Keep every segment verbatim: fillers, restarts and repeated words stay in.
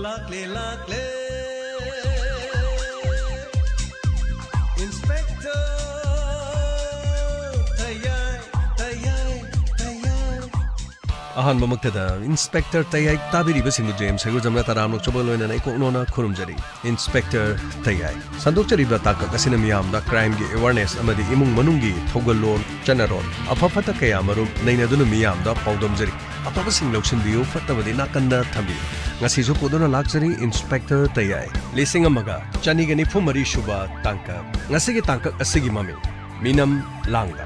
ꯂꯥꯛꯂꯦ, ꯂꯥꯛꯂꯦ, Inspector ꯇꯌꯥꯏ, ꯇꯌꯥꯏ, ꯇꯌꯥꯏ꯫ ꯑꯍꯥꯟꯕꯃꯛꯇꯗ Inspector ꯇꯌꯥꯏ ꯇꯥꯕꯤꯔꯤꯕꯁꯤꯡꯕꯨ James ꯍꯩꯒ꯭ꯔꯨꯖꯝꯅ ꯇꯔꯥꯝꯅ ꯑꯣꯛꯆꯕ ꯂꯣꯏꯅꯅ ꯏꯀꯣꯛꯅꯣꯅ ꯈꯨꯔꯨꯝꯖꯔꯤ꯫ Inspector ꯇꯌꯥꯏ꯫ ꯁꯟꯗꯣꯛꯆꯔꯤꯕ ꯇꯥꯡꯀꯛ ꯑꯁꯤꯅ ꯃꯤꯌꯥꯝꯗ crimeꯒꯤ awareness ꯑꯃꯗꯤ ꯏꯃꯨꯡ ꯃꯅꯨꯡꯒꯤ ꯊꯧꯒꯜꯂꯣꯟ, ꯆꯠꯅꯔꯣꯟ, ꯑꯐ ꯐꯠꯇ ꯀꯌꯥ ꯃꯔꯨꯝ ꯅꯩꯅꯗꯨꯅ ꯃꯤꯌꯥꯝꯗ ꯄꯥꯎꯗꯝꯖꯔꯤ꯫ ꯑꯐꯕꯁꯤꯡ ꯂꯧꯁꯤꯟꯕꯤꯌꯨ, ꯐꯠꯇꯕꯗꯤ ꯅꯥꯀꯟꯗ ꯊꯝꯕꯤꯌꯨ꯫ ꯉꯁꯤꯁꯨ ꯄꯨꯗꯨꯅ ꯂꯥꯛꯆꯔꯤ Inspector ꯇꯌꯥꯏ꯫ ꯂꯤꯁꯤꯡ ꯑꯃꯒ ꯆꯅꯤꯒ ꯅꯤꯐꯨ ꯃꯔꯤ ꯁꯨꯕ ꯇꯥꯡꯀꯛ꯫ ꯉꯁꯤꯒꯤ ꯇꯥꯡꯀꯛ ꯑꯁꯤꯒꯤ ꯃꯃꯤꯡ ꯃꯤꯅꯝ ꯂꯥꯡꯗ꯫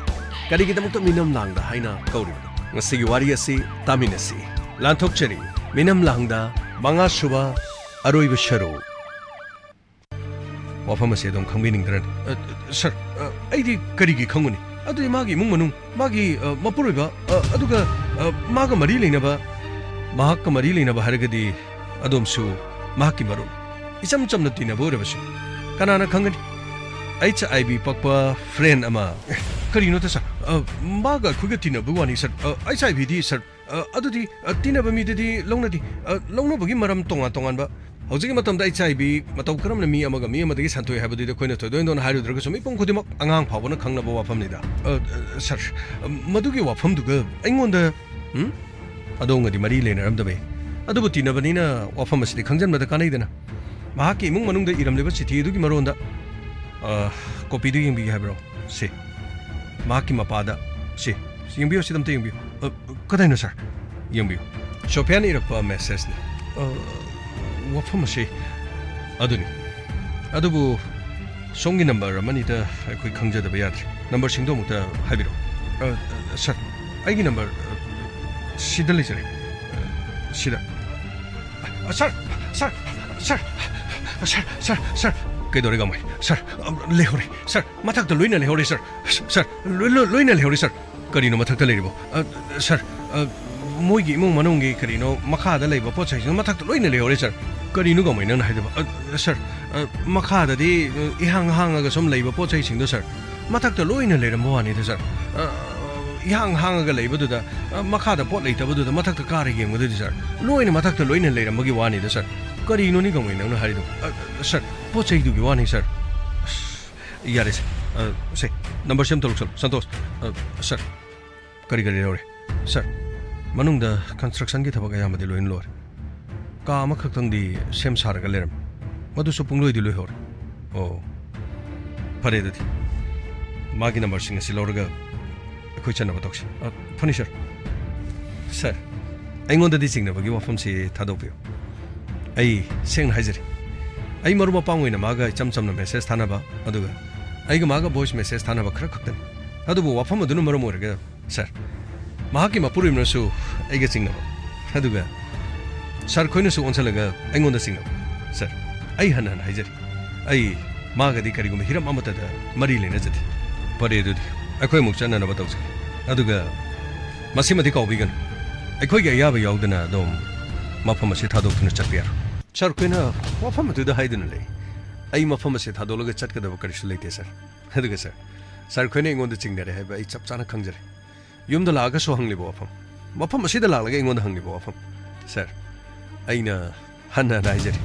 ꯀꯔꯤꯒꯤꯗꯃꯛꯇ ꯃꯤꯅꯝ ꯂꯥꯡꯗ ꯍꯥꯏꯅ ꯀꯧꯔꯤꯕꯅꯣ? ꯉꯁꯤꯒꯤ ꯋꯥꯔꯤ ꯑꯁꯤ ꯇꯥꯃꯤꯟꯅꯁꯤ꯫ ꯂꯥꯟꯊꯣꯛꯆꯔꯤ ꯃꯤꯅꯝ ꯂꯥꯡꯗ ꯃꯉꯥ ꯁꯨꯕ, ꯑꯔꯣꯏꯕ ꯁꯔꯨꯛ꯫ ꯋꯥꯐꯝ ꯑꯁꯤ ꯑꯗꯨꯝ ꯈꯪꯕꯤꯅꯤꯡꯗ꯭ꯔꯅꯤ? ꯑ, ꯁꯔ, ꯑ, ꯑꯩꯗꯤ ꯀꯔꯤꯒꯤ ꯈꯪꯒꯅꯤ? ꯑꯗꯨꯗꯤ ꯃꯥꯒꯤ ꯏꯃꯨꯡ ꯃꯅꯨꯡ, ꯃꯥꯒꯤ, ꯑ, ꯃꯄꯨꯔꯣꯏꯕ, ꯑ, ꯑꯗꯨꯒ, ꯑ, ꯃꯥꯒ ꯃꯔꯤ ꯂꯩꯅꯕ, ꯃꯍꯥꯛꯀ ꯃꯔꯤ ꯂꯩꯅꯕ ꯍꯥꯏꯔꯒꯗꯤ ꯑꯗꯣꯝꯁꯨ ꯃꯍꯥꯛꯀꯤ ꯃꯔꯨꯞ꯫ ꯏꯆꯝ ꯆꯝꯅ ꯇꯤꯟꯅꯕ ꯑꯣꯏꯔꯕꯁꯨ ꯀꯅꯥꯅ ꯈꯪꯒꯅꯤ? HIV ꯄꯛꯄ friend ꯑꯃ꯫ ꯑꯦ, ꯀꯔꯤꯅꯣꯗ ꯁꯔ? ꯑ, ꯃꯥꯒ ꯑꯩꯈꯣꯏꯒ ꯇꯤꯟꯅꯕ ꯋꯥꯅꯤ ꯁꯔ꯫ ꯑ, HIVꯗꯤ ꯁꯔ, ꯑ, ꯑꯗꯨꯗꯤ, ꯑ, ꯇꯤꯟꯅꯕ ꯃꯤꯗꯗꯤ ꯂꯧꯅꯗꯦ꯫ ꯑ, ꯂꯧꯅꯕꯒꯤ ꯃꯔꯝ ꯇꯣꯉꯥꯟ ꯇꯣꯉꯥꯟꯕ꯫ ꯍꯧꯖꯤꯛꯀꯤ ꯃꯇꯝꯗ HIV ꯃꯇꯧ ꯀꯔꯝꯅ ꯃꯤ ꯑꯃꯒ ꯃꯤ ꯑꯃꯗꯒꯤ ꯁꯟꯗꯣꯛꯏ ꯍꯥꯏꯕꯗꯨꯗꯤ ꯑꯩꯈꯣꯏꯅ ꯊꯣꯏꯗꯣꯛ ꯍꯦꯟꯗꯣꯛꯅ ꯍꯥꯏꯔꯨꯗ꯭ꯔꯒꯁꯨ ꯃꯤꯄꯨꯝ ꯈꯨꯗꯤꯡꯃꯛ, ꯑꯉꯥꯡ ꯐꯥꯎꯕꯅ ꯈꯪꯅꯕ ꯋꯥꯐꯝꯅꯤꯗ꯫ ꯑ, ꯑ, ꯁꯔ, ꯑ, ꯃꯗꯨꯒꯤ ꯋꯥꯐꯝꯗꯨꯒ ꯑꯩꯉꯣꯟꯗ, ꯎꯝ? ꯑꯗꯣꯝꯒꯗꯤ ꯃꯔꯤ ꯂꯩꯅꯔꯝꯗꯕ ꯌꯥꯏ꯫ ꯑꯗꯨꯕꯨ ꯇꯤꯟꯅꯕꯅꯤꯅ ꯋꯥꯐꯝ ꯑꯁꯤꯗꯤ ꯈꯪꯖꯤꯟꯕꯗ ꯀꯥꯟꯅꯩꯗꯅ꯫ ꯃꯍꯥꯛꯀꯤ ꯏꯃꯨꯡ ꯃꯅꯨꯡꯗ ꯏꯔꯝꯂꯤꯕ ꯆꯤꯊꯤ ꯑꯗꯨꯒꯤ ꯃꯔꯣꯟꯗ, ꯑ, copyꯗꯨ ꯌꯦꯡꯕꯤꯒꯦ ꯍꯥꯏꯕ꯭ꯔꯣ? ꯁꯤ꯫ ꯃꯍꯥꯛꯀꯤ ꯃꯄꯥꯗ꯫ ꯁꯤ꯫ ꯁꯤ ꯌꯦꯡꯕꯤꯌꯨ, ꯁꯤꯗ ꯑꯝꯇ ꯌꯦꯡꯕꯤꯌꯨ꯫ ꯑ, ꯀꯗꯥꯏꯅꯣ, ꯁꯔ? ꯌꯦꯡꯕꯤꯌꯨ꯫ ꯁꯣꯐꯤꯌꯥꯅ ꯏꯔꯛꯄ messageꯅꯤ꯫ ꯑ, ꯋꯥꯐꯝ ꯑꯁꯤ ꯑꯗꯨꯅꯤ꯫ ꯑꯗꯨꯕꯨ ꯁꯣꯝꯒꯤ number ꯑꯃꯅꯤꯗ ꯑꯩꯈꯣꯏ ꯈꯪꯖꯗꯕ ꯌꯥꯗ꯭ꯔꯦ꯫ Numberꯁꯤꯡꯗꯣ ꯑꯃꯨꯛꯇ ꯍꯥꯏꯕꯤꯔꯛꯑꯣ꯫ ꯑ, ꯑ, ꯁꯔ, ꯑꯩꯒꯤ number, ꯑ, ꯁꯤꯗ ꯂꯩꯖꯔꯦ꯫ ꯑ, ꯁꯤꯗ꯫ ꯑ, sir, sir, sir, sir, sir, sir. ꯀꯩꯗꯧꯔꯦ, ꯒꯥꯡꯃꯩ? ꯁꯔ, ꯑ, ꯂꯩꯍꯧꯔꯦ꯫ ꯁꯔ, ꯃꯊꯛꯇ ꯂꯣꯏꯅ ꯂꯩꯍꯧꯔꯦ, ꯁꯔ꯫ ꯁꯔ, ꯂꯣꯏ-, ꯂꯣꯏ-, ꯂꯣꯏꯅ ꯂꯩꯍꯧꯔꯦ, ꯁꯔ꯫ ꯀꯔꯤꯅꯣ ꯃꯊꯛꯇ ꯂꯩꯔꯤꯕꯣ? ꯑ, ꯁꯔ, ꯑ, ꯃꯣꯏꯒꯤ ꯏꯃꯨꯡ ꯃꯅꯨꯡꯒꯤ ꯀꯔꯤꯅꯣ ꯃꯈꯥꯗ ꯂꯩꯕ ꯄꯣꯠ ꯆꯩꯁꯤꯡꯗꯣ ꯃꯊꯛꯇ ꯂꯣꯏꯅ ꯂꯩꯍꯧꯔꯦ, ꯁꯔ꯫ ꯀꯔꯤꯅꯣ, ꯒꯥꯡꯃꯩ, ꯅꯪꯅ ꯍꯥꯏꯗꯕ? ꯑ, ꯁꯔ, ꯑ, ꯃꯈꯥꯗꯗꯤ, ꯑ, ꯏꯍꯥꯡ ꯍꯥꯡꯉꯒ ꯁꯨꯝ ꯂꯩꯕ ꯄꯣꯠ ꯆꯩꯁꯤꯡꯗꯣ, ꯁꯔ, ꯃꯊꯛꯇ ꯂꯣꯏꯅ ꯂꯩꯔꯝꯕ ꯋꯥꯅꯤꯗ, ꯁꯔ꯫ ꯑ, ꯏꯍꯥꯡ ꯍꯥꯡꯉꯒ ꯂꯩꯕꯗꯨꯗ, ꯑ, ꯃꯈꯥꯗ ꯄꯣꯠ ꯂꯩꯇꯕꯗꯨꯗ ꯃꯊꯛꯇ ꯀꯥꯔ ꯌꯦꯡꯕꯗꯨꯗꯤ, ꯁꯔ, ꯂꯣꯏꯅ ꯃꯊꯛꯇ ꯂꯣꯏꯅ ꯂꯩꯔꯝꯕꯒꯤ ꯋꯥꯅꯤꯗ, ꯁꯔ꯫ ꯀꯔꯤꯅꯣꯅꯦ ꯒꯥꯡꯃꯩ ꯅꯪꯅ ꯍꯥꯏꯔꯤꯗꯨꯕꯨ? ꯑ, ꯁꯔ, ꯄꯣꯠ ꯆꯩꯗꯨꯒꯤ ꯋꯥꯅꯤ, ꯁꯔ꯫ ꯑꯁ, ꯌꯥꯔꯦ, ꯁꯔ꯫ ꯑ, ꯁꯦ, ꯅꯝꯕꯔꯁꯦ ꯑꯝꯇ ꯂꯧꯁꯜꯂꯨ꯫ ꯁꯟꯇꯣꯁ, ꯑ, ꯁꯔ, ꯀꯔꯤ ꯀꯔꯤ ꯂꯧꯔꯦ? ꯁꯔ, ꯃꯅꯨꯡꯗ constructionꯒꯤ ꯊꯕꯛ ꯑꯌꯥꯝꯕꯗꯤ ꯂꯣꯏꯅ ꯂꯣꯏꯔꯦ꯫ ꯀꯥ ꯑꯃꯈꯛꯇꯪꯗꯤ ꯁꯦꯝ ꯁꯥꯔꯒ ꯂꯩꯔꯝꯃꯤ꯫ ꯃꯗꯨꯁꯨ ꯄꯨꯡꯂꯣꯏꯗꯤ ꯂꯣꯏꯍꯧꯔꯦ꯫ ꯑꯣ, ꯐꯔꯦ ꯑꯗꯨꯗꯤ꯫ ꯃꯥꯒꯤ ꯅꯝꯕꯔꯁꯤꯡ ꯑꯁꯤ ꯂꯧꯔꯒ ꯑꯩꯈꯣꯏ ꯆꯠꯅꯕ ꯇꯧꯁꯤ꯫ ꯑ, ꯐꯅꯤ, ꯁꯔ꯫ ꯁꯔ, ꯑꯩꯉꯣꯟꯗꯗꯤ ꯆꯤꯡꯅꯕꯒꯤ ꯋꯥꯐꯝꯁꯤ ꯊꯥꯗꯣꯛꯄꯤꯌꯨ꯫ ꯑꯩ ꯁꯦꯡꯅ ꯍꯥꯏꯖꯔꯤ, ꯑꯩ ꯃꯔꯨꯞ ꯃꯄꯥꯡ ꯑꯣꯏꯅ ꯃꯥꯒ ꯏꯆꯝ ꯆꯝꯅ message ꯊꯥꯅꯕ, ꯑꯗꯨꯒ ꯑꯩꯒ ꯃꯥꯒ voice message ꯊꯥꯅꯕ ꯈꯔ ꯈꯛꯇꯅꯤ꯫ ꯑꯗꯨꯕꯨ ꯋꯥꯐꯝ ꯑꯗꯨꯅ ꯃꯔꯝ ꯑꯣꯏꯔꯒ, ꯁꯔ, ꯃꯍꯥꯛꯀꯤ ꯃꯄꯨꯔꯣꯏꯕꯅꯁꯨ ꯑꯩꯒ ꯆꯤꯡꯅꯕ, ꯑꯗꯨꯒ ꯁꯔ ꯈꯣꯏꯅꯁꯨ ꯑꯣꯟꯁꯤꯜꯂꯒ ꯑꯩꯉꯣꯟꯗ ꯆꯤꯡꯅꯕ꯫ ꯁꯔ, ꯑꯩ ꯍꯟꯅ ꯍꯟꯅ ꯍꯥꯏꯖꯔꯤ, ꯑꯩ ꯃꯥꯒꯗꯤ ꯀꯔꯤꯒꯨꯝꯕ ꯍꯤꯔꯝ ꯑꯃꯠꯇꯗ ꯃꯔꯤ ꯂꯩꯅꯖꯗꯦ꯫ ꯐꯔꯦ, ꯑꯗꯨꯗꯤ ꯑꯩꯈꯣꯏ ꯑꯃꯨꯛ ꯆꯠꯅꯅꯕ ꯇꯧꯖꯒꯦ꯫ ꯑꯗꯨꯒ ꯃꯁꯤꯃꯗꯤ ꯀꯥꯎꯕꯤꯒꯅꯨ, ꯑꯩꯈꯣꯏꯒꯤ ꯑꯌꯥꯕ ꯌꯥꯎꯗꯅ ꯑꯗꯣꯝ ꯃꯐꯝ ꯑꯁꯤ ꯊꯥꯗꯣꯛꯇꯨꯅ ꯆꯠꯄ ꯌꯥꯔꯣꯏ꯫ ꯁꯔ ꯈꯣꯏꯅ ꯋꯥꯐꯝ ꯑꯗꯨꯗ ꯍꯥꯏꯗꯨꯅ ꯂꯩ꯫ ꯑꯩ ꯃꯐꯝ ꯑꯁꯤ ꯊꯥꯗꯣꯛꯂꯒ ꯆꯠꯀꯗꯕ ꯀꯔꯤꯁꯨ ꯂꯩꯇꯦ, ꯁꯔ꯫ ꯑꯗꯨꯒ ꯁꯔ, ꯁꯔ ꯈꯣꯏꯅ ꯑꯩꯉꯣꯟꯗ ꯆꯤꯡꯅꯔꯦ ꯍꯥꯏꯕ ꯑꯩ ꯆꯞ ꯆꯥꯅ ꯈꯪꯖꯔꯦ꯫ ꯌꯨꯝꯗ ꯂꯥꯛꯑꯒꯁꯨ ꯍꯪꯂꯤꯕ ꯋꯥꯐꯝ, ꯃꯐꯝ ꯑꯁꯤꯗ ꯂꯥꯛꯂꯒ ꯑꯩꯉꯣꯟꯗ ꯍꯪꯂꯤꯕ ꯋꯥꯐꯝ꯫ ꯁꯔ, ꯑꯩꯅ ꯍꯟꯅ ꯍꯟꯅ ꯍꯥꯏꯖꯔꯤ,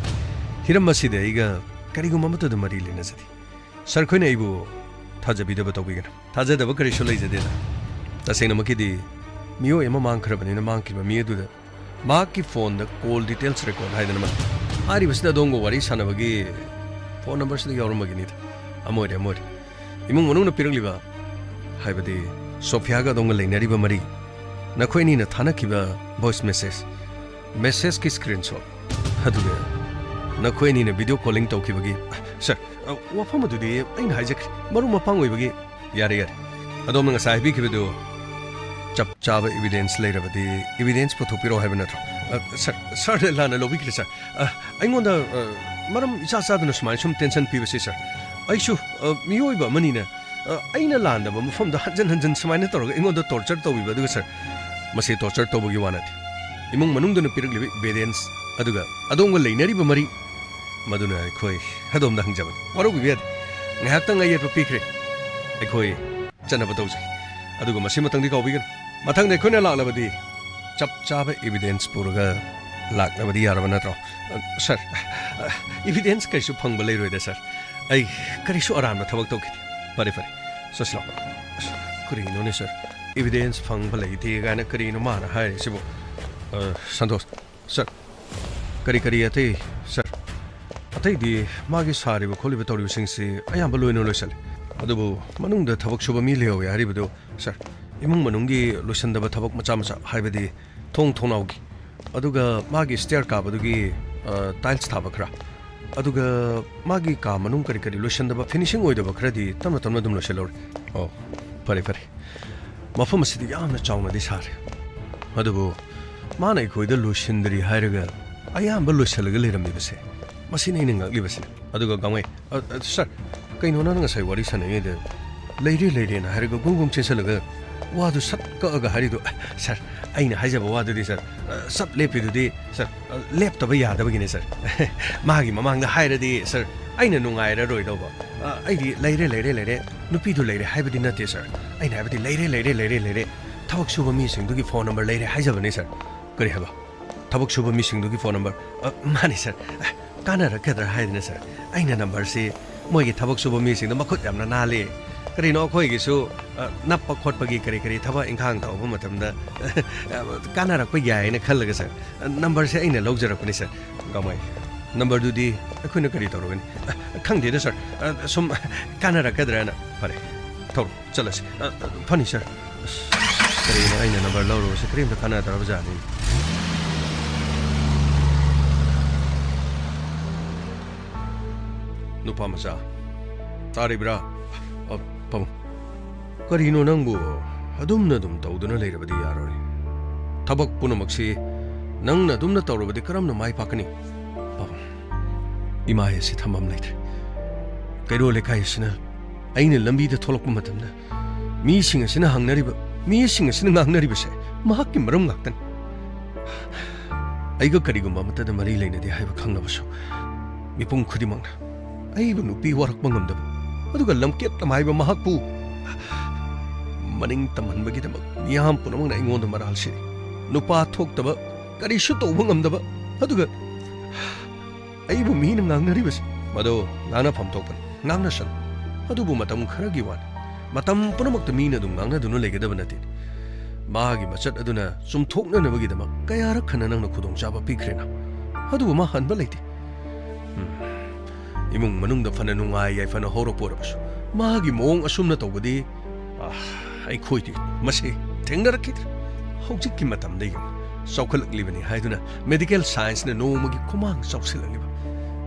ꯍꯤꯔꯝ ꯑꯁꯤꯗ ꯑꯩꯒ ꯀꯔꯤꯒꯨꯝꯕ ꯑꯃꯠꯇꯗ ꯃꯔꯤ ꯂꯩꯅꯖꯗꯦ꯫ ꯁꯔ ꯈꯣꯏꯅ ꯑꯩꯕꯨ ꯊꯥꯖꯕꯤꯗꯕ ꯇꯧꯕꯤꯒꯅꯨ꯫ ꯊꯥꯖꯗꯕ ꯀꯔꯤꯁꯨ ꯂꯩꯖꯗꯦꯗ꯫ ꯇꯁꯦꯡꯅꯃꯛꯀꯤꯗꯤ ꯃꯤꯑꯣꯏ ꯑꯃ ꯃꯥꯡꯈ꯭ꯔꯕꯅꯤꯅ ꯃꯥꯡꯈꯤꯕ ꯃꯤ ꯑꯗꯨꯗ ꯃꯍꯥꯛꯀꯤ ꯐꯣꯟꯗ call details record ꯍꯥꯏꯗꯅ ꯑꯃ, ꯍꯥꯏꯔꯤꯕꯁꯤꯗ ꯑꯗꯣꯝꯒ ꯋꯥꯔꯤ ꯁꯥꯟꯅꯕꯒꯤ ꯐꯣꯟ ꯅꯝꯕꯔꯁꯤꯗ ꯌꯥꯎꯔꯝꯕꯒꯤꯅꯤꯗ꯫ ꯑꯃ ꯑꯣꯏꯔꯦ, ꯑꯃ ꯑꯣꯏꯔꯦ꯫ ꯏꯃꯨꯡ ꯃꯅꯨꯡꯅ ꯄꯤꯔꯛꯂꯤꯕ, ꯍꯥꯏꯕꯗꯤ ꯁꯣꯐꯤꯌꯥꯒ ꯑꯗꯣꯝꯒ ꯂꯩꯅꯔꯤꯕ ꯃꯔꯤ, ꯅꯈꯣꯏ ꯑꯅꯤꯅ ꯊꯥꯅꯈꯤꯕ voice message, messageꯀꯤ screenshot, ꯑꯗꯨꯒ ꯅꯈꯣꯏ ꯑꯅꯤꯅ video calling ꯇꯧꯈꯤꯕꯒꯤ, ꯁꯔ, ꯑ, ꯋꯥꯐꯝ ꯑꯗꯨꯗꯤ ꯑꯩꯅ ꯍꯥꯏꯖꯈ꯭ꯔꯦ, ꯃꯔꯨꯞ ꯃꯄꯥꯡ ꯑꯣꯏꯕꯒꯤ꯫ ꯌꯥꯔꯦ, ꯌꯥꯔꯦ꯫ ꯑꯗꯣꯝꯅ ꯉꯁꯥꯏ ꯍꯥꯏꯕꯤꯈꯤꯕꯗꯨ ꯆꯞ ꯆꯥꯕ evidence ꯂꯩꯔꯕꯗꯤ evidence ꯄꯨꯊꯣꯛꯄꯤꯔꯛꯑꯣ ꯍꯥꯏꯕ ꯅꯠꯇ꯭ꯔꯣ? ꯑ, ꯁꯔ, ꯁꯔꯅ ꯂꯥꯟꯅ ꯂꯧꯕꯤꯈ꯭ꯔꯦ, ꯁꯔ꯫ ꯑ, ꯑꯩꯉꯣꯟꯗ, ꯑ, ꯃꯔꯝ ꯏꯆꯥ ꯆꯥꯗꯅ ꯁꯨꯃꯥꯏꯅ ꯁꯨꯝ tension ꯄꯤꯕꯁꯤ, ꯁꯔ, ꯑꯩꯁꯨ, ꯑ, ꯃꯤꯑꯣꯏꯕ ꯑꯃꯅꯤꯅ, ꯑ, ꯑꯩꯅ ꯂꯥꯟꯗꯕ ꯃꯐꯝꯗ ꯍꯟꯖꯟ ꯍꯟꯖꯟ ꯁꯨꯃꯥꯏꯅ ꯇꯧꯔꯒ ꯑꯩꯉꯣꯟꯗ torture ꯇꯧꯕꯤꯕ, ꯑꯗꯨꯒ, ꯁꯔ, ꯃꯁꯤ torture ꯇꯧꯕꯒꯤ ꯋꯥ ꯅꯠꯇꯦ꯫ ꯏꯃꯨꯡ ꯃꯅꯨꯡꯗꯨꯅ ꯄꯤꯔꯛꯂꯤꯕ evidence, ꯑꯗꯨꯒ ꯑꯗꯣꯝꯒ ꯂꯩꯅꯔꯤꯕ ꯃꯔꯤ, ꯃꯗꯨꯅ ꯑꯩꯈꯣꯏ ꯑꯗꯣꯝꯗ ꯍꯪꯖꯕꯅꯤ꯫ ꯋꯥꯔꯧꯕꯤꯕ ꯌꯥꯗꯦ꯫ ꯉꯥꯏꯍꯥꯛꯇꯪ ꯑꯌꯦꯠꯄ ꯄꯤꯈ꯭ꯔꯦ꯫ ꯑꯩꯈꯣꯏ ꯆꯠꯅꯕ ꯇꯧꯖꯩ꯫ ꯑꯗꯨꯒ ꯃꯁꯤꯃꯇꯪꯗꯤ ꯀꯥꯎꯕꯤꯒꯅꯨ꯫ ꯃꯊꯪꯗ ꯑꯩꯈꯣꯏꯅ ꯂꯥꯛꯂꯕꯗꯤ ꯆꯞ ꯆꯥꯕ evidence ꯄꯨꯔꯒ ꯂꯥꯛꯅꯕꯗꯤ ꯌꯥꯔꯕ ꯅꯠꯇ꯭ꯔꯣ? ꯑ, ꯁꯥꯔ, ꯑ, ꯏꯕꯤꯗꯦꯟꯁ ꯀꯔꯤꯁꯨ ꯐꯪꯕ ꯂꯩꯔꯣꯏꯗ, ꯁꯥꯔ꯫ ꯑꯩ ꯀꯔꯤꯁꯨ ꯑꯔꯥꯟꯕ ꯊꯕꯛ ꯇꯧꯈꯤꯗꯦ꯫ ꯐꯔꯦ, ꯐꯔꯦ, ꯆꯠꯁꯤꯂꯥꯎ꯫ ꯑꯁ, ꯀꯔꯤꯅꯣꯅꯦ, ꯁꯥꯔ? ꯏꯕꯤꯗꯦꯟꯁ ꯐꯪꯕ ꯂꯩꯇꯦ ꯀꯥꯏꯅ ꯀꯔꯤꯅꯣ ꯃꯥꯅ ꯍꯥꯏꯔꯤꯁꯤꯕꯨ? ꯑ, ꯁꯟꯇꯣꯁ, ꯁꯥꯔ, ꯀꯔꯤ ꯀꯔꯤ ꯑꯇꯩ, ꯁꯥꯔ? ꯑꯇꯩꯗꯤ ꯃꯥꯒꯤ ꯁꯥꯔꯤꯕ ꯈꯣꯠꯂꯤꯕ ꯇꯧꯔꯤꯕꯁꯤꯡꯁꯤ ꯑꯌꯥꯝꯕ ꯂꯣꯏꯅ ꯂꯣꯏꯁꯤꯜꯂꯤ꯫ ꯑꯗꯨꯕꯨ ꯃꯅꯨꯡꯗ ꯊꯕꯛ ꯁꯨꯕ ꯃꯤ ꯂꯩꯍꯧꯋꯦ ꯍꯥꯏꯔꯤꯕꯗꯨ, ꯁꯥꯔ, ꯏꯃꯨꯡ ꯃꯅꯨꯡꯒꯤ ꯂꯣꯏꯁꯤꯟꯗꯕ ꯊꯕꯛ ꯃꯆꯥ ꯃꯆꯥ, ꯍꯥꯏꯕꯗꯤ ꯊꯣꯡ ꯊꯣꯡꯅꯥꯎꯒꯤ, ꯑꯗꯨꯒ ꯃꯥꯒꯤ ꯁ꯭ꯇꯦꯌꯔ ꯀꯥꯕꯗꯨꯒꯤ, ꯑ, ꯇꯥꯏꯜꯁ ꯊꯥꯕ ꯈꯔ, ꯑꯗꯨꯒ ꯃꯥꯒꯤ ꯀꯥ ꯃꯅꯨꯡ ꯀꯔꯤ ꯀꯔꯤ ꯂꯣꯏꯁꯤꯟꯗꯕ, ꯐꯤꯅꯤꯁꯤꯡ ꯑꯣꯏꯗꯕ ꯈꯔꯗꯤ ꯇꯞꯅ ꯇꯞꯅ ꯑꯗꯨꯝ ꯂꯣꯏꯁꯤꯜꯍꯧꯔꯦ꯫ ꯑꯣ, ꯐꯔꯦ, ꯐꯔꯦ꯫ ꯃꯐꯝ ꯑꯁꯤꯗꯤ ꯌꯥꯝꯅ ꯆꯥꯎꯅꯗꯤ ꯁꯥꯔꯦ, ꯑꯗꯨꯕꯨ ꯃꯥꯅ ꯑꯩꯈꯣꯏꯗ ꯂꯣꯏꯁꯤꯟꯗ꯭ꯔꯤ ꯍꯥꯏꯔꯒ ꯑꯌꯥꯝꯕ ꯂꯣꯏꯁꯤꯜꯂꯒ ꯂꯩꯔꯝꯃꯤꯕꯁꯦ, ꯃꯁꯤꯅꯤ ꯑꯩꯅ ꯉꯛꯂꯤꯕꯁꯤꯅ꯫ ꯑꯗꯨꯒ ꯒꯥꯡꯃꯩ, "ꯑ, ꯑ, ꯁꯥꯔ, ꯀꯩꯅꯣ ꯅꯪ ꯉꯁꯥꯏ ꯋꯥꯔꯤ ꯁꯥꯟꯅꯔꯤꯉꯩꯗ 'ꯂꯩꯔꯦ, ꯂꯩꯔꯦꯅ' ꯍꯥꯏꯔꯒ ꯒꯨꯡ ꯒꯨꯡ ꯆꯦꯟꯁꯤꯜꯂꯒ ꯋꯥꯗꯨ ꯁꯠ ꯀꯛꯑꯒ ꯍꯥꯏꯔꯤꯗꯣ?" "ꯑ, ꯁꯥꯔ, ꯑꯩꯅ ꯍꯥꯏꯖꯕ ꯋꯥꯗꯨꯗꯤ, ꯁꯥꯔ, ꯑ, ꯆꯞ ꯂꯦꯞꯄꯤꯗꯨꯗꯤ, ꯁꯥꯔ, ꯑ, ꯂꯦꯞꯇꯕ ꯌꯥꯗꯕꯒꯤꯅꯦ, ꯁꯥꯔ꯫ ꯃꯥꯒꯤ ꯃꯃꯥꯡꯗ ꯍꯥꯏꯔꯗꯤ, ꯁꯥꯔ, ꯑꯩꯅ ꯅꯨꯡꯉꯥꯏꯔꯔꯣꯏꯗꯧꯕ꯫ ꯑ, ꯑꯩꯗꯤ 'ꯂꯩꯔꯦ, ꯂꯩꯔꯦ, ꯂꯩꯔꯦ, ꯅꯨꯄꯤꯗꯨ ꯂꯩꯔꯦ' ꯍꯥꯏꯕꯗꯤ ꯅꯠꯇꯦ, ꯁꯥꯔ꯫ ꯑꯩꯅ ꯍꯥꯏꯕꯗꯤ 'ꯂꯩꯔꯦ, ꯂꯩꯔꯦ, ꯂꯩꯔꯦ, ꯂꯩꯔꯦ, ꯊꯕꯛ ꯁꯨꯕ ꯃꯤꯁꯤꯡꯗꯨꯒꯤ ꯐꯣꯟ ꯅꯝꯕꯔ ꯂꯩꯔꯦ' ꯍꯥꯏꯖꯕꯅꯦ, ꯁꯥꯔ꯫ ꯀꯔꯤ ꯍꯥꯏꯕ? ꯊꯕꯛ ꯁꯨꯕ ꯃꯤꯁꯤꯡꯗꯨꯒꯤ ꯐꯣꯟ ꯅꯝꯕꯔ? ꯑ, ꯃꯥꯅꯤ, ꯁꯥꯔ꯫ ꯑ, ꯀꯥꯟꯅꯔꯛꯀꯗ꯭ꯔꯥ ꯍꯥꯏꯗꯅ, ꯁꯥꯔ, ꯑꯩꯅ ꯅꯝꯕꯔꯁꯤ ꯃꯣꯏꯒꯤ ꯊꯕꯛ ꯁꯨꯕ ꯃꯤꯁꯤꯡꯗ ꯃꯈꯨꯠ ꯌꯥꯝꯅ ꯅꯥꯜꯂꯤ꯫ ꯀꯔꯤꯅꯣ, ꯑꯩꯈꯣꯏꯒꯤꯁꯨ, ꯑ, ꯅꯞꯄ ꯈꯣꯠꯄꯒꯤ ꯀꯔꯤ ꯀꯔꯤ ꯊꯕꯛ ꯏꯪꯈꯥꯡ ꯇꯧꯕ ꯃꯇꯝꯗ, ꯑ, ꯀꯥꯟꯅꯔꯛꯄ ꯌꯥꯏꯅ ꯈꯜꯂꯒ, ꯁꯥꯔ, ꯑ, ꯅꯝꯕꯔꯁꯦ ꯑꯩꯅ ꯂꯧꯖꯔꯛꯄꯅꯤ, ꯁꯥꯔ꯫ ꯒꯥꯡꯃꯩ, ꯅꯝꯕꯔꯗꯨꯗꯤ ꯑꯩꯈꯣꯏꯅ ꯀꯔꯤ ꯇꯧꯔꯨꯒꯅꯤ? ꯑ, ꯈꯪꯗꯦꯗ, ꯁꯥꯔ꯫ ꯑ, ꯁꯨꯝ ꯀꯥꯟꯅꯔꯛꯀꯗ꯭ꯔꯅ꯫ ꯐꯔꯦ, ꯊꯧꯔꯣ꯫ ꯆꯠꯂꯁꯤ꯫ ꯑ, ꯑ, ꯐꯅꯤ, ꯁꯥꯔ꯫ ꯑꯁ, ꯀꯔꯤꯅꯣ ꯑꯩꯅ ꯅꯝꯕꯔ ꯂꯧꯔꯨꯕꯁꯦ ꯀꯔꯤꯝꯇ ꯀꯥꯟꯅꯗ꯭ꯔꯕ ꯖꯥꯠꯅꯤ꯫ ꯅꯨꯄꯥ ꯃꯆꯥ, ꯇꯥꯔꯤꯕ꯭ꯔꯥ? ꯑ, ꯄꯥꯕꯨꯡ, ꯀꯔꯤꯅꯣ ꯅꯪꯕꯨ ꯑꯗꯨꯝꯅ ꯑꯗꯨꯝ ꯇꯧꯗꯨꯅ ꯂꯩꯔꯕꯗꯤ ꯌꯥꯔꯣꯏ꯫ ꯊꯕꯛ ꯄꯨꯝꯅꯃꯛꯁꯤ ꯅꯪꯅ ꯑꯗꯨꯝꯅ ꯇꯧꯔꯕꯗꯤ ꯀꯔꯝꯅ ꯃꯥꯏ ꯄꯥꯛꯀꯅꯤ? ꯄꯥꯕꯨꯡ, ꯏꯃꯥ ꯑꯁꯤ ꯊꯝꯐꯝ ꯂꯩꯇ꯭ꯔꯦ꯫ ꯀꯩꯔꯣꯜ ꯂꯩꯀꯥꯏ ꯑꯁꯤꯅ ꯑꯩꯅ ꯂꯝꯕꯤꯗ ꯊꯣꯛꯂꯛꯄ ꯃꯇꯝꯗ ꯃꯤꯁꯤꯡ ꯑꯁꯤꯅ ꯍꯪꯅꯔꯤꯕ, ꯃꯤꯁꯤꯡ ꯑꯁꯤꯅ ꯉꯥꯡꯅꯔꯤꯕꯁꯦ ꯃꯍꯥꯛꯀꯤ ꯃꯔꯝ ꯉꯥꯛꯇꯅꯤ꯫ ꯑꯩꯒ ꯀꯔꯤꯒꯨꯝꯕ ꯑꯃꯠꯇꯗ ꯃꯔꯤ ꯂꯩꯅꯗꯦ ꯍꯥꯏꯕ ꯈꯪꯂꯕꯁꯨ, ꯃꯤꯄꯨꯝ ꯈꯨꯗꯤꯡꯃꯛꯅ ꯑꯩꯕꯨ ꯅꯨꯄꯤ ꯋꯥꯔꯛꯄ ꯉꯝꯗꯕ, ꯑꯗꯨꯒ ꯂꯝꯀꯦꯠ ꯂꯝꯍꯥꯏꯕ ꯃꯍꯥꯛꯄꯨ ꯃꯅꯤꯡ ꯇꯝꯍꯟꯕꯒꯤꯗꯃꯛ ꯃꯤꯌꯥꯝ ꯄꯨꯝꯅꯃꯛꯅ ꯑꯩꯉꯣꯟꯗ ꯃꯔꯥꯜ ꯁꯤꯔꯤ꯫ ꯅꯨꯄꯥ ꯊꯣꯛꯇꯕ ꯀꯔꯤꯁꯨ ꯇꯧꯕ ꯉꯝꯗꯕ, ꯑꯗꯨꯒ ꯑꯩꯕꯨ ꯃꯤꯅ ꯉꯥꯡꯅꯔꯤꯕꯁꯦ, ꯃꯗꯨ ꯉꯥꯡꯅꯐꯝ ꯊꯣꯛꯄꯅꯤ, ꯉꯥꯡꯅꯁꯅꯨ꯫ ꯑꯗꯨꯕꯨ ꯃꯇꯝ ꯈꯔꯒꯤ ꯋꯥꯅꯤ꯫ ꯃꯇꯝ ꯄꯨꯝꯅꯃꯛꯇ ꯃꯤꯅ ꯑꯗꯨꯝ ꯉꯥꯡꯅꯗꯨꯅ ꯂꯩꯒꯗꯕ ꯅꯠꯇꯦ꯫ ꯃꯥꯒꯤ ꯃꯆꯠ ꯑꯗꯨꯅ ꯆꯨꯝꯊꯣꯛꯅꯅꯕꯒꯤꯗꯃꯛ ꯀꯌꯥꯔꯛ ꯍꯟꯅ ꯅꯪꯅ ꯈꯨꯗꯣꯡꯆꯥꯕ ꯄꯤꯈ꯭ꯔꯦꯅ? ꯑꯗꯨꯕꯨ ꯃꯥ ꯍꯟꯕ ꯂꯩꯇꯦ꯫ ꯎꯝ꯫ ꯏꯃꯨꯡ ꯃꯅꯨꯡꯗ ꯐꯅ ꯅꯨꯡꯉꯥꯏ ꯌꯥꯏꯐꯅ ꯍꯧꯔꯛꯄ ꯑꯣꯏꯔꯕꯁꯨ, ꯃꯥꯒꯤ ꯃꯑꯣꯡ ꯑꯁꯨꯝꯅ ꯇꯧꯕꯗꯤ, ꯑꯥ, ꯑꯩꯈꯣꯏꯗꯤ ꯃꯁꯤ ꯊꯦꯡꯅꯔꯛꯈꯤꯗ꯭ꯔꯦ꯫ ꯍꯧꯖꯤꯛꯀꯤ ꯃꯇꯝꯗ ꯌꯦꯡꯉꯨ, ꯆꯥꯎꯈꯠꯂꯛꯂꯤꯕꯅꯤ ꯍꯥꯏꯗꯨꯅ medical scienceꯅ ꯅꯣꯡꯃꯒꯤ ꯈꯨꯃꯥꯡ ꯆꯥꯎꯁꯤꯜꯂꯛꯂꯤꯕ,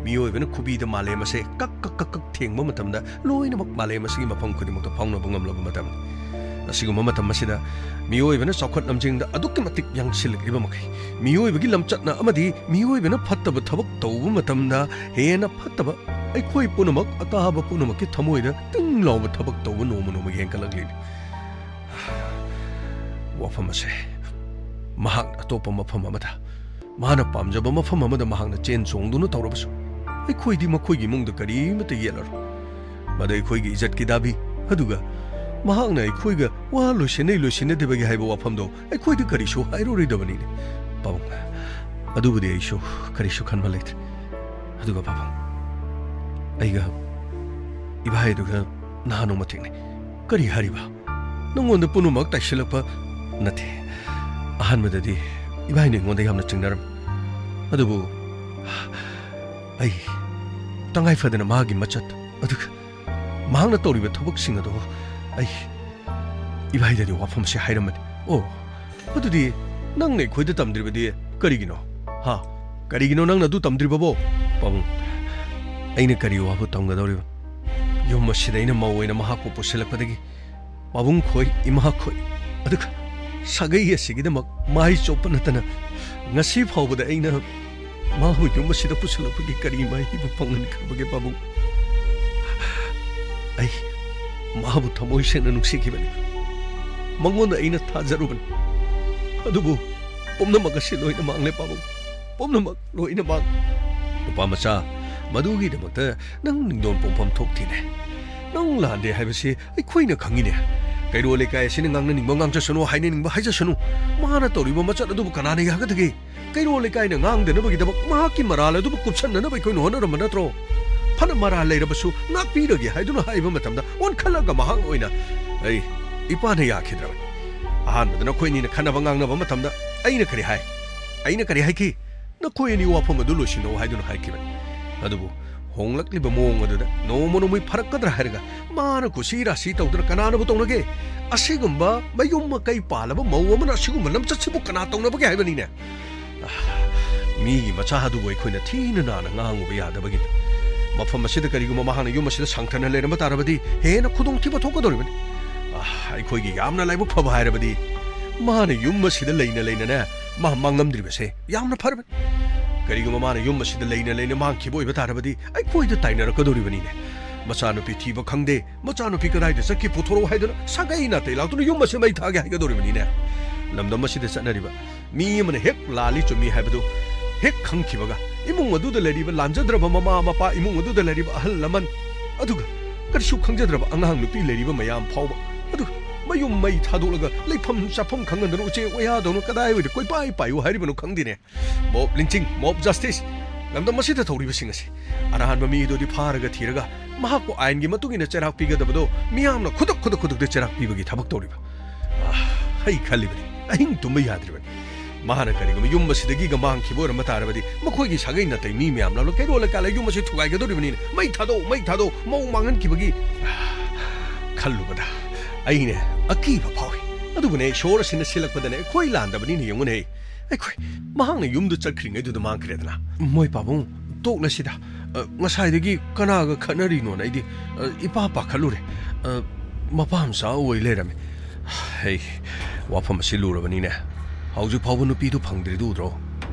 ꯃꯤꯑꯣꯏꯕꯅ ꯈꯨꯕꯤꯗ ꯃꯥꯂꯦꯝ ꯑꯁꯦ ꯀꯛ ꯀꯛ ꯀꯛ ꯀꯛ ꯊꯦꯡꯕ ꯃꯇꯝꯗ, ꯂꯣꯏꯅꯃꯛ ꯃꯥꯂꯦꯝ ꯑꯁꯤꯒꯤ ꯃꯐꯝ ꯈꯨꯗꯤꯡꯃꯛꯇ ꯐꯥꯎꯅꯕ ꯉꯝꯂꯕ ꯃꯇꯝꯅꯤ꯫ ꯑꯁꯤꯒꯨꯝꯕ ꯃꯇꯝ ꯑꯁꯤꯗ ꯃꯤꯑꯣꯏꯕꯅ ꯆꯥꯎꯈꯠ ꯂꯝꯖꯤꯡꯗ ꯑꯗꯨꯛꯀꯤ ꯃꯇꯤꯛ ꯌꯥꯡꯁꯤꯜꯂꯛꯂꯤꯕ ꯃꯈꯩ, ꯃꯤꯑꯣꯏꯕꯒꯤ ꯂꯝꯆꯠꯅ ꯑꯃꯗꯤ ꯃꯤꯑꯣꯏꯕꯅ ꯐꯠꯇꯕ ꯊꯕꯛ ꯇꯧꯕ ꯃꯇꯝꯗ ꯍꯦꯟꯅ ꯐꯠꯇꯕ, ꯑꯩꯈꯣꯏ ꯄꯨꯝꯅꯃꯛ, ꯑꯇꯥꯕ ꯄꯨꯝꯅꯃꯛꯀꯤ ꯊꯃꯣꯏꯗ ꯇꯤꯡ ꯂꯥꯎꯕ ꯊꯕꯛ ꯇꯧꯕ ꯅꯣꯡꯃ ꯅꯣꯡꯃꯒꯤ ꯍꯦꯟꯒꯠꯂꯛꯂꯤꯅꯤ꯫ ꯋꯥꯐꯝ ꯑꯁꯦ ꯃꯍꯥꯛ ꯑꯇꯣꯞꯄ ꯃꯐꯝ ꯑꯃꯗ, ꯃꯥꯅ ꯄꯥꯝꯖꯕ ꯃꯐꯝ ꯑꯃꯗ ꯃꯍꯥꯛꯅ ꯆꯦꯟ ꯆꯣꯡꯗꯨꯅ ꯇꯧꯔꯕꯁꯨ, ꯑꯩꯈꯣꯏꯗꯤ ꯃꯈꯣꯏꯒꯤ ꯏꯃꯨꯡꯗ ꯀꯔꯤꯃꯠꯇ ꯌꯦꯠꯂꯔꯣꯏ꯫ ꯃꯗꯨ ꯑꯩꯈꯣꯏꯒꯤ ꯏꯖꯠꯀꯤ ꯗꯥꯕꯤ꯫ ꯑꯗꯨꯒ ꯃꯍꯥꯛꯅ ꯑꯩꯈꯣꯏꯒ ꯋꯥ ꯂꯣꯏꯁꯤꯟꯅꯩ ꯂꯣꯏꯁꯤꯟꯅꯗꯕꯒꯤ ꯍꯥꯏꯕ ꯋꯥꯐꯝꯗꯣ ꯑꯩꯈꯣꯏꯗ ꯀꯔꯤꯁꯨ ꯍꯥꯏꯔꯨꯔꯣꯏꯗꯕꯅꯤꯅꯦ, ꯄꯥꯕꯨꯡ꯫ ꯑꯗꯨꯕꯨꯗꯤ ꯑꯩꯁꯨ ꯀꯔꯤꯁꯨ ꯈꯟꯕ ꯂꯩꯇ꯭ꯔꯦ꯫ ꯑꯗꯨꯒ ꯄꯥꯕꯨꯡ, ꯑꯩꯒ ꯏꯕꯥꯏꯗꯨꯒ ꯅꯍꯥꯟ ꯅꯣꯡꯃ ꯊꯦꯡꯅꯩ꯫ ꯀꯔꯤ ꯍꯥꯏꯔꯤꯕ? ꯅꯉꯣꯟꯗ ꯄꯨꯝꯅꯃꯛ ꯇꯥꯏꯁꯤꯜꯂꯛꯄ ꯅꯠꯇꯦ꯫ ꯑꯍꯥꯟꯕꯗꯗꯤ ꯏꯕꯥꯏꯅ ꯑꯩꯉꯣꯟꯗ ꯌꯥꯝꯅ ꯆꯤꯡꯅꯔꯝꯃꯤ꯫ ꯑꯗꯨꯕꯨ ꯑꯩ ꯇꯉꯥꯏ ꯐꯗꯅ ꯃꯥꯒꯤ ꯃꯆꯠ, ꯑꯗꯨꯒ ꯃꯍꯥꯛꯅ ꯇꯧꯔꯤꯕ ꯊꯕꯛꯁꯤꯡ ꯑꯗꯨ ꯑꯩ ꯏꯕꯥꯏꯗꯗꯤ ꯋꯥꯐꯝꯁꯦ ꯍꯥꯏꯔꯝꯕꯅꯤ꯫ ꯑꯣ, ꯑꯗꯨꯗꯤ ꯅꯪꯅ ꯑꯩꯈꯣꯏꯗ ꯇꯝꯗ꯭ꯔꯤꯕꯗꯤ ꯀꯔꯤꯒꯤꯅꯣ? ꯍꯥ? ꯀꯔꯤꯒꯤꯅꯣ ꯅꯪꯅ ꯑꯗꯨ ꯇꯝꯗ꯭ꯔꯤꯕꯕꯣ? ꯄꯥꯕꯨꯡ, ꯑꯩꯅ ꯀꯔꯤ ꯋꯥꯕꯨ ꯇꯝꯒꯗꯧꯔꯤꯕ? ꯌꯨꯝ ꯑꯁꯤꯗ ꯑꯩꯅ ꯃꯧ ꯑꯣꯏꯅ ꯃꯍꯥꯛꯄꯨ ꯄꯨꯁꯤꯜꯂꯛꯄꯗꯒꯤ ꯄꯥꯕꯨꯡ ꯈꯣꯏ, ꯏꯃꯥ ꯈꯣꯏ, ꯑꯗꯨꯒ ꯁꯥꯒꯩ ꯑꯁꯤꯒꯤꯗꯃꯛ ꯃꯥꯏ ꯆꯣꯞꯄ ꯅꯠꯇꯅ ꯉꯁꯤ ꯐꯥꯎꯕꯗ ꯑꯩꯅ ꯃꯥꯕꯨ ꯌꯨꯝ ꯑꯁꯤꯗ ꯄꯨꯁꯤꯜꯂꯛꯄꯒꯤ ꯀꯔꯤ ꯃꯍꯩꯕꯨ ꯐꯪꯍꯟꯈ꯭ꯔꯕꯒꯦ ꯄꯥꯕꯨꯡ? ꯑꯩ ꯃꯥꯕꯨ ꯊꯃꯣꯏ ꯁꯦꯡꯅ ꯅꯨꯡꯁꯤꯈꯤꯕꯅꯤ꯫ ꯃꯉꯣꯟꯗ ꯑꯩꯅ ꯊꯥꯖꯔꯨꯕꯅꯤ꯫ ꯑꯗꯨꯕꯨ ꯄꯨꯝꯅꯃꯛ ꯑꯁꯤ ꯂꯣꯏꯅ ꯃꯥꯡꯂꯦ ꯄꯥꯕꯨꯡ꯫ ꯄꯨꯝꯅꯃꯛ ꯂꯣꯏꯅ ꯃꯥꯡꯂꯦ꯫ ꯅꯨꯄꯥ ꯃꯆꯥ, ꯃꯗꯨꯒꯤꯗꯃꯛꯇ ꯅꯪ ꯅꯤꯡꯗꯣꯟ ꯄꯣꯛꯐꯝ ꯊꯣꯛꯇꯦꯅꯦ꯫ ꯅꯪ ꯂꯥꯟꯗꯦ ꯍꯥꯏꯕꯁꯤ ꯑꯩꯈꯣꯏꯅ ꯈꯪꯉꯤꯅꯦ꯫ ꯀꯩꯔꯣꯜ ꯂꯩꯀꯥꯏ ꯑꯁꯤꯅ ꯉꯥꯡꯅꯅꯤꯡꯕ ꯉꯥꯡꯖꯁꯅꯨ, ꯍꯥꯏꯅꯅꯤꯡꯕ ꯍꯥꯏꯖꯁꯅꯨ, ꯃꯥꯅ ꯇꯧꯔꯤꯕ ꯃꯆꯠ ꯑꯗꯨꯕꯨ ꯀꯅꯥꯅ ꯌꯥꯒꯗꯒꯦ? ꯀꯩꯔꯣꯜ ꯂꯩꯀꯥꯏꯅ ꯉꯥꯡꯗꯅꯕꯒꯤꯗꯃꯛ ꯃꯍꯥꯛꯀꯤ ꯃꯔꯥꯜ ꯑꯗꯨꯕꯨ ꯀꯨꯞꯁꯟꯅꯅꯕ ꯑꯩꯈꯣꯏꯅ ꯍꯣꯠꯅꯔꯝꯕ ꯅꯠꯇ꯭ꯔꯣ? ꯐꯅ ꯃꯔꯥꯜ ꯂꯩꯔꯕꯁꯨ ꯉꯥꯛꯄꯤꯔꯒꯦ ꯍꯥꯏꯗꯨꯅ ꯍꯥꯏꯕ ꯃꯇꯝꯗ ꯑꯣꯟꯈꯠꯂꯒ ꯃꯍꯥꯛꯅ ꯑꯣꯏꯅ, "ꯑꯩ, ꯏꯄꯥꯅ ꯌꯥꯈꯤꯗ꯭ꯔꯕꯅꯤ꯫ ꯑꯍꯥꯟꯕꯗ ꯅꯈꯣꯏ ꯑꯅꯤꯅ ꯈꯠꯅꯕ ꯉꯥꯡꯅꯕ ꯃꯇꯝꯗ ꯑꯩꯅ ꯀꯔꯤ ꯍꯥꯏ? ꯑꯩꯅ ꯀꯔꯤ ꯍꯥꯏꯈꯤ? ꯅꯈꯣꯏ ꯑꯅꯤ ꯋꯥꯐꯝ ꯑꯗꯨ ꯂꯣꯏꯁꯤꯟꯅꯧ ꯍꯥꯏꯗꯨꯅ ꯍꯥꯏꯈꯤꯕꯅꯤ꯫ ꯑꯗꯨꯕꯨ ꯍꯣꯡꯂꯛꯂꯤꯕ ꯃꯑꯣꯡ ꯑꯗꯨꯗ ꯅꯣꯡꯃ ꯅꯣꯡꯃꯩ ꯐꯔꯛꯀꯗ꯭ꯔꯥ ꯍꯥꯏꯔꯒ ꯃꯥꯅ ꯀꯨꯁꯤ ꯔꯥꯁꯤ ꯇꯧꯗꯨꯅ ꯀꯅꯥꯅꯕꯨ ꯇꯧꯅꯒꯦ? ꯑꯁꯤꯒꯨꯝꯕ ꯃꯌꯨꯝ ꯃꯀꯩ ꯄꯥꯜꯂꯕ ꯃꯧ ꯑꯃꯅ ꯑꯁꯤꯒꯨꯝꯕ ꯂꯝꯆꯠꯁꯤꯕꯨ ꯀꯅꯥ ꯇꯧꯅꯕꯒꯦ ꯍꯥꯏꯕꯅꯤꯅꯦ?" ꯃꯤꯒꯤ ꯃꯆꯥ ꯑꯗꯨꯕꯨ ꯑꯩꯈꯣꯏꯅ ꯊꯤꯅ ꯅꯥꯅ ꯉꯥꯡꯉꯨꯕ ꯌꯥꯗꯕꯒꯤꯅꯤ꯫ ꯃꯐꯝ ꯑꯁꯤꯗ ꯀꯔꯤꯒꯨꯝꯕ ꯃꯍꯥꯛꯅ ꯌꯨꯝ ꯑꯁꯤꯗ ꯁꯥꯡꯊꯅ ꯂꯩꯔꯝꯕ ꯇꯥꯔꯕꯗꯤ ꯍꯦꯟꯅ ꯈꯨꯗꯣꯡꯊꯤꯕ ꯊꯣꯛꯀꯗꯧꯔꯤꯕꯅꯤ꯫ ꯑꯥ, ꯑꯩꯈꯣꯏꯒꯤ ꯌꯥꯝꯅ ꯂꯥꯏꯕꯛ ꯐꯕ ꯍꯥꯏꯔꯕꯗꯤ ꯃꯥꯅ ꯌꯨꯝ ꯑꯁꯤꯗ ꯂꯩꯅ ꯂꯩꯅꯅꯦ ꯃꯥ ꯃꯥꯡꯉꯝꯗ꯭ꯔꯤꯕꯁꯦ ꯌꯥꯝꯅ ꯐꯔꯕꯅꯤ꯫ ꯀꯔꯤꯒꯨꯝꯕ ꯃꯥꯅ ꯌꯨꯝ ꯑꯁꯤꯗ ꯂꯩꯅ ꯂꯩꯅ ꯃꯥꯡꯈꯤꯕ ꯑꯣꯏꯕ ꯇꯥꯔꯕꯗꯤ ꯑꯩꯈꯣꯏꯗ ꯇꯥꯏꯅꯔꯛꯀꯗꯧꯔꯤꯕꯅꯤꯅꯦ꯫ ꯃꯆꯥꯅꯨꯄꯤ ꯊꯤꯕ ꯈꯪꯗꯦ, ꯃꯆꯥꯅꯨꯄꯤ ꯀꯗꯥꯏꯗ ꯆꯠꯈꯤ ꯄꯨꯊꯣꯔꯛꯎ ꯍꯥꯏꯗꯨꯅ ꯁꯥꯒꯩ ꯅꯥꯇꯩ ꯂꯥꯛꯇꯨꯅ ꯌꯨꯝ ꯑꯁꯤ ꯃꯩ ꯊꯥꯒꯦ ꯍꯥꯏꯒꯗꯧꯔꯤꯕꯅꯤꯅꯦ꯫ ꯂꯝꯗꯝ ꯑꯁꯤꯗ ꯆꯠꯅꯔꯤꯕ ꯃꯤ ꯑꯃꯅ ꯍꯦꯛ ꯂꯥꯜꯂꯤ ꯆꯨꯝꯃꯤ ꯍꯥꯏꯕꯗꯨ ꯍꯦꯛ ꯈꯪꯈꯤꯕꯒ, ꯏꯃꯨꯡ ꯑꯗꯨꯗ ꯂꯩꯔꯤꯕ ꯂꯥꯟꯖꯗ꯭ꯔꯕ ꯃꯃꯥ ꯃꯄꯥ, ꯏꯃꯨꯡ ꯑꯗꯨꯗ ꯂꯩꯔꯤꯕ ꯑꯍꯜ ꯂꯃꯟ, ꯑꯗꯨꯒ ꯀꯔꯤꯁꯨ ꯈꯪꯖꯗ꯭ꯔꯕ ꯑꯉꯥꯡ ꯅꯨꯄꯤ ꯂꯩꯔꯤꯕ ꯃꯌꯥꯝ ꯐꯥꯎꯕ, ꯑꯗꯨꯒ ꯃꯌꯨꯝ ꯃꯩ ꯊꯥꯗꯣꯛꯂꯒ ꯂꯩꯐꯝ ꯆꯥꯐꯝ ꯈꯪꯍꯟꯗꯅ ꯎꯆꯦꯛ ꯋꯥꯌꯥꯗꯧꯅ ꯀꯗꯥꯏꯋꯥꯏꯗ ꯀꯣꯏꯄꯥꯏ ꯄꯥꯏꯌꯨ ꯍꯥꯏꯔꯤꯕꯅꯣ ꯈꯪꯗꯦꯅꯦ꯫ ꯃꯣꯞ ꯂꯤꯟꯆꯤꯡ, ꯃꯣꯞ ꯖꯁꯇꯤꯁ, ꯂꯝꯗꯝ ꯑꯁꯤꯗ ꯇꯧꯔꯤꯕꯁꯤꯡ ꯑꯁꯤ ꯑꯔꯥꯟꯕ ꯃꯤ ꯑꯗꯨꯗꯤ ꯐꯥꯔꯒ ꯊꯤꯔꯒ ꯃꯍꯥꯛꯄꯨ ꯑꯥꯏꯟꯒꯤ ꯃꯇꯨꯡ ꯏꯟꯅ ꯆꯩꯔꯥꯛ ꯄꯤꯒꯗꯕꯗꯣ ꯃꯤꯌꯥꯝꯅ ꯈꯨꯗꯛ ꯈꯨꯗꯛ ꯈꯨꯗꯛꯇ ꯆꯩꯔꯥꯛ ꯄꯤꯕꯒꯤ ꯊꯕꯛ ꯇꯧꯔꯤꯕ꯫ ꯑꯥ, ꯑꯩ ꯈꯜꯂꯤꯕꯅꯤ, ꯑꯍꯤꯡ ꯇꯨꯝꯕ ꯌꯥꯗ꯭ꯔꯤꯕꯅꯤ꯫ ꯃꯍꯥꯛꯅ ꯀꯔꯤꯒꯨꯝꯕ ꯌꯨꯝ ꯑꯁꯤꯗꯒꯤꯒ ꯃꯥꯡꯈꯤꯕ ꯑꯣꯏꯔꯝꯕ ꯇꯥꯔꯕꯗꯤ ꯃꯈꯣꯏꯒꯤ ꯁꯥꯒꯩ ꯅꯥꯇꯩ ꯃꯤ ꯃꯌꯥꯝ ꯂꯥꯛꯂꯒ ꯀꯩꯔꯣꯜ ꯂꯩꯀꯥꯏ ꯌꯨꯝ ꯑꯁꯤ ꯊꯨꯒꯥꯏꯒꯗꯧꯔꯤꯕꯅꯤꯅ, "ꯃꯩ ꯊꯥꯗꯣꯛꯎ, ꯃꯩ ꯊꯥꯗꯣꯛꯎ, ꯃꯧ ꯃꯥꯡꯍꯟꯈꯤꯕꯒꯤ" ꯈꯜꯂꯨꯕꯗ ꯑꯩꯅꯦ ꯑꯀꯤꯕ ꯐꯥꯎꯏ꯫ ꯑꯗꯨꯕꯨꯅꯦ, ꯏꯁꯣꯔ ꯑꯁꯤꯅ ꯁꯤꯜꯂꯛꯄꯗꯅꯦ ꯑꯩꯈꯣꯏ ꯂꯥꯟꯗꯕꯅꯤꯅ ꯌꯦꯡꯉꯨꯅꯦ꯫ ꯑꯩꯈꯣꯏ, ꯃꯍꯥꯛꯅ ꯌꯨꯝꯗ ꯆꯠꯈ꯭ꯔꯤꯉꯩꯗꯨꯗ ꯃꯥꯡꯈ꯭ꯔꯦꯗꯅ꯫ ꯃꯣꯏ ꯄꯥꯕꯨꯡ, ꯇꯣꯛꯂꯁꯤꯗ꯫ ꯑ, ꯉꯁꯥꯏꯗꯒꯤ ꯀꯅꯥꯒ ꯈꯠꯅꯔꯤꯅꯣꯅ ꯑꯩꯗꯤ, ꯑ, ꯏꯄꯥ ꯄꯥꯈꯠꯂꯨꯔꯦ꯫ ꯑ, ꯃꯄꯥ ꯃꯆꯥ ꯑꯣꯏ ꯂꯩꯔꯝꯃꯦ꯫ ꯍꯩ, ꯋꯥꯐꯝ ꯑꯁꯤ ꯂꯨꯔꯕꯅꯤꯅꯦ꯫ ꯍꯧꯖꯤꯛ ꯐꯥꯎꯕ ꯅꯨꯄꯤꯗꯨ ꯐꯪꯗ꯭ꯔꯤꯗꯨ ꯎꯗ꯭ꯔꯣ?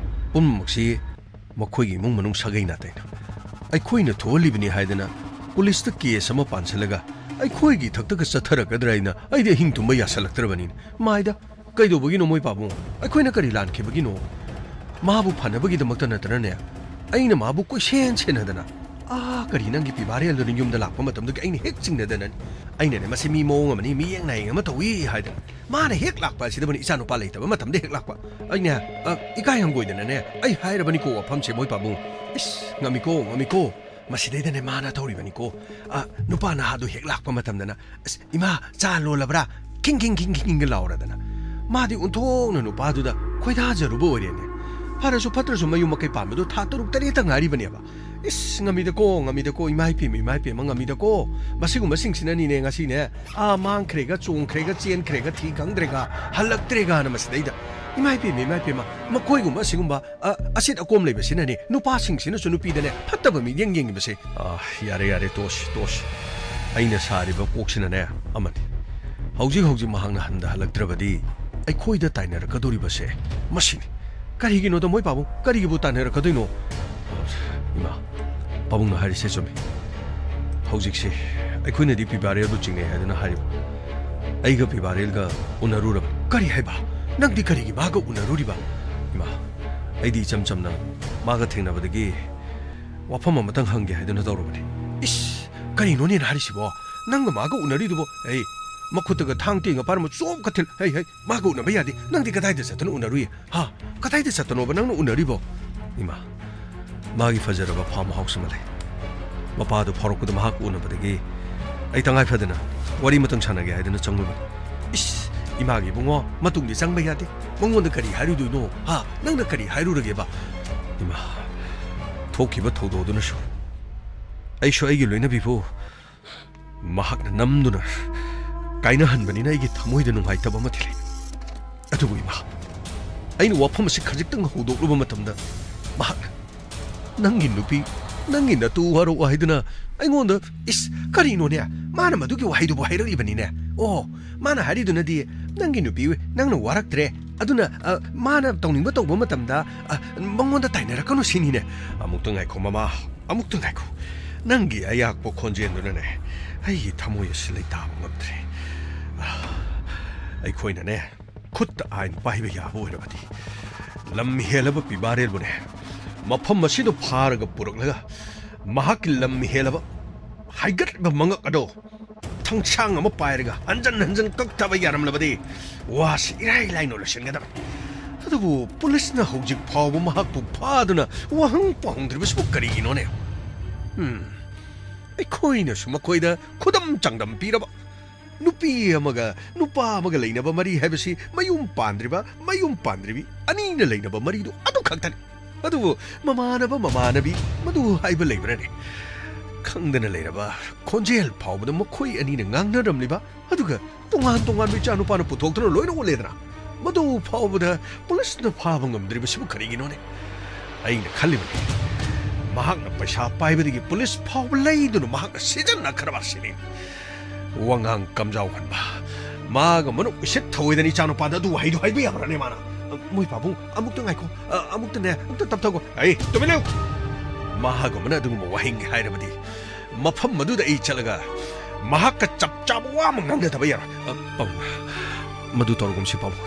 ꯄꯨꯝꯅꯃꯛꯁꯤ ꯃꯈꯣꯏꯒꯤ ꯏꯃꯨꯡ ꯃꯅꯨꯡ ꯁꯥꯒꯩ ꯅꯥꯇꯩꯅ꯫ ꯑꯩꯈꯣꯏꯅ ꯊꯣꯛꯍꯜꯂꯤꯕꯅꯤ ꯍꯥꯏꯗꯅ ꯄꯨꯂꯤꯁꯇ ꯀꯦꯁ ꯑꯃ ꯄꯥꯟꯁꯤꯜꯂꯒ ꯑꯩꯈꯣꯏꯒꯤ ꯏꯊꯛꯇꯒ ꯆꯠꯊꯔꯛꯀꯗ꯭ꯔꯥ ꯍꯥꯏꯅ ꯑꯩꯗꯤ ꯑꯍꯤꯡ ꯇꯨꯝꯕ ꯌꯥꯁꯜꯂꯛꯇ꯭ꯔꯕꯅꯤꯅꯦ꯫ ꯃꯥꯏꯗ, ꯀꯩꯗꯧꯕꯒꯤꯅꯣ ꯃꯣꯏ ꯄꯥꯕꯨꯡ? ꯑꯩꯈꯣꯏꯅ ꯀꯔꯤ ꯂꯥꯟꯈꯤꯕꯒꯤꯅꯣ? ꯃꯥꯕꯨ ꯐꯅꯕꯒꯤꯗꯃꯛꯇ ꯅꯠꯇꯅꯅꯦ, ꯑꯩꯅ ꯃꯥꯕꯨ ꯀꯣꯏꯁꯦꯟ ꯁꯦꯟꯅꯗꯅ꯫ "ꯑꯥ, ꯀꯔꯤ, ꯅꯪꯒꯤ ꯄꯤꯕꯥꯔꯦꯜꯗꯨꯅ ꯌꯨꯝꯗ ꯂꯥꯛꯄ ꯃꯇꯝꯗ ꯑꯩꯅ ꯍꯦꯛ ꯆꯤꯡꯅꯗꯅꯅꯤ꯫ ꯑꯩꯅꯅꯦ, ꯃꯁꯤ ꯃꯤ ꯃꯑꯣꯡ ꯑꯃꯅꯤ, ꯃꯤꯠꯌꯦꯡ ꯅꯥꯌꯦꯡ ꯑꯃ ꯇꯧꯏ" ꯍꯥꯏꯗꯅ꯫ ꯃꯥꯅ ꯍꯦꯛ ꯂꯥꯛꯄ ꯑꯁꯤꯗꯕꯨꯅꯤ, ꯏꯆꯥ ꯅꯨꯄꯥ ꯂꯩꯇꯕ ꯃꯇꯝꯗ ꯍꯦꯛ ꯂꯥꯛꯄ꯫ ꯑꯩꯅꯦ, ꯑ, ꯏꯀꯥꯏ ꯍꯪꯒꯣꯏꯗꯅꯅꯦ, ꯑꯩ ꯍꯥꯏꯔꯕꯅꯤꯀꯣ ꯋꯥꯐꯝꯁꯦ, ꯃꯣꯏ ꯄꯥꯕꯨꯡ꯫ ꯏꯁ, ꯉꯝꯃꯤꯀꯣ, ꯉꯝꯃꯤꯀꯣ꯫ ꯃꯁꯤꯗꯩꯗꯅꯦ ꯃꯥꯅ ꯇꯧꯔꯤꯕꯅꯤꯀꯣ꯫ ꯑ, ꯅꯨꯄꯥ ꯅꯍꯥꯗꯨ ꯍꯦꯛ ꯂꯥꯛꯄ ꯃꯇꯝꯗꯅ, "ꯑꯁ, ꯏꯃꯥ, ꯆꯥ ꯂꯣꯜꯂꯕ꯭ꯔꯥ?" ꯈꯤꯡ, ꯈꯤꯡ, ꯈꯤꯡ, ꯈꯤꯡ, ꯈꯤꯡꯒ ꯂꯥꯎꯔꯗꯅ꯫ ꯃꯥꯗꯤ ꯑꯣꯟꯊꯣꯛꯅ ꯅꯨꯄꯥꯗꯨꯗ ꯈꯣꯏꯗꯥꯖꯔꯨꯕ ꯑꯣꯏꯔꯦꯅꯦ꯫ ꯐꯔꯁꯨ ꯐꯠꯇ꯭ꯔꯁꯨ ꯃꯌꯨꯝ ꯃꯀꯩ ꯄꯥꯟꯕꯗꯣ ꯊꯥ ꯇꯔꯨꯛ ꯇꯔꯦꯠꯇ ꯉꯥꯏꯔꯤꯕꯅꯦꯕ꯫ ꯏꯁ, ꯉꯝꯃꯤꯗꯀꯣ, ꯉꯝꯃꯤꯗꯀꯣ, ꯏꯃꯥ ꯏꯄꯦꯝꯃ, ꯏꯃꯥ ꯏꯄꯦꯝꯃ, ꯉꯝꯃꯤꯗꯀꯣ꯫ ꯃꯁꯤꯒꯨꯝꯕꯁꯤꯡꯁꯤꯅꯅꯤꯅꯦ ꯉꯁꯤꯅꯦ, ꯑꯥ, ꯃꯥꯡꯈ꯭ꯔꯦꯒ, ꯆꯣꯡꯈ꯭ꯔꯦꯒ, ꯆꯦꯟꯈ꯭ꯔꯦꯒ, ꯊꯤ ꯈꯪꯗ꯭ꯔꯦꯒ, ꯍꯜꯂꯛꯇ꯭ꯔꯦꯒꯅ ꯃꯁꯤꯗꯩꯗ꯫ ꯏꯃꯥ ꯏꯄꯦꯝꯃ, ꯏꯃꯥ ꯏꯄꯦꯝꯃ, ꯃꯈꯣꯏꯒꯨꯝꯕ ꯑꯁꯤꯒꯨꯝꯕ, ꯑ, ꯑꯁꯤꯠ ꯑꯀꯣꯝ ꯂꯩꯕꯁꯤꯅꯅꯦ ꯅꯨꯄꯥꯁꯤꯡꯁꯤꯅꯁꯨ ꯅꯨꯄꯤꯗꯅꯦ ꯐꯠꯇꯕ ꯃꯤꯠꯌꯦꯡ ꯌꯦꯡꯉꯤꯕꯁꯦ꯫ ꯑꯥ, ꯌꯥꯔꯦ, ꯌꯥꯔꯦ, ꯇꯣꯛꯁꯤ, ꯇꯣꯛꯁꯤ꯫ ꯑꯩꯅ ꯁꯥꯔꯤꯕ ꯀꯣꯛꯁꯤꯅꯅꯦ ꯑꯃꯅꯤ꯫ ꯍꯧꯖꯤꯛ ꯍꯧꯖꯤꯛ ꯃꯍꯥꯛꯅ ꯍꯟꯊꯍꯜꯂꯛꯇ꯭ꯔꯕꯗꯤ ꯑꯩꯈꯣꯏꯗ ꯇꯥꯏꯅꯔꯛꯀꯗꯧꯔꯤꯕꯁꯦ ꯃꯁꯤꯅꯤ꯫ ꯀꯔꯤꯒꯤꯅꯣꯗ ꯃꯣꯏ ꯄꯥꯕꯨꯡ? ꯀꯔꯤꯒꯤꯕꯨ ꯇꯥꯟꯅꯔꯛꯀꯗꯣꯏꯅꯣ? ꯏꯃꯥ, ꯄꯥꯕꯨꯡꯅ ꯍꯥꯏꯔꯤꯁꯦ ꯆꯨꯝꯃꯤ꯫ ꯍꯧꯖꯤꯛꯁꯦ ꯑꯩꯈꯣꯏꯅꯗꯤ ꯄꯤꯕꯥꯔꯦꯜꯕꯨ ꯆꯤꯡꯅꯩ ꯍꯥꯏꯗꯨꯅ ꯍꯥꯏꯔꯤꯕ꯫ ꯑꯩꯒ ꯄꯤꯕꯥꯔꯦꯜꯒ ꯎꯅꯔꯨꯔꯕ꯫ ꯀꯔꯤ ꯍꯥꯏꯕ? ꯅꯪꯗꯤ ꯀꯔꯤꯒꯤ ꯃꯥꯒ ꯎꯅꯔꯨꯔꯤꯕ? ꯏꯃꯥ, ꯑꯩꯗꯤ ꯏꯆꯝ ꯆꯝꯅ ꯃꯥꯒ ꯊꯦꯡꯅꯕꯗꯒꯤ ꯋꯥꯐꯝ ꯑꯃꯇꯪ ꯍꯪꯒꯦ ꯍꯥꯏꯗꯨꯅ ꯇꯧꯔꯕꯅꯤ꯫ ꯏꯁ, ꯀꯔꯤꯅꯣꯅꯦ ꯍꯥꯏꯔꯤꯁꯤꯕꯣ? ꯅꯪꯒ ꯃꯥꯒ ꯎꯅꯔꯤꯗꯨꯕꯣ? ꯑꯩ ꯃꯈꯨꯠꯇꯒ ꯊꯥꯡ ꯇꯦꯡꯒ ꯄꯥꯏꯔꯝꯃ ꯆꯣꯞꯀ ꯊꯤꯜ-, ꯍꯩ, ꯍꯩ, ꯃꯥꯒ ꯎꯅꯕ ꯌꯥꯗꯦ꯫ ꯅꯪꯗꯤ ꯀꯗꯥꯏꯗ ꯆꯠꯇꯅ ꯎꯅꯔꯨꯏ? ꯍꯥ? ꯀꯗꯥꯏꯗ ꯆꯠꯇꯅꯣꯕ ꯅꯪꯅ ꯎꯅꯔꯤꯕꯣ? ꯏꯃꯥ, ꯃꯥꯒꯤ ꯐꯖꯔꯕ ꯐꯥꯔꯝ ꯍꯥꯎꯁ ꯑꯃ ꯂꯩ꯫ ꯃꯄꯥꯗꯨ ꯐꯥꯎꯔꯛꯄꯗ ꯃꯍꯥꯛ ꯎꯅꯕꯗꯒꯤ ꯑꯩ ꯇꯉꯥꯏ ꯐꯗꯅ ꯋꯥꯔꯤ ꯃꯇꯪ ꯁꯥꯟꯅꯒꯦ ꯍꯥꯏꯗꯨꯅ ꯆꯪꯂꯨꯕꯅꯤ꯫ ꯏꯁ, ꯏꯃꯥꯒꯤ ꯏꯕꯨꯡꯉꯣ, ꯃꯇꯨꯡꯗꯤ ꯆꯪꯕ ꯌꯥꯗꯦ꯫ ꯃꯉꯣꯟꯗ ꯀꯔꯤ ꯍꯥꯏꯔꯨꯗꯣꯏꯅꯣ? ꯍꯥ? ꯅꯪꯅ ꯀꯔꯤ ꯍꯥꯏꯔꯨꯔꯒꯦꯕ? ꯏꯃꯥ, ꯊꯣꯛꯈꯤꯕ ꯊꯧꯗꯣꯛ ꯑꯗꯨꯅꯁꯨ ꯑꯩꯁꯨ ꯑꯩꯒꯤ ꯂꯣꯏꯅꯕꯤꯕꯨ ꯃꯍꯥꯛꯅ ꯅꯝꯗꯨꯅ ꯀꯥꯏꯅꯍꯟꯕꯅꯤꯅ ꯑꯩꯒꯤ ꯊꯃꯣꯏꯗ ꯅꯨꯡꯉꯥꯏꯇꯕ ꯑꯃꯗꯤ ꯂꯩ꯫ ꯑꯗꯨꯕꯨ ꯏꯃꯥ, ꯑꯩꯅ ꯋꯥꯐꯝ ꯑꯁꯤ ꯈꯖꯤꯛꯇꯪ ꯍꯧꯗꯣꯛꯂꯨꯕ ꯃꯇꯝꯗ ꯃꯍꯥꯛꯅ, "ꯅꯪꯒꯤ ꯅꯨꯄꯤ, ꯅꯪꯒꯤ ꯅꯇꯨ ꯋꯥꯔꯛꯑꯣ" ꯍꯥꯏꯗꯨꯅ ꯑꯩꯉꯣꯟꯗ, ꯏꯁ, ꯀꯔꯤꯅꯣꯅꯦ? ꯃꯥꯅ ꯃꯗꯨꯒꯤ ꯋꯥꯍꯩꯗꯨꯕꯨ ꯍꯥꯏꯔꯛꯂꯤꯕꯅꯤꯅꯦ꯫ ꯑꯣ, ꯃꯥꯅ ꯍꯥꯏꯔꯤꯗꯨꯅꯗꯤ, "ꯅꯪꯒꯤ ꯅꯨꯄꯤ, ꯅꯪꯅ ꯋꯥꯔꯛꯇ꯭ꯔꯦ, ꯑꯗꯨꯅ, ꯑ, ꯃꯥꯅ ꯇꯧꯅꯤꯡꯕ ꯇꯧꯕ ꯃꯇꯝꯗ, ꯑ, ꯃꯉꯣꯟꯗ ꯇꯥꯏꯅꯔꯛꯀꯅꯨ" ꯁꯤꯅꯤꯅꯦ꯫ ꯑꯃꯨꯛꯇ ꯉꯥꯏꯈꯣ ꯃꯃꯥ, ꯑꯃꯨꯛꯇ ꯉꯥꯏꯈꯣ꯫ ꯅꯪꯒꯤ ꯑꯌꯥꯛꯄ ꯈꯣꯟꯖꯦꯜꯗꯨꯅꯅꯦ ꯑꯩꯒꯤ ꯊꯃꯣꯏ ꯑꯁꯤ ꯂꯩꯇꯥꯕ ꯉꯝꯗ꯭ꯔꯦ꯫ ꯑ, ꯑꯩꯈꯣꯏꯅꯅꯦ ꯈꯨꯠꯇ ꯑꯥꯏꯟ ꯄꯥꯏꯕ ꯌꯥꯕ ꯑꯣꯏꯔꯕꯗꯤ ꯂꯝ ꯍꯦꯜꯂꯕ ꯄꯤꯕꯥꯔꯦꯜꯕꯨꯅꯦ ꯃꯐꯝ ꯑꯁꯤꯗ ꯐꯥꯔꯒ ꯄꯨꯔꯛꯂꯒ ꯃꯍꯥꯛꯀꯤ ꯂꯝ ꯍꯦꯜꯂꯕ ꯍꯥꯏꯒꯠꯂꯤꯕ ꯃꯉꯛ ꯑꯗꯣ ꯊꯥꯡꯁꯥꯡ ꯑꯃ ꯄꯥꯏꯔꯒ ꯍꯟꯖꯟ ꯍꯟꯖꯟ ꯀꯛꯊꯕ ꯌꯥꯔꯝꯂꯕꯗꯤ ꯋꯥꯁꯤ ꯏꯔꯥꯏ ꯂꯥꯏꯅ ꯂꯣꯏꯁꯤꯟꯒꯗꯕꯅꯤ꯫ ꯑꯗꯨꯕꯨ ꯄꯨꯂꯤꯁꯅ ꯍꯧꯖꯤꯛ ꯐꯥꯎꯕ ꯃꯍꯥꯛꯄꯨ ꯐꯥꯗꯨꯅ ꯋꯥꯍꯪ ꯄꯥꯎꯍꯪꯗ꯭ꯔꯤꯕꯁꯤꯕꯨ ꯀꯔꯤꯒꯤꯅꯣꯅꯦ? ꯎꯝ, ꯑꯩꯈꯣꯏꯅꯁꯨ ꯃꯈꯣꯏꯗ ꯈꯨꯗꯝ ꯆꯥꯡꯗꯝ ꯄꯤꯔꯕ, ꯅꯨꯄꯤ ꯑꯃꯒ ꯅꯨꯄꯥ ꯑꯃꯒ ꯂꯩꯅꯕ ꯃꯔꯤ ꯍꯥꯏꯕꯁꯤ ꯃꯌꯨꯝ ꯄꯥꯟꯗ꯭ꯔꯤꯕ, ꯃꯌꯨꯝ ꯄꯥꯟꯗ꯭ꯔꯤꯕꯤ ꯑꯅꯤꯅ ꯂꯩꯅꯕ ꯃꯔꯤꯗꯨ ꯑꯗꯨ ꯈꯛꯇꯅꯤ꯫ ꯑꯗꯨꯕꯨ ꯃꯃꯥꯟꯅꯕ ꯃꯃꯥꯟꯅꯕꯤ ꯃꯗꯨ ꯍꯥꯏꯕ ꯂꯩꯕ꯭ꯔꯅꯦ? ꯈꯪꯗꯅ ꯂꯩꯔꯕ ꯈꯣꯟꯖꯦꯜ ꯐꯥꯎꯕꯗ ꯃꯈꯣꯏ ꯑꯅꯤꯅ ꯉꯥꯡꯅꯔꯝꯂꯤꯕ, ꯑꯗꯨꯒ ꯇꯣꯉꯥꯟ ꯇꯣꯉꯥꯟꯕ ꯏꯆꯥꯅꯨꯄꯥꯅ ꯄꯨꯊꯣꯛꯇꯨꯅ ꯂꯣꯏꯅ ꯎꯠꯂꯦꯗꯅ꯫ ꯃꯗꯨ ꯐꯥꯎꯕꯗ ꯄꯨꯂꯤꯁꯅ ꯐꯥꯕ ꯉꯝꯗ꯭ꯔꯤꯕꯁꯤꯕꯨ ꯀꯔꯤꯒꯤꯅꯣꯅꯦ? ꯑꯩꯅ ꯈꯜꯂꯤꯕꯅꯤ, ꯃꯍꯥꯛꯅ ꯄꯩꯁꯥ ꯄꯥꯏꯕꯗꯒꯤ ꯄꯨꯂꯤꯁ ꯐꯥꯎꯕ ꯂꯩꯗꯨꯅ ꯃꯍꯥꯛꯅ ꯁꯤꯖꯤꯟꯅꯈ꯭ꯔꯕ ꯑꯁꯤꯅꯤ꯫ ꯋꯥꯉꯥꯡ ꯀꯝꯖꯥꯎ ꯍꯟꯕ, ꯃꯥꯒ ꯃꯅꯨꯡ ꯏꯁꯤꯠ ꯊꯧꯑꯣꯏꯗꯅ ꯏꯆꯥꯅꯨꯄꯥꯗ ꯑꯗꯨ ꯋꯥꯍꯩꯗꯨ ꯍꯥꯏꯕ ꯌꯥꯕ꯭ꯔꯥꯅꯦ ꯃꯥꯅ? ꯃꯣꯏ ꯄꯥꯕꯨꯡ, ꯑꯃꯨꯛꯇ ꯉꯥꯏꯈꯣ, ꯑ, ꯑꯃꯨꯛꯇꯅꯦ, ꯑꯃꯨꯛꯇ ꯇꯞꯊꯈꯣ꯫ ꯑꯩ, ꯇꯨꯃꯤꯟ ꯂꯩꯌꯨ! ꯃꯍꯥꯛꯒꯨꯝꯕꯅ ꯑꯗꯨꯒꯨꯝꯕ ꯋꯥꯍꯩ ꯍꯥꯏꯔꯕꯗꯤ ꯃꯐꯝ ꯑꯗꯨꯗ ꯑꯩ ꯆꯠꯂꯒ ꯃꯍꯥꯛꯀ ꯆꯞ ꯆꯥꯕ ꯋꯥ ꯑꯃ ꯉꯥꯡꯅꯗꯕ ꯌꯥꯔꯣꯏ꯫ ꯑ, ꯄꯥꯕꯨꯡ, ꯃꯗꯨ ꯇꯧꯔꯒꯨꯝꯁꯤ ꯄꯥꯕꯨꯡ꯫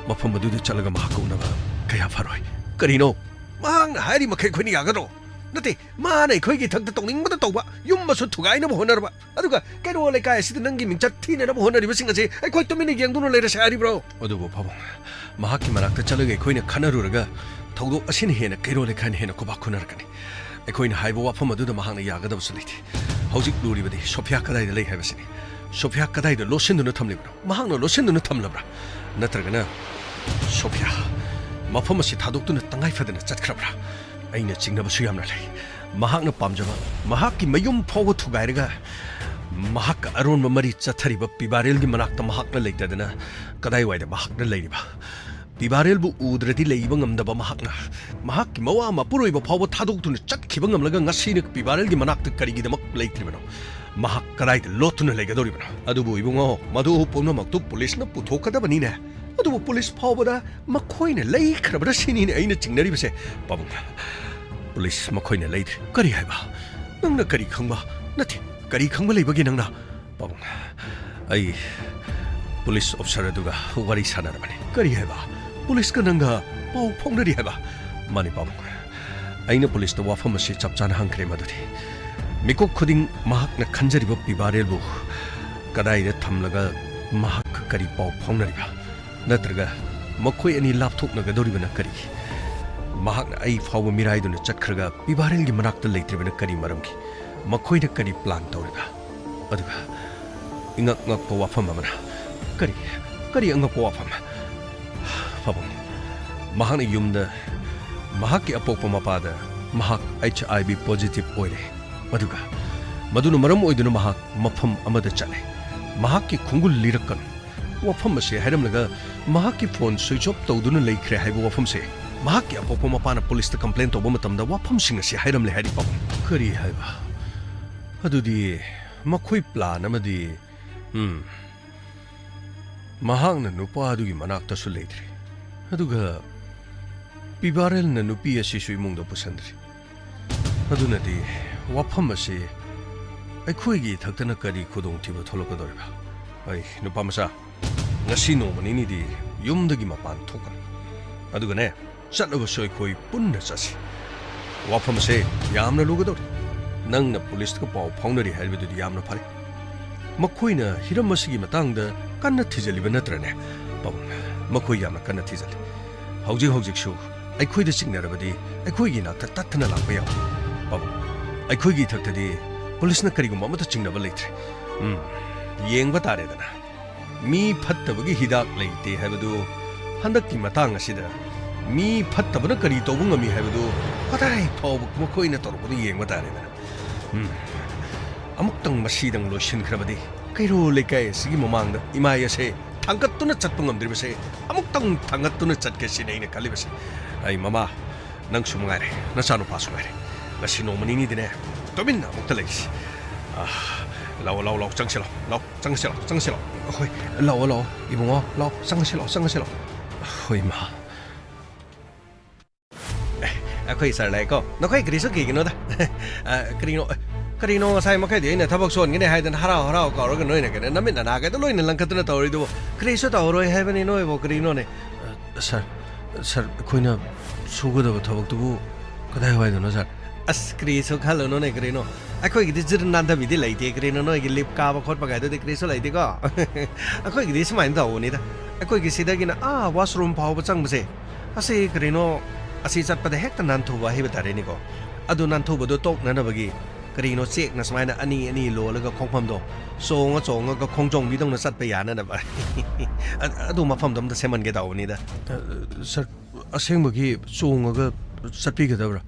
ꯃꯐꯝ ꯑꯗꯨꯗ ꯆꯠꯂꯒ ꯃꯍꯥꯛꯀ ꯎꯅꯕ ꯀꯌꯥ ꯐꯔꯣꯏ꯫ ꯀꯔꯤꯅꯣ? ꯃꯍꯥꯛꯅ ꯍꯥꯏꯔꯤ ꯃꯈꯩ ꯑꯩꯈꯣꯏꯅ ꯌꯥꯒꯗ꯭ꯔꯣ? ꯅꯠꯇꯦ, ꯃꯥꯅ ꯑꯩꯈꯣꯏꯒꯤ ꯏꯊꯛꯇ ꯇꯧꯅꯤꯡꯕꯗ ꯇꯧꯕ, ꯌꯨꯝ ꯑꯃꯁꯨ ꯊꯨꯒꯥꯏꯅꯕ ꯍꯣꯠꯅꯔꯕ, ꯑꯗꯨꯒ ꯀꯩꯔꯣꯜ ꯂꯩꯀꯥꯏ ꯑꯁꯤꯗ ꯅꯪꯒꯤ ꯃꯤꯡꯆꯠ ꯊꯤꯅꯅꯕ ꯍꯣꯠꯅꯔꯤꯕꯁꯤꯡ ꯑꯁꯤ ꯑꯩꯈꯣꯏ ꯇꯨꯃꯤꯟꯅ ꯌꯦꯡꯗꯨꯅ ꯂꯩꯔꯁꯦ ꯍꯥꯏꯔꯤꯕ꯭ꯔꯣ? ꯑꯗꯨꯕꯨ ꯄꯥꯕꯨꯡ, ꯃꯍꯥꯛꯀꯤ ꯃꯅꯥꯛꯇ ꯆꯠꯂꯒ ꯑꯩꯈꯣꯏꯅ ꯈꯟꯅꯔꯨꯔꯒ ꯊꯧꯗꯣꯛ ꯑꯁꯤꯅ ꯍꯦꯟꯅ ꯀꯩꯔꯣꯜ ꯂꯩꯀꯥꯏꯅ ꯍꯦꯟꯅ ꯈꯨꯕꯥꯛ ꯈꯨꯅꯔꯛꯀꯅꯤ꯫ ꯑꯩꯈꯣꯏꯅ ꯍꯥꯏꯕ ꯋꯥꯐꯝ ꯑꯗꯨꯗ ꯃꯍꯥꯛꯅ ꯌꯥꯒꯗꯕꯁꯨ ꯂꯩꯇꯦ꯫ ꯍꯧꯖꯤꯛ ꯂꯨꯔꯤꯕꯗꯤ ꯁꯣꯐꯤꯌꯥ ꯀꯗꯥꯏꯗ ꯂꯩ ꯍꯥꯏꯕꯁꯤꯅꯤ꯫ ꯁꯣꯐꯤꯌꯥ ꯀꯗꯥꯏꯗ ꯂꯣꯠꯁꯤꯟꯗꯨꯅ ꯊꯝꯂꯤꯕꯅꯣ? ꯃꯍꯥꯛꯅ ꯂꯣꯠꯁꯤꯟꯗꯨꯅ ꯊꯝꯂꯕ꯭ꯔꯥ? ꯅꯠꯇ꯭ꯔꯒꯅ ꯁꯣꯐꯤꯌꯥ ꯃꯐꯝ ꯑꯁꯤ ꯊꯥꯗꯣꯛꯇꯨꯅ ꯇꯉꯥꯏ ꯐꯗꯅ ꯆꯠꯈ꯭ꯔꯕ꯭ꯔꯥ? ꯑꯩꯅ ꯆꯤꯡꯅꯕꯁꯨ ꯌꯥꯝꯅ ꯂꯩ꯫ ꯃꯍꯥꯛꯅ ꯄꯥꯝꯖꯕ ꯃꯍꯥꯛꯀꯤ ꯃꯌꯨꯝ ꯐꯥꯎꯕ ꯊꯨꯒꯥꯏꯔꯒ ꯃꯍꯥꯛꯀ ꯑꯔꯣꯟꯕ ꯃꯔꯤ ꯆꯠꯊꯔꯤꯕ ꯄꯤꯕꯥꯔꯦꯜꯒꯤ ꯃꯅꯥꯛꯇ ꯃꯍꯥꯛꯅ ꯂꯩꯇꯗꯅ ꯀꯗꯥꯏꯋꯥꯏꯗ ꯃꯍꯥꯛꯅ ꯂꯩꯔꯤꯕ? ꯄꯤꯕꯥꯔꯦꯜꯕꯨ ꯎꯗ꯭ꯔꯗꯤ ꯂꯩꯕ ꯉꯝꯗꯕ ꯃꯍꯥꯛꯅ ꯃꯍꯥꯛꯀꯤ ꯃꯋꯥ ꯃꯄꯨꯔꯣꯏꯕ ꯐꯥꯎꯕ ꯊꯥꯗꯣꯛꯇꯨꯅ ꯆꯠꯈꯤꯕ ꯉꯝꯂꯒ ꯉꯁꯤꯅ ꯄꯤꯕꯥꯔꯦꯜꯒꯤ ꯃꯅꯥꯛꯇ ꯀꯔꯤꯒꯤꯗꯃꯛ ꯂꯩꯇ꯭ꯔꯤꯕꯅꯣ? ꯃꯍꯥꯛ ꯀꯗꯥꯏꯗ ꯂꯣꯠꯇꯨꯅ ꯂꯩꯒꯗꯧꯔꯤꯕꯅꯣ? ꯑꯗꯨꯕꯨ ꯏꯕꯨꯡꯉꯣ, ꯃꯗꯨ ꯄꯨꯝꯅꯃꯛꯇꯨ ꯄꯨꯂꯤꯁꯅ ꯄꯨꯊꯣꯛꯀꯗꯕꯅꯤꯅꯦ꯫ ꯑꯗꯨꯕꯨ ꯄꯨꯂꯤꯁ ꯐꯥꯎꯕꯗ ꯃꯈꯣꯏꯅ ꯂꯩꯈ꯭ꯔꯕ꯭ꯔꯥ ꯁꯤꯅꯤꯅꯦ ꯑꯩꯅ ꯆꯤꯡꯅꯔꯤꯕꯁꯦ꯫ ꯄꯥꯕꯨꯡ, ꯄꯨꯂꯤꯁ ꯃꯈꯣꯏꯅ ꯂꯩꯗ꯭ꯔꯦ꯫ ꯀꯔꯤ ꯍꯥꯏꯕ? ꯅꯪꯅ ꯀꯔꯤ ꯈꯪꯕ? ꯅꯠꯇꯦ, ꯀꯔꯤ ꯈꯪꯕ ꯂꯩꯕꯒꯦ ꯅꯪꯅ? ꯄꯥꯕꯨꯡ, ꯑꯩ ꯄꯨꯂꯤꯁ ꯑꯣꯐꯤꯁꯥꯔ ꯑꯗꯨꯒ ꯋꯥꯔꯤ ꯁꯥꯟꯅꯔꯕꯅꯤ꯫ ꯀꯔꯤ ꯍꯥꯏꯕ? ꯄꯨꯂꯤꯁꯀ ꯅꯪꯒ ꯄꯥꯎ ꯐꯥꯎꯅꯔꯤ ꯍꯥꯏꯕ? ꯃꯥꯅꯤ ꯄꯥꯕꯨꯡ, ꯑꯩꯅ ꯄꯨꯂꯤꯁꯇ ꯋꯥꯐꯝ ꯑꯁꯤ ꯆꯞ ꯆꯥꯅ ꯍꯪꯈ꯭ꯔꯦ ꯃꯗꯨꯗꯤ꯫ ꯃꯤꯀꯨꯞ ꯈꯨꯗꯤꯡ ꯃꯍꯥꯛꯅ ꯈꯟꯖꯔꯤꯕ ꯄꯤꯕꯥꯔꯦꯜꯕꯨ ꯀꯗꯥꯏꯗ ꯊꯝꯂꯒ ꯃꯍꯥꯛꯀ ꯀꯔꯤ ꯄꯥꯎ ꯐꯥꯎꯅꯔꯤꯕ? ꯅꯠꯇ꯭ꯔꯒ ꯃꯈꯣꯏ ꯑꯅꯤ ꯂꯥꯞꯊꯣꯛꯅꯒꯗꯧꯔꯤꯕꯅ ꯀꯔꯤ? ꯃꯍꯥꯛꯅ ꯑꯩ ꯐꯥꯎꯕ ꯃꯤꯔꯥꯏꯗꯨꯅ ꯆꯠꯈ꯭ꯔꯒ ꯄꯤꯕꯥꯔꯦꯜꯒꯤ ꯃꯅꯥꯛꯇ ꯂꯩꯇ꯭ꯔꯤꯕꯅ ꯀꯔꯤ ꯃꯔꯝꯒꯤ? ꯃꯈꯣꯏꯅ ꯀꯔꯤ ꯄ꯭ꯂꯥꯟ ꯇꯧꯔꯤꯕ? ꯑꯗꯨꯒ ꯏꯉꯛ ꯉꯛꯄ ꯋꯥꯐꯝ ꯑꯃꯅ, "ꯀꯔꯤ, ꯀꯔꯤ ꯑꯉꯛꯄ ꯋꯥꯐꯝ?" ꯄꯥꯕꯨꯡ, ꯃꯍꯥꯛꯅ ꯌꯨꯝꯗ ꯃꯍꯥꯛꯀꯤ ꯑꯄꯣꯛꯄ ꯃꯄꯥꯗ ꯃꯍꯥꯛ ꯑꯩꯆ ꯑꯥꯏ ꯚꯤ ꯄꯣꯖꯤꯇꯤꯚ ꯑꯣꯏꯔꯦ꯫ ꯑꯗꯨꯒ ꯃꯗꯨꯅ ꯃꯔꯝ ꯑꯣꯏꯗꯨꯅ ꯃꯍꯥꯛ ꯃꯐꯝ ꯑꯃꯗ ꯆꯠꯂꯦ꯫ ꯃꯍꯥꯛꯀꯤ ꯈꯣꯡꯒꯨꯜ ꯂꯤꯔꯛꯀꯅꯨ꯫ ꯋꯥꯐꯝ ꯑꯁꯤ ꯍꯥꯏꯔꯝꯂꯒ ꯃꯍꯥꯛꯀꯤ ꯐꯣꯟ ꯁ꯭ꯋꯤꯆ ꯑꯣꯐ ꯇꯧꯗꯨꯅ ꯂꯩꯈ꯭ꯔꯦ ꯍꯥꯏꯕ ꯋꯥꯐꯝꯁꯦ, ꯃꯍꯥꯛꯀꯤ ꯑꯄꯣꯛꯄ ꯃꯄꯥꯅ ꯄꯨꯂꯤꯁꯇ ꯀꯝꯄ꯭ꯂꯦꯟ ꯇꯧꯕ ꯃꯇꯝꯗ ꯋꯥꯐꯝꯁꯤꯡ ꯑꯁꯤ ꯍꯥꯏꯔꯝꯂꯦ ꯍꯥꯏꯔꯤ ꯄꯥꯕꯨꯡ꯫ ꯀꯔꯤ ꯍꯥꯏꯕ? ꯑꯗꯨꯗꯤ ꯃꯈꯣꯏ ꯄ꯭ꯂꯥꯟ ꯑꯃꯗꯤ, ꯎꯝ, ꯃꯍꯥꯛꯅ ꯅꯨꯄꯥ ꯑꯗꯨꯒꯤ ꯃꯅꯥꯛꯇꯁꯨ ꯂꯩꯇ꯭ꯔꯤ꯫ ꯑꯗꯨꯒ ꯄꯤꯕꯥꯔꯦꯜꯅ ꯅꯨꯄꯤ ꯑꯁꯤꯁꯨ ꯏꯃꯨꯡꯗ ꯄꯨꯁꯤꯟꯗ꯭ꯔꯤ꯫ ꯑꯗꯨꯅꯗꯤ ꯋꯥꯐꯝ ꯑꯁꯤ ꯑꯩꯈꯣꯏꯒꯤ ꯏꯊꯛꯇꯅ ꯀꯔꯤ ꯈꯨꯗꯣꯡꯊꯤꯕ ꯊꯣꯛꯂꯛꯀꯗꯧꯔꯤꯕ? ꯑꯩ, ꯅꯨꯄꯥ ꯃꯆꯥ, ꯉꯁꯤ ꯅꯣꯡꯃ ꯅꯤꯅꯤꯗꯤ ꯌꯨꯝꯗꯒꯤ ꯃꯄꯥꯟ ꯊꯣꯛꯀꯅꯨ꯫ ꯑꯗꯨꯒꯅꯦ, ꯆꯠꯂꯕꯁꯨ ꯑꯩꯈꯣꯏ ꯄꯨꯟꯅ ꯆꯠꯁꯤ꯫ ꯋꯥꯐꯝꯁꯦ ꯌꯥꯝꯅ ꯂꯨꯒꯗꯧꯔꯤ꯫ ꯅꯪꯅ ꯄꯨꯂꯤꯁꯇ ꯄꯥꯎ ꯐꯥꯎꯅꯔꯤ ꯍꯥꯏꯕꯗꯨꯗꯤ ꯌꯥꯝꯅ ꯐꯔꯦ꯫ ꯃꯈꯣꯏꯅ ꯍꯤꯔꯝ ꯑꯁꯤꯒꯤ ꯃꯇꯥꯡꯗ ꯀꯟꯅ ꯊꯤꯖꯤꯜꯂꯤꯕ ꯅꯠꯇ꯭ꯔꯅꯦ? ꯄꯥꯕꯨꯡ, ꯃꯈꯣꯏ ꯌꯥꯝꯅ ꯀꯟꯅ ꯊꯤꯖꯤꯜꯂꯤ꯫ ꯍꯧꯖꯤꯛ ꯍꯧꯖꯤꯛꯁꯨ ꯑꯩꯈꯣꯏꯗ ꯆꯤꯡꯅꯔꯕꯗꯤ ꯑꯩꯈꯣꯏꯒꯤ ꯏꯅꯥꯛꯇ ꯇꯠꯇꯅ ꯂꯥꯛꯄ ꯌꯥꯕ꯫ ꯄꯥꯕꯨꯡ, ꯑꯩꯈꯣꯏꯒꯤ ꯏꯊꯛꯇꯗꯤ ꯄꯨꯂꯤꯁꯅ ꯀꯔꯤꯒꯨꯝꯕ ꯑꯃꯠꯇ ꯆꯤꯡꯅꯕ ꯂꯩꯇ꯭ꯔꯦ꯫ ꯎꯝ, ꯌꯦꯡꯕ ꯇꯥꯔꯦꯗꯅ꯫ ꯃꯤ ꯐꯠꯇꯕꯒꯤ ꯍꯤꯗꯥꯛ ꯂꯩꯇꯦ ꯍꯥꯏꯕꯗꯨ, ꯍꯟꯗꯛꯀꯤ ꯃꯇꯥꯡ ꯑꯁꯤꯗ ꯃꯤ ꯐꯠꯇꯕꯅ ꯀꯔꯤ ꯇꯧꯕ ꯉꯝꯃꯤ ꯍꯥꯏꯕꯗꯨ ꯀꯗꯥꯏ ꯐꯥꯎꯕ ꯃꯈꯣꯏꯅ ꯇꯧꯔꯛꯄꯗꯨ ꯌꯦꯡꯕ ꯇꯥꯔꯦꯗꯅ꯫ ꯎꯝ꯫ ꯑꯃꯨꯛꯇꯪ ꯃꯁꯤꯗꯪ ꯂꯣꯏꯁꯤꯟꯈ꯭ꯔꯕꯗꯤ, ꯀꯩꯔꯣꯜ ꯂꯩꯀꯥꯏ ꯑꯁꯤꯒꯤ ꯃꯃꯥꯡꯗ ꯏꯃꯥꯏ ꯑꯁꯦ ꯊꯥꯡꯒꯠꯇꯨꯅ ꯆꯠꯄ ꯉꯝꯗ꯭ꯔꯤꯕꯁꯦ ꯑꯃꯨꯛꯇꯪ ꯊꯥꯡꯒꯠꯇꯨꯅ ꯆꯠꯀꯦ ꯁꯤꯅꯤ ꯑꯩꯅ ꯈꯜꯂꯤꯕꯁꯦ꯫ ꯑꯩ ꯃꯃꯥ, ꯅꯪꯁꯨ ꯃꯉꯥꯏꯔꯦ, ꯅꯆꯥꯅꯨꯄꯥꯁꯨ ꯉꯥꯏꯔꯦ꯫ ꯉꯁꯤ ꯅꯣꯡꯃ ꯅꯤꯅꯤꯗꯤꯅꯦ, ꯇꯨꯃꯤꯟꯅ ꯑꯃꯨꯛꯇ ꯂꯩꯁꯤ꯫ ꯑꯥ, ꯂꯥꯛꯑꯣ, ꯂꯥꯛꯑꯣ, ꯂꯥꯛꯑꯣ, ꯆꯪꯁꯤ ꯂꯥꯛꯑꯣ, ꯂꯥꯛꯑꯣ, ꯆꯪꯁꯤ ꯂꯥꯛꯑꯣ, ꯆꯪꯁꯤ ꯂꯥꯛꯑꯣ꯫ ꯍꯣꯏ, ꯂꯥꯛꯑꯣ, ꯂꯥꯛꯑꯣ, ꯏꯕꯨꯡꯉꯣ, ꯂꯥꯛꯑꯣ, ꯆꯪꯁꯤ ꯂꯥꯛꯑꯣ, ꯆꯪꯁꯤ ꯂꯥꯛꯑꯣ꯫ ꯍꯣꯏ, ꯏꯃꯥ꯫ ꯑꯦ, ꯑꯩꯈꯣꯏ ꯁꯥꯔ ꯂꯥꯛꯑꯦꯀꯣ꯫ ꯅꯈꯣꯏ ꯀꯔꯤꯁꯨ ꯀꯤꯒꯅꯣꯗ꯫ ꯑ, ꯀꯔꯤꯅꯣ, ꯑ, ꯀꯔꯤꯅꯣ ꯉꯁꯥꯏ ꯃꯈꯩꯗꯤ ꯑꯩꯅ ꯊꯕꯛ ꯁꯨꯍꯟꯒꯅꯤ ꯍꯥꯏꯗꯅ ꯍꯔꯥꯎ ꯍꯔꯥꯎ ꯀꯧꯔꯒ ꯅꯣꯏꯅ ꯀꯩꯅꯣ ꯅꯃꯤꯠ ꯅꯅꯥꯒꯗꯣ ꯂꯣꯏꯅ ꯂꯪꯈꯠꯇꯨꯅ ꯇꯧꯔꯤꯗꯨꯕꯨ? ꯀꯔꯤꯁꯨ ꯇꯧꯔꯣꯏ ꯍꯥꯏꯕꯅꯤ ꯅꯣꯏꯕꯨ, ꯀꯔꯤꯅꯣꯅꯦ? ꯑ, ꯁꯥꯔ, ꯁꯥꯔ, ꯑꯩꯈꯣꯏꯅ ꯁꯨꯒꯗꯕ ꯊꯕꯛꯇꯨꯕꯨ ꯀꯗꯥꯏꯋꯥꯏꯗꯅꯣ, ꯁꯥꯔ? ꯑꯁ, ꯀꯔꯤꯁꯨ ꯈꯜꯂꯨꯅꯨꯅꯦ, ꯀꯔꯤꯅꯣ꯫ ꯑꯩꯈꯣꯏꯒꯤꯗꯤ ꯖꯤꯔ ꯅꯥꯟꯊꯕꯤꯗꯤ ꯂꯩꯇꯦ, ꯀꯔꯤꯅꯣ, ꯅꯣꯏꯒꯤ ꯂꯤꯐ ꯀꯥꯕ ꯈꯣꯠꯄ ꯀꯥꯏꯗꯨꯗꯤ ꯀꯔꯤꯁꯨ ꯂꯩꯇꯦꯀꯣ꯫ ꯑꯩꯈꯣꯏꯒꯤꯗꯤ ꯁꯨꯃꯥꯏꯅ ꯇꯧꯕꯅꯤꯗ, ꯑꯩꯈꯣꯏꯒꯤ ꯁꯤꯗꯒꯤꯅ ꯑꯥ ꯋꯥꯁꯔꯨꯝ ꯐꯥꯎꯕ ꯆꯪꯕꯁꯦ, ꯑꯁꯤ ꯀꯔꯤꯅꯣ, ꯑꯁꯤ ꯆꯠꯄꯗ ꯍꯦꯛꯇ ꯅꯥꯟꯊꯨꯕ ꯍꯥꯏꯕ ꯇꯥꯔꯦꯅꯦꯀꯣ꯫ ꯑꯗꯨ ꯅꯥꯟꯊꯨꯕꯗꯣ ꯇꯣꯛꯅꯅꯕꯒꯤ ꯀꯔꯤꯅꯣ, ꯆꯦꯛꯅ ꯁꯨꯃꯥꯏꯅ ꯑꯅꯤ ꯑꯅꯤ ꯂꯣꯜꯂꯒ ꯈꯣꯡꯐꯝꯗꯣ ꯆꯣꯡꯉ ꯆꯣꯡꯉꯒ ꯈꯣꯡꯖꯣꯡꯕꯤꯗꯧꯅ ꯆꯠꯄ ꯌꯥꯅꯅꯕ꯫ ꯑ-, ꯑꯗꯨ ꯃꯐꯝꯗꯣ ꯑꯝꯇ ꯁꯦꯝꯍꯟꯒꯦ ꯇꯧꯕꯅꯤꯗ꯫ ꯑ, ꯁꯥꯔ, ꯑꯁꯦꯡꯕꯒꯤ ꯆꯣꯡꯉꯒ ꯆꯠꯄꯤꯒꯗꯕ꯭ꯔꯥ?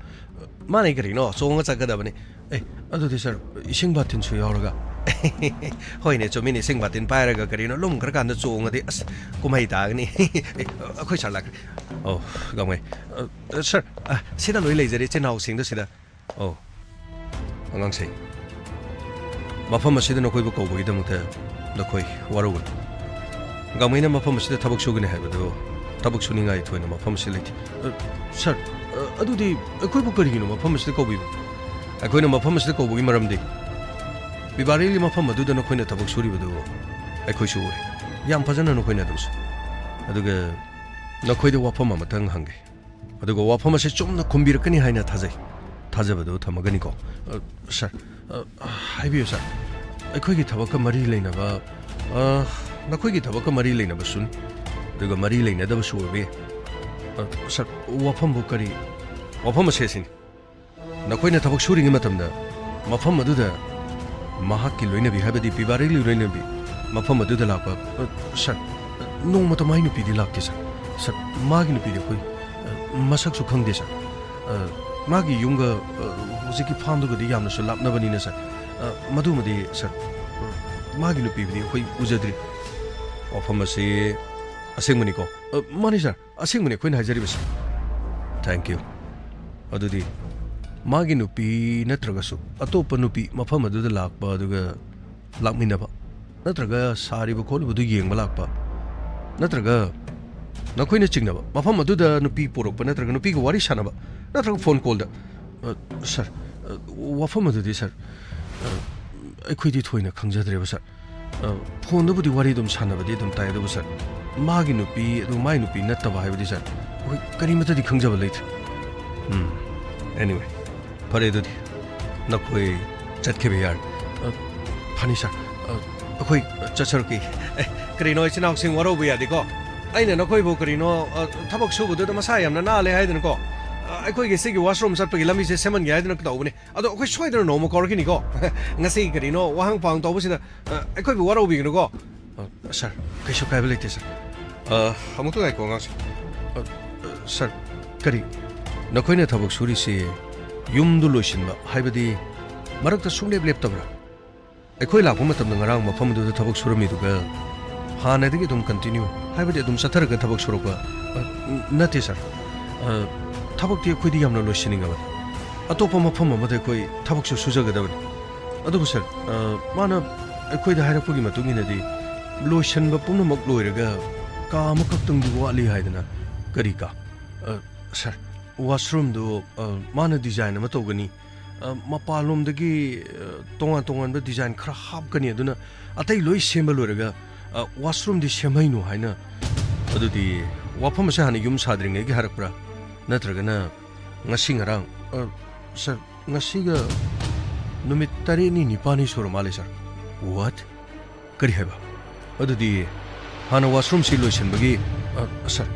ꯃꯥꯅꯦ ꯀꯔꯤꯅꯣ, ꯆꯣꯡꯉ ꯆꯠꯀꯗꯕꯅꯤ꯫ ꯑꯦ, ꯑꯗꯨꯗꯤ ꯁꯥꯔ, ꯏꯁꯤꯡ ꯕꯥꯇꯤꯟꯁꯨ ꯌꯥꯎꯔꯒ? ꯍꯣꯏꯅꯦ, ꯆꯨꯝꯃꯤꯅꯦ, ꯏꯁꯤꯡ ꯕꯥꯇꯤꯟ ꯄꯥꯏꯔꯒ ꯀꯔꯤꯅꯣ ꯂꯨꯝꯈ꯭ꯔꯀꯥꯟꯗ ꯆꯣꯡꯉꯗꯤ ꯑꯁ ꯀꯨꯝꯍꯩ ꯇꯥꯒꯅꯤ꯫ ꯑꯦ, ꯑꯩꯈꯣꯏ ꯁꯥꯔ ꯂꯥꯛꯈ꯭ꯔꯦ꯫ ꯑꯣ, ꯒꯥꯡꯃꯩ꯫ ꯑ, ꯁꯥꯔ, ꯑ, ꯁꯤꯗ ꯂꯣꯏ ꯂꯩꯖꯔꯦ, ꯏꯆꯤꯟ ꯏꯅꯥꯎꯁꯤꯡꯗꯣ ꯁꯤꯗ꯫ ꯑꯣ, ꯑꯉꯥꯡꯁꯤꯡ, ꯃꯐꯝ ꯑꯁꯤꯗ ꯅꯈꯣꯏꯕꯨ ꯀꯧꯕꯒꯤꯗꯃꯛꯇ ꯅꯈꯣꯏ ꯋꯥꯔꯧꯒꯅꯨ꯫ ꯒꯥꯡꯃꯩꯅ ꯃꯐꯝ ꯑꯁꯤꯗ ꯊꯕꯛ ꯁꯨꯒꯅꯤ ꯍꯥꯏꯕꯗꯨ ꯊꯕꯛ ꯁꯨꯅꯤꯡꯉꯥꯏ ꯊꯣꯏꯅ ꯃꯐꯝ ꯑꯁꯤ ꯂꯩꯇꯦ꯫ ꯑ, ꯁꯥꯔ, ꯑ, ꯑꯗꯨꯗꯤ ꯑꯩꯈꯣꯏꯕꯨ ꯀꯔꯤꯒꯤꯅꯣ ꯃꯐꯝ ꯑꯁꯤꯗ ꯀꯧꯕꯤꯕ? ꯑꯩꯈꯣꯏꯅ ꯃꯐꯝ ꯑꯁꯤꯗ ꯀꯧꯕꯒꯤ ꯃꯔꯝꯗꯤ ꯕꯤꯕꯥꯔꯦꯂꯤ ꯃꯐꯝ ꯑꯗꯨꯗ ꯅꯈꯣꯏꯅ ꯊꯕꯛ ꯁꯨꯔꯤꯕꯗꯨ ꯑꯩꯈꯣꯏꯁꯨ ꯎꯔꯦ꯫ ꯌꯥꯝ ꯐꯖꯅ ꯅꯈꯣꯏꯅ ꯑꯗꯨꯝ ꯁꯨ-, ꯑꯗꯨꯒ ꯅꯈꯣꯏꯗ ꯋꯥꯐꯝ ꯑꯃꯇꯪ ꯍꯪꯒꯦ꯫ ꯑꯗꯨꯒ ꯋꯥꯐꯝ ꯑꯁꯤ ꯆꯨꯝꯅ ꯈꯨꯝꯕꯤꯔꯛꯀꯅꯤ ꯍꯥꯏꯅ ꯊꯥꯖꯩ꯫ ꯊꯥꯖꯕꯗꯨ ꯊꯝꯃꯒꯅꯤꯀꯣ꯫ ꯑ, ꯁꯥꯔ, ꯑ, ꯍꯥꯏꯕꯤꯌꯨ ꯁꯥꯔ꯫ ꯑꯩꯈꯣꯏꯒꯤ ꯊꯕꯛꯀ ꯃꯔꯤ ꯂꯩꯅꯕ, ꯑ, ꯅꯈꯣꯏꯒꯤ ꯊꯕꯛꯀ ꯃꯔꯤ ꯂꯩꯅꯕꯁꯨꯅꯤ, ꯑꯗꯨꯒ ꯃꯔꯤ ꯂꯩꯅꯗꯕꯁꯨ ꯑꯣꯏꯕ ꯌꯥꯏ꯫ ꯑ, ꯁꯥꯔ, ꯋꯥꯐꯝꯕꯨ ꯀꯔꯤ? ꯋꯥꯐꯝ ꯑꯁꯤ ꯑꯁꯤꯅꯤ꯫ ꯅꯈꯣꯏꯅ ꯊꯕꯛ ꯁꯨꯔꯤꯉꯩ ꯃꯇꯝꯗ ꯃꯐꯝ ꯑꯗꯨꯗ ꯃꯍꯥꯛꯀꯤ ꯂꯣꯏꯅꯕꯤ, ꯍꯥꯏꯕꯗꯤ ꯕꯤꯕꯥꯔꯦꯂꯤ ꯂꯣꯏꯅꯕꯤ, ꯃꯐꯝ ꯑꯗꯨꯗ ꯂꯥꯛꯄ, ꯑ, ꯁꯥꯔ, ꯅꯣꯡꯃꯇ ꯃꯥꯒꯤ ꯅꯨꯄꯤꯗꯤ ꯂꯥꯛꯇꯦ, ꯁꯥꯔ꯫ ꯁꯥꯔ, ꯃꯥꯒꯤ ꯅꯨꯄꯤꯗꯤ ꯑꯩꯈꯣꯏ, ꯑ, ꯃꯁꯛꯁꯨ ꯈꯪꯗꯦ, ꯁꯥꯔ꯫ ꯑ, ꯃꯥꯒꯤ ꯌꯨꯝꯒ, ꯑ, ꯍꯧꯖꯤꯛꯀꯤ ꯐꯥꯝꯗꯨꯒꯗꯤ ꯌꯥꯝꯅꯁꯨ ꯂꯥꯞꯅꯕꯅꯤꯅ, ꯁꯥꯔ, ꯑ, ꯃꯗꯨꯃꯗꯤ, ꯁꯥꯔ, ꯑ, ꯃꯥꯒꯤ ꯅꯨꯄꯤꯕꯨꯗꯤ ꯑꯩꯈꯣꯏ ꯎꯖꯗ꯭ꯔꯤ꯫ ꯋꯥꯐꯝ ꯑꯁꯤ ꯑꯁꯦꯡꯕꯅꯤꯀꯣ? ꯑ, ꯃꯥꯅꯤ, ꯁꯥꯔ꯫ ꯑꯁꯦꯡꯕꯅꯤ ꯑꯩꯈꯣꯏꯅ ꯍꯥꯏꯖꯔꯤꯕꯁꯤ꯫ Thank you꯫ ꯑꯗꯨꯗꯤ ꯃꯥꯒꯤ ꯅꯨꯄꯤ ꯅꯠꯇ꯭ꯔꯒꯁꯨ ꯑꯇꯣꯞꯄ ꯅꯨꯄꯤ ꯃꯐꯝ ꯑꯗꯨꯗ ꯂꯥꯛꯄ, ꯑꯗꯨꯒ ꯂꯥꯛꯃꯤꯟꯅꯕ, ꯅꯠꯇ꯭ꯔꯒ ꯁꯥꯔꯤꯕ ꯈꯣꯠꯂꯤꯕꯗꯨ ꯌꯦꯡꯕ ꯂꯥꯛꯄ, ꯅꯠꯇ꯭ꯔꯒ ꯅꯈꯣꯏꯅ ꯆꯤꯡꯅꯕ ꯃꯐꯝ ꯑꯗꯨꯗ ꯅꯨꯄꯤ ꯄꯨꯔꯛꯄ, ꯅꯠꯇ꯭ꯔꯒ ꯅꯨꯄꯤꯒ ꯋꯥꯔꯤ ꯁꯥꯟꯅꯕ, ꯅꯠꯇ꯭ꯔꯒ ꯐꯣꯟ ꯀꯣꯜꯗ? ꯑ, ꯁꯥꯔ, ꯑ, ꯋꯥꯐꯝ ꯑꯗꯨꯗꯤ, ꯁꯥꯔ, ꯑ, ꯑꯩꯈꯣꯏꯗꯤ ꯊꯣꯏꯅ ꯈꯪꯖꯗ꯭ꯔꯦꯕ, ꯁꯥꯔ꯫ ꯑ, ꯐꯣꯟꯗꯕꯨꯗꯤ ꯋꯥꯔꯤ ꯑꯗꯨꯝ ꯁꯥꯟꯅꯕꯗꯤ ꯑꯗꯨꯝ ꯇꯥꯏ, ꯑꯗꯨꯕꯨ ꯁꯥꯔ, ꯃꯥꯒꯤ ꯅꯨꯄꯤ, ꯑꯗꯨ ꯃꯥꯒꯤ ꯅꯨꯄꯤ ꯅꯠꯇꯕ ꯍꯥꯏꯕꯗꯤ, ꯁꯥꯔ, ꯑꯩꯈꯣꯏ ꯀꯔꯤꯃꯠꯇꯗꯤ ꯈꯪꯖꯕ ꯂꯩꯇ꯭ꯔꯦ꯫ ꯎꯝ꯫ Anyway, ꯐꯔꯦ ꯑꯗꯨꯗꯤ, ꯅꯈꯣꯏ ꯆꯠꯈꯤꯕ ꯌꯥꯔꯦ꯫ ꯑ, ꯐꯅꯤ ꯁꯥꯔ, ꯑ, ꯑꯩꯈꯣꯏ ꯆꯠꯆꯔꯛꯀꯦ꯫ ꯑꯦ, ꯀꯔꯤꯅꯣ, ꯏꯆꯤꯟ ꯏꯅꯥꯎꯁꯤꯡ ꯋꯥꯔꯧꯕ ꯌꯥꯗꯦꯀꯣ꯫ ꯑꯩꯅ ꯅꯈꯣꯏꯕꯨ ꯀꯔꯤꯅꯣ, ꯑ, ꯊꯕꯛ ꯁꯨꯕꯗꯨꯗ ꯃꯁꯥ ꯌꯥꯝꯅ ꯅꯥꯜꯂꯦ ꯍꯥꯏꯗꯅꯀꯣ, ꯑ, ꯑꯩꯈꯣꯏꯒꯤ ꯁꯤꯒꯤ ꯋꯥꯁꯔꯨꯝ ꯆꯠꯄꯒꯤ ꯂꯝꯕꯤꯁꯦ ꯁꯦꯝꯍꯟꯒꯦ ꯍꯥꯏꯗꯅ ꯇꯧꯕꯅꯤ꯫ ꯑꯗꯣ ꯑꯩꯈꯣꯏ ꯁꯣꯏꯗꯅ ꯅꯣꯡꯃ ꯀꯧꯔꯛꯈꯤꯅꯤꯀꯣ꯫ ꯉꯁꯤ ꯀꯔꯤꯅꯣ ꯋꯥꯍꯪ ꯄꯥꯎꯍꯪ ꯇꯧꯕꯁꯤꯗ, ꯑ, ꯑꯩꯈꯣꯏꯕꯨ ꯋꯥꯔꯧꯕꯤꯒꯅꯨꯀꯣ꯫ ꯑ, ꯁꯥꯔ, ꯀꯩꯁꯨ ꯀꯥꯏꯕ ꯂꯩꯇꯦ, ꯁꯥꯔ꯫ ꯑ, ꯑꯃꯨꯛꯇ ꯉꯥꯏꯈꯣ, ꯑꯉꯥꯡꯁꯤꯡ꯫ ꯑ, ꯑ, ꯁꯥꯔ, ꯀꯔꯤ? ꯅꯈꯣꯏꯅ ꯊꯕꯛ ꯁꯨꯔꯤꯁꯤ ꯌꯨꯝꯗꯨ ꯂꯣꯏꯁꯤꯟꯕ, ꯍꯥꯏꯕꯗꯤ ꯃꯔꯛꯇ ꯁꯨꯡꯂꯦꯞ ꯂꯦꯞꯇꯕ꯭ꯔꯥ? ꯑꯩꯈꯣꯏ ꯂꯥꯛꯄ ꯃꯇꯝꯗ ꯉꯔꯥꯡ ꯃꯐꯝꯗꯨꯗ ꯊꯕꯛ ꯁꯨꯔꯝꯃꯤꯗꯨꯒ ꯍꯥꯟꯅꯗꯒꯤ ꯑꯗꯨꯝ continue, ꯍꯥꯏꯕꯗꯤ ꯑꯗꯨꯝ ꯆꯠꯊꯔꯒ ꯊꯕꯛ ꯁꯨꯔꯛꯄ? ꯑ, ꯅꯠꯇꯦ, ꯁꯥꯔ꯫ ꯑ, ꯊꯕꯛꯇꯤ ꯑꯩꯈꯣꯏꯗꯤ ꯌꯥꯝꯅ ꯂꯣꯏꯁꯤꯟꯅꯤꯡꯉꯕꯅꯤ꯫ ꯑꯇꯣꯞꯄ ꯃꯐꯝ ꯑꯃꯗ ꯑꯩꯈꯣꯏ ꯊꯕꯛꯁꯨ ꯁꯨꯖꯒꯗꯕꯅꯤ꯫ ꯑꯗꯨꯕꯨ, ꯁꯥꯔ, ꯑ, ꯃꯥꯅ ꯑꯩꯈꯣꯏꯗ ꯍꯥꯏꯔꯛꯄꯒꯤ ꯃꯇꯨꯡ ꯏꯟꯅꯗꯤ, ꯂꯣꯏꯁꯤꯟꯕ ꯄꯨꯝꯅꯃꯛ ꯂꯣꯏꯔꯒ ꯀꯥ ꯑꯃꯈꯛꯇꯪꯗꯤ ꯋꯥꯠꯂꯤ ꯍꯥꯏꯗꯅ꯫ ꯀꯔꯤ ꯀꯥ? ꯑ, ꯁꯥꯔ, ꯋꯥꯁꯔꯨꯝꯗꯨ, ꯑ, ꯃꯥꯅ design ꯑꯃ ꯇꯧꯒꯅꯤ꯫ ꯑ, ꯃꯄꯥꯟꯂꯣꯝꯗꯒꯤ, ꯑ, ꯇꯣꯉꯥꯟ ꯇꯣꯉꯥꯟꯕ design ꯈꯔ ꯍꯥꯞꯀꯅꯤ, ꯑꯗꯨꯅ ꯑꯇꯩ ꯂꯣꯏ ꯁꯦꯝꯕ ꯂꯣꯏꯔꯒ, ꯑ, ꯋꯥꯁꯔꯨꯝꯗꯤ ꯁꯦꯝꯍꯩꯅꯨ ꯍꯥꯏꯅ꯫ ꯑꯗꯨꯗꯤ ꯋꯥꯐꯝ ꯑꯁꯦ ꯍꯥꯟꯅ ꯌꯨꯝ ꯁꯥꯗ꯭ꯔꯤꯉꯩꯒꯤ ꯍꯥꯏꯔꯛꯄ꯭ꯔꯥ? ꯅꯠꯇ꯭ꯔꯒꯅ ꯉꯁꯤ ꯉꯔꯥꯡ? ꯑ, ꯁꯥꯔ, ꯉꯁꯤꯒ ꯅꯨꯃꯤꯠ ꯇꯔꯦꯠꯅꯤ ꯅꯤꯄꯥꯜꯅꯤ ꯁꯨꯔ ꯃꯥꯜꯂꯦ, ꯁꯥꯔ꯫ What? ꯀꯔꯤ ꯍꯥꯏꯕ? ꯑꯗꯨꯗꯤ ꯍꯥꯟꯅ ꯋꯥꯁꯔꯨꯝꯁꯤ ꯂꯣꯏꯁꯤꯟꯕꯒꯤ, ꯑ, ꯁꯥꯔ,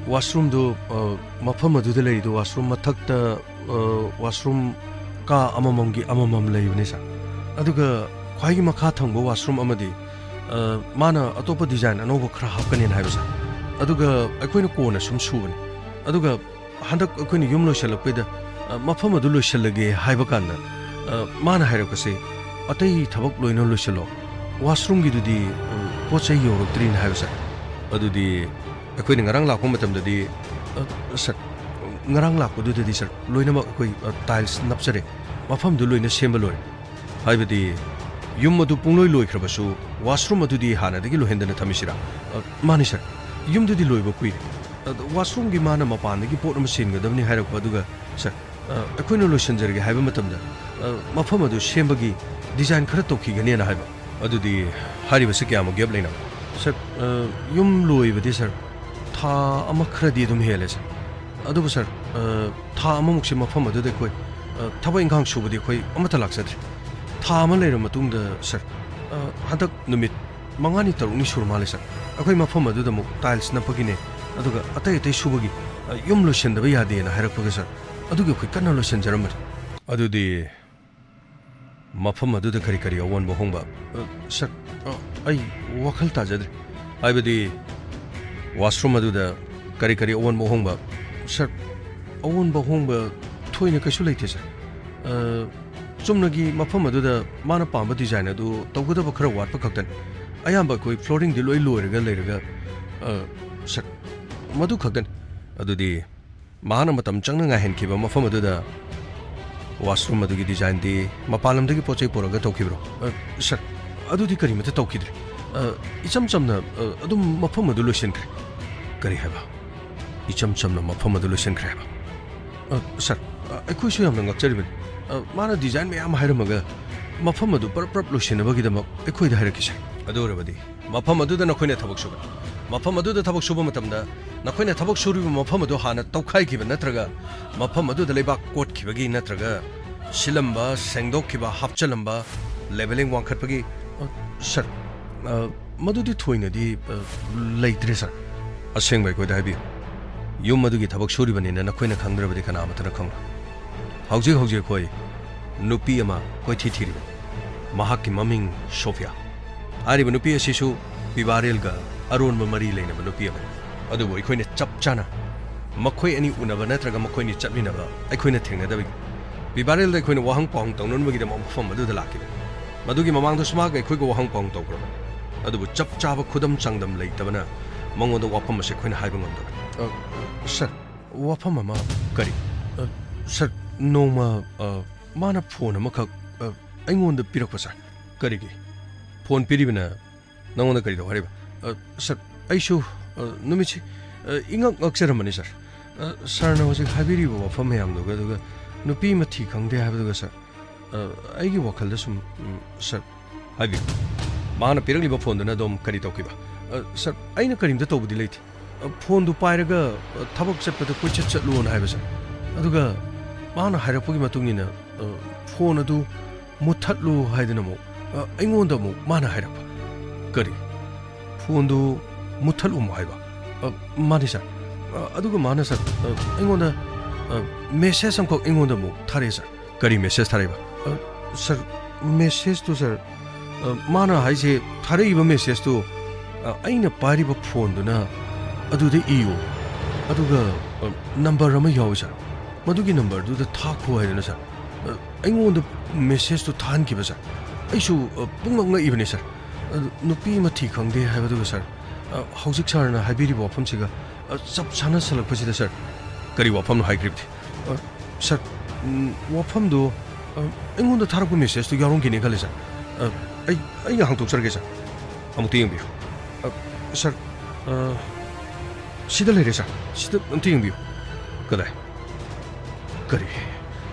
ꯋꯥꯁꯔꯨꯝꯗꯨ, ꯑ, ꯃꯐꯝ ꯑꯗꯨꯗ ꯂꯩꯔꯤꯗꯨ, ꯋꯥꯁꯔꯨꯝ ꯃꯊꯛꯇ, ꯑ, ꯋꯥꯁꯔꯨꯝ ꯀꯥ ꯑꯃꯃꯝꯒꯤ ꯑꯃꯃꯝ ꯂꯩꯕꯅꯤ, ꯁꯥꯔ꯫ ꯑꯗꯨꯒ ꯈ꯭ꯋꯥꯏꯒꯤ ꯃꯈꯥ ꯊꯪꯕ ꯋꯥꯁꯔꯨꯝ ꯑꯃꯗꯤ, ꯑ, ꯃꯥꯅ ꯑꯇꯣꯞꯄ design ꯑꯅꯧꯕ ꯈꯔ ꯍꯥꯞꯀꯅꯦꯅ ꯍꯥꯏꯕ, ꯁꯥꯔ꯫ ꯑꯗꯨꯒ ꯑꯩꯈꯣꯏꯅ ꯀꯣꯟꯅ ꯁꯨꯝ ꯁꯨꯕꯅꯤ꯫ ꯑꯗꯨꯒ ꯍꯟꯗꯛ ꯑꯩꯈꯣꯏꯅ ꯌꯨꯝ ꯂꯣꯏꯁꯤꯜꯂꯛꯄꯩꯗ, ꯑ, ꯃꯐꯝ ꯑꯗꯨ ꯂꯣꯏꯁꯤꯜꯂꯒꯦ ꯍꯥꯏꯕ ꯀꯥꯟꯗ, ꯑ, ꯃꯥꯅ ꯍꯥꯏꯔꯛꯄꯁꯦ, "ꯑꯇꯩ ꯊꯕꯛ ꯂꯣꯏꯅ ꯂꯣꯏꯁꯤꯜꯂꯣ, ꯋꯥꯁꯔꯨꯝꯒꯤꯗꯨꯗꯤ, ꯑ, ꯄꯣꯠ ꯆꯩ ꯌꯧꯔꯛꯇ꯭ꯔꯤꯅ" ꯍꯥꯏꯕ, ꯁꯥꯔ꯫ ꯑꯗꯨꯗꯤ ꯑꯩꯈꯣꯏꯅ ꯉꯔꯥꯡ ꯂꯥꯛꯄ ꯃꯇꯝꯗꯗꯤ, ꯑ, ꯁꯥꯔ, ꯉꯔꯥꯡ ꯂꯥꯛꯄꯗꯨꯗꯗꯤ, ꯁꯥꯔ, ꯂꯣꯏꯅꯃꯛ ꯑꯩꯈꯣꯏ, ꯑ, tiles ꯅꯞꯆꯔꯦ, ꯃꯐꯝꯗꯨ ꯂꯣꯏꯅ ꯁꯦꯝꯕ ꯂꯣꯏꯔꯦ꯫ ꯍꯥꯏꯕꯗꯤ, ꯌꯨꯝ ꯑꯗꯨ ꯄꯨꯡꯂꯣꯏ ꯂꯣꯏꯈ꯭ꯔꯕꯁꯨ, ꯋꯥꯁꯔꯨꯝ ꯑꯗꯨꯗꯤ ꯍꯥꯟꯅꯗꯒꯤ ꯂꯣꯏꯍꯟꯗꯅ ꯊꯝꯃꯤꯁꯤꯔꯥ? ꯑ, ꯃꯥꯅꯤ, ꯁꯥꯔ꯫ ꯌꯨꯝꯗꯨꯗꯤ ꯂꯣꯏꯕ ꯀꯨꯏꯔꯦ꯫ ꯑ, ꯋꯥꯁꯔꯨꯝꯒꯤ ꯃꯥꯅ ꯃꯄꯥꯟꯗꯒꯤ ꯄꯣꯠ ꯑꯃ ꯆꯦꯟꯒꯗꯕꯅꯤ ꯍꯥꯏꯔꯛꯄ, ꯑꯗꯨꯒ, ꯁꯥꯔ, ꯑ, ꯑꯩꯈꯣꯏꯅ ꯂꯣꯏꯁꯤꯟꯖꯔꯒꯦ ꯍꯥꯏꯕ ꯃꯇꯝꯗ, ꯑ, ꯃꯐꯝ ꯑꯗꯨ ꯁꯦꯝꯕꯒꯤ design ꯈꯔ ꯇꯧꯈꯤꯒꯅꯦꯅ ꯍꯥꯏꯕ꯫ ꯑꯗꯨꯗꯤ ꯍꯥꯏꯔꯤꯕꯁꯤ ꯀꯌꯥꯃꯨꯛ gap ꯂꯩꯅꯕ? ꯁꯥꯔ, ꯑ, ꯌꯨꯝ ꯂꯣꯏꯕꯗꯤ, ꯁꯥꯔ, ꯊꯥ ꯑꯃ ꯈꯔꯗꯤ ꯑꯗꯨꯝ ꯍꯦꯜꯂꯦ, ꯁꯥꯔ꯫ ꯑꯗꯨꯕꯨ ꯁꯥꯔ, ꯑ, ꯊꯥ ꯑꯃꯃꯨꯛꯁꯦ ꯃꯐꯝ ꯑꯗꯨꯗ ꯑꯩꯈꯣꯏ, ꯑ, ꯊꯕꯛ ꯏꯪꯈꯥꯡ ꯁꯨꯕꯗꯤ ꯑꯩꯈꯣꯏ ꯑꯃꯠꯇ ꯂꯥꯛꯆꯗ꯭ꯔꯦ꯫ ꯊꯥ ꯑꯃ ꯂꯩꯔꯕ ꯃꯇꯨꯡꯗ ꯁꯥꯔ, ꯑ, ꯍꯟꯗꯛ ꯅꯨꯃꯤꯠ ꯃꯉꯥꯅꯤ ꯇꯔꯨꯛꯅꯤ ꯁꯨꯔ ꯃꯥꯜꯂꯦ ꯁꯥꯔ, ꯑꯩꯈꯣꯏ ꯃꯐꯝ ꯑꯗꯨꯗ ꯑꯃꯨꯛ tiles ꯅꯞꯄꯒꯤꯅꯦ, ꯑꯗꯨꯒ ꯑꯇꯩ ꯑꯇꯩ ꯁꯨꯕꯒꯤ, ꯑ, ꯌꯨꯝ ꯂꯣꯏꯁꯤꯟꯗꯕ ꯌꯥꯗꯦꯅ ꯍꯥꯏꯔꯛꯄꯒ ꯁꯥꯔ, ꯑꯗꯨꯒꯤ ꯑꯩꯈꯣꯏ ꯀꯟꯅ ꯂꯣꯏꯁꯤꯟꯖꯔꯝꯕꯅꯤ꯫ ꯑꯗꯨꯗꯤ ꯃꯐꯝ ꯑꯗꯨꯗ ꯀꯔꯤ ꯀꯔꯤ ꯑꯑꯣꯟꯕ ꯑꯍꯣꯡꯕ? ꯑ, ꯁꯥꯔ, ꯑ, ꯑꯩ ꯋꯥꯈꯜ ꯇꯥꯖꯗ꯭ꯔꯦ꯫ ꯍꯥꯏꯕꯗꯤ, washroom ꯑꯗꯨꯗ ꯀꯔꯤ ꯀꯔꯤ ꯑꯑꯣꯟꯕ ꯑꯍꯣꯡꯕ? ꯁꯥꯔ, ꯑꯑꯣꯟꯕ ꯑꯍꯣꯡꯕ ꯊꯣꯏꯅ ꯀꯩꯁꯨ ꯂꯩꯇꯦ, ꯁꯥꯔ꯫ ꯑ, ꯆꯨꯝꯅꯒꯤ ꯃꯐꯝ ꯑꯗꯨꯗ ꯃꯥꯅ ꯄꯥꯝꯕ design ꯑꯗꯨ ꯇꯧꯒꯗꯕ ꯈꯔ ꯋꯥꯠꯄ ꯈꯛꯇꯅꯤ꯫ ꯑꯌꯥꯝꯕ ꯑꯩꯈꯣꯏ flooringꯗꯤ ꯂꯣꯏ ꯂꯣꯏꯔꯒ ꯂꯩꯔꯒ, ꯑ, ꯁꯥꯔ, ꯃꯗꯨ ꯈꯛꯇꯅꯤ꯫ ꯑꯗꯨꯗꯤ ꯃꯍꯥꯛꯅ ꯃꯇꯝ ꯆꯪꯅ ꯉꯥꯏꯍꯟꯈꯤꯕ ꯃꯐꯝ ꯑꯗꯨꯗ washroom ꯑꯗꯨꯒꯤ designꯗꯤ ꯃꯄꯥꯟ ꯂꯝꯗꯒꯤ ꯄꯣꯠ ꯆꯩ ꯄꯨꯔꯛꯑꯒ ꯇꯧꯈꯤꯕ꯭ꯔꯣ? ꯑ, ꯁꯥꯔ, ꯑꯗꯨꯗꯤ ꯀꯔꯤꯃꯠꯇ ꯇꯧꯈꯤꯗ꯭ꯔꯦ꯫ ꯑ, ꯏꯆꯝ ꯆꯝꯅ, ꯑ, ꯑꯗꯨꯝ ꯃꯐꯝ ꯑꯗꯨ ꯂꯣꯏꯁꯤꯟꯈ꯭ꯔꯦ꯫ ꯀꯔꯤ ꯍꯥꯏꯕ? ꯏꯆꯝ ꯆꯝꯅ ꯃꯐꯝ ꯑꯗꯨ ꯂꯣꯏꯁꯤꯟꯈ꯭ꯔꯦ ꯍꯥꯏꯕ? ꯑ, ꯁꯥꯔ, ꯑ, ꯑꯩꯈꯣꯏꯁꯨ ꯌꯥꯝꯅ ꯉꯛꯆꯔꯤꯕꯅꯤ꯫ ꯑ, ꯃꯥꯅ design ꯃꯌꯥꯝ ꯍꯥꯏꯔꯝꯃꯒ ꯃꯐꯝ ꯑꯗꯨ ꯄꯔꯞ ꯄꯔꯞ ꯂꯣꯏꯁꯤꯟꯅꯕꯒꯤꯗꯃꯛ ꯑꯩꯈꯣꯏꯗ ꯍꯥꯏꯔꯛꯈꯤ, ꯁꯥꯔ꯫ ꯑꯗꯨ ꯑꯣꯏꯔꯕꯗꯤ ꯃꯐꯝ ꯑꯗꯨꯗ ꯅꯈꯣꯏꯅ ꯊꯕꯛ ꯁꯨꯕ, ꯃꯐꯝ ꯑꯗꯨꯗ ꯊꯕꯛ ꯁꯨꯕ ꯃꯇꯝꯗ ꯅꯈꯣꯏꯅ ꯊꯕꯛ ꯁꯨꯔꯤꯕ ꯃꯐꯝ ꯑꯗꯨ ꯍꯥꯟꯅ ꯇꯧꯈꯥꯏꯈꯤꯕ ꯅꯠꯇ꯭ꯔꯒ ꯃꯐꯝ ꯑꯗꯨꯗ ꯂꯩꯕꯥꯛ ꯀꯣꯠꯈꯤꯕꯒꯤ ꯅꯠꯇ꯭ꯔꯒ ꯁꯤꯜꯂꯝꯕ, ꯁꯦꯡꯗꯣꯛꯈꯤꯕ, ꯍꯥꯞꯆꯤꯜꯂꯝꯕ, levelling ꯋꯥꯡꯈꯠꯄꯒꯤ? ꯑ, ꯁꯥꯔ, ꯑ, ꯃꯗꯨꯗꯤ ꯊꯣꯏꯅꯗꯤ, ꯑ, ꯂꯩꯇ꯭ꯔꯦ, ꯁꯥꯔ꯫ ꯑꯁꯦꯡꯕ ꯑꯩꯈꯣꯏꯗ ꯍꯥꯏꯕꯤꯌꯨ꯫ ꯌꯨꯝ ꯑꯗꯨꯒꯤ ꯊꯕꯛ ꯁꯨꯔꯤꯕꯅꯤꯅ ꯅꯈꯣꯏꯅ ꯈꯪꯗ꯭ꯔꯕꯗꯤ ꯀꯅꯥ ꯑꯃꯠꯇꯅ ꯈꯪꯂꯣꯏ꯫ ꯍꯧꯖꯤꯛ ꯍꯧꯖꯤꯛ ꯑꯩꯈꯣꯏ ꯅꯨꯄꯤ ꯑꯃ ꯀꯣꯏꯊꯤ ꯊꯤꯔꯤꯕꯅꯤ꯫ ꯃꯍꯥꯛꯀꯤ ꯃꯃꯤꯡ ꯁꯣꯐꯤꯌꯥ꯫ ꯍꯥꯏꯔꯤꯕ ꯅꯨꯄꯤ ꯑꯁꯤꯁꯨ ꯄꯤꯕꯥꯔꯦꯜꯒ ꯑꯔꯣꯟꯕ ꯃꯔꯤ ꯂꯩꯅꯕ ꯅꯨꯄꯤ ꯑꯃꯅꯤ꯫ ꯑꯗꯨꯕꯨ ꯑꯩꯈꯣꯏꯅ ꯆꯞ ꯆꯥꯅ ꯃꯈꯣꯏ ꯑꯅꯤ ꯎꯅꯕ ꯅꯠꯇ꯭ꯔꯒ ꯃꯈꯣꯏ ꯑꯅꯤ ꯆꯠꯃꯤꯟꯅꯕ ꯑꯩꯈꯣꯏꯅ ꯊꯦꯡꯅꯗꯕꯒꯤ, ꯄꯤꯕꯥꯔꯦꯜꯗ ꯑꯩꯈꯣꯏꯅ ꯋꯥꯍꯪ ꯄꯥꯎꯍꯪ ꯇꯧꯅꯅꯕꯒꯤꯗꯃꯛ ꯃꯐꯝ ꯑꯗꯨꯗ ꯂꯥꯛꯈꯤꯕꯅꯤ꯫ ꯃꯗꯨꯒꯤ ꯃꯃꯥꯡꯗꯁꯨ ꯃꯍꯥꯛꯀ ꯑꯩꯈꯣꯏꯒ ꯋꯥꯍꯪ ꯄꯥꯎꯍꯪ ꯇꯧꯈ꯭ꯔꯕꯅꯤ꯫ ꯑꯗꯨꯕꯨ ꯆꯞ ꯆꯥꯕ ꯈꯨꯗꯝ ꯆꯥꯡꯗꯝ ꯂꯩꯇꯕꯅ ꯃꯉꯣꯟꯗ ꯋꯥꯐꯝ ꯑꯁꯤ ꯑꯩꯈꯣꯏꯅ ꯍꯥꯏꯕ ꯉꯝꯗꯕꯅꯤ꯫ ꯑ, ꯁꯥꯔ, ꯋꯥꯐꯝ ꯑꯃ꯫ ꯀꯔꯤ? ꯑ, ꯁꯥꯔ, ꯅꯣꯡꯃ, ꯑ, ꯃꯥꯅ phone ꯑꯃꯈꯛ, ꯑ, ꯑꯩꯉꯣꯟꯗ ꯄꯤꯔꯛꯄ, ꯁꯥꯔ꯫ ꯀꯔꯤꯒꯤ? Phone ꯄꯤꯔꯤꯕꯅ ꯅꯉꯣꯟꯗ ꯀꯔꯤ ꯇꯧ ꯍꯥꯏꯔꯤꯕ? ꯑ, ꯁꯥꯔ, ꯑꯩꯁꯨ, ꯑ, ꯅꯨꯃꯤꯠꯁꯤ, ꯑ, ꯏꯉꯛ ꯉꯛꯆꯔꯝꯕꯅꯤ, ꯁꯥꯔ꯫ ꯑ, ꯁꯥꯔꯅ ꯍꯧꯖꯤꯛ ꯍꯥꯏꯕꯤꯔꯤꯕ ꯋꯥꯐꯝ ꯃꯌꯥꯝꯗꯨꯒ, ꯑꯗꯨꯒ ꯅꯨꯄꯤ ꯃꯊꯤ ꯈꯪꯗꯦ ꯍꯥꯏꯕꯗꯨꯒ, ꯁꯥꯔ, ꯑ, ꯑꯩꯒꯤ ꯋꯥꯈꯜꯗ ꯁꯨꯝ, ꯎꯝ, ꯁꯥꯔ, ꯍꯥꯏꯕꯤꯌꯨ꯫ ꯃꯥꯅ ꯄꯤꯔꯛꯂꯤꯕ phoneꯗꯨꯅ ꯑꯗꯣꯝ ꯀꯔꯤ ꯇꯧꯈꯤꯕ? ꯑ, ꯁꯥꯔ, ꯑꯩꯅ ꯀꯔꯤꯝꯇ ꯇꯧꯕꯗꯤ ꯂꯩꯇꯦ꯫ ꯑ, ꯐꯣꯟꯗꯨ ꯄꯥꯏꯔꯒ, ꯑ, ꯊꯕꯛ ꯆꯠꯄꯗ ꯀꯣꯏꯆꯠ ꯆꯠꯂꯣꯅ ꯍꯥꯏꯕ, ꯁꯥꯔ꯫ ꯑꯗꯨꯒ ꯃꯥꯅ ꯍꯥꯏꯔꯛꯄꯒꯤ ꯃꯇꯨꯡ ꯏꯟꯅ, ꯑ, ꯐꯣꯟ ꯑꯗꯨ ꯃꯨꯠꯊꯠꯂꯨ ꯍꯥꯏꯗꯅ ꯑꯃꯨꯛ, ꯑ, ꯑꯩꯉꯣꯟꯗ ꯑꯃꯨꯛ ꯃꯥꯅ ꯍꯥꯏꯔꯛꯄ꯫ ꯀꯔꯤ? ꯐꯣꯟꯗꯨ ꯃꯨꯠꯊꯠꯂꯨ ꯑꯃꯨꯛ ꯍꯥꯏꯕ? ꯑ, ꯃꯥꯅꯤ, ꯁꯥꯔ꯫ ꯑ, ꯑꯗꯨꯒ ꯃꯥꯅ, ꯁꯥꯔ, ꯑ, ꯑꯩꯉꯣꯟꯗ, ꯑ, ꯃꯦꯁꯦꯖ ꯑꯃꯈꯛ ꯑꯩꯉꯣꯟꯗ ꯑꯃꯨꯛ ꯊꯥꯔꯛꯑꯦ, ꯁꯥꯔ꯫ ꯀꯔꯤ ꯃꯦꯁꯦꯖ ꯊꯥꯔꯛꯏꯕ? ꯑ, ꯁꯥꯔ, ꯃꯦꯁꯦꯖꯇꯨ, ꯁꯥꯔ, ꯑ, ꯃꯥꯅ ꯍꯥꯏꯁꯦ, ꯊꯥꯔꯛꯏꯕ ꯃꯦꯁꯦꯖꯇꯨ, ꯑ, ꯑꯩꯅ ꯄꯥꯏꯔꯤꯕ ꯐꯣꯟꯗꯨꯅ ꯑꯗꯨꯗ ꯏꯌꯨ, ꯑꯗꯨꯒ, ꯑ, ꯅꯝꯕꯔ ꯑꯃ ꯌꯥꯎꯏ, ꯁꯥꯔ, ꯃꯗꯨꯒꯤ ꯅꯝꯕꯔꯗꯨꯗ ꯊꯥꯈꯣ ꯍꯥꯏꯗꯅ, ꯁꯥꯔ, ꯑ, ꯑꯩꯉꯣꯟꯗ ꯃꯦꯁꯦꯖꯇꯨ ꯊꯥꯍꯟꯈꯤꯕ, ꯁꯥꯔ꯫ ꯑꯩꯁꯨ, ꯑ, ꯄꯨꯡꯉꯛ ꯉꯛꯏꯕꯅꯤ, ꯁꯥꯔ꯫ ꯑ, ꯅꯨꯄꯤ ꯑꯃ ꯊꯤ ꯈꯪꯗꯦ ꯍꯥꯏꯕꯗꯨꯒ, ꯁꯥꯔ, ꯑ, ꯍꯧꯖꯤꯛ ꯁꯥꯔꯅ ꯍꯥꯏꯕꯤꯔꯤꯕ ꯋꯥꯐꯝꯁꯤꯒ, ꯑ, ꯆꯞ ꯆꯥꯅꯁꯜꯂꯛꯄꯁꯤꯗ, ꯁꯥꯔ, ꯀꯔꯤ ꯋꯥꯐꯝꯅꯣ ꯍꯥꯏꯈ꯭ꯔꯤꯕꯗꯤ? ꯑ, ꯁꯥꯔ, ꯎꯝ, ꯋꯥꯐꯝꯗꯣ, ꯑ, ꯑꯩꯉꯣꯟꯗ ꯊꯥꯔꯛꯄ ꯃꯦꯁꯦꯖꯇꯨ ꯌꯥꯎꯔꯝꯈꯤꯅꯤ ꯈꯜꯂꯦ, ꯁꯥꯔ꯫ ꯑ, ꯑꯩ, ꯑꯩ ꯉꯥꯏꯍꯥꯛ ꯍꯟꯗꯣꯛꯆꯔꯒꯦ, ꯁꯥꯔ꯫ ꯑꯃꯨꯛꯇ ꯌꯦꯡꯕꯤꯌꯨ꯫ ꯑ, ꯁꯥꯔ, ꯑ, ꯁꯤꯗ ꯂꯩꯔꯦ, ꯁꯥꯔ꯫ ꯁꯤꯗ ꯑꯝꯇ ꯌꯦꯡꯕꯤꯌꯨ꯫ ꯀꯗꯥꯏ? ꯀꯔꯤ?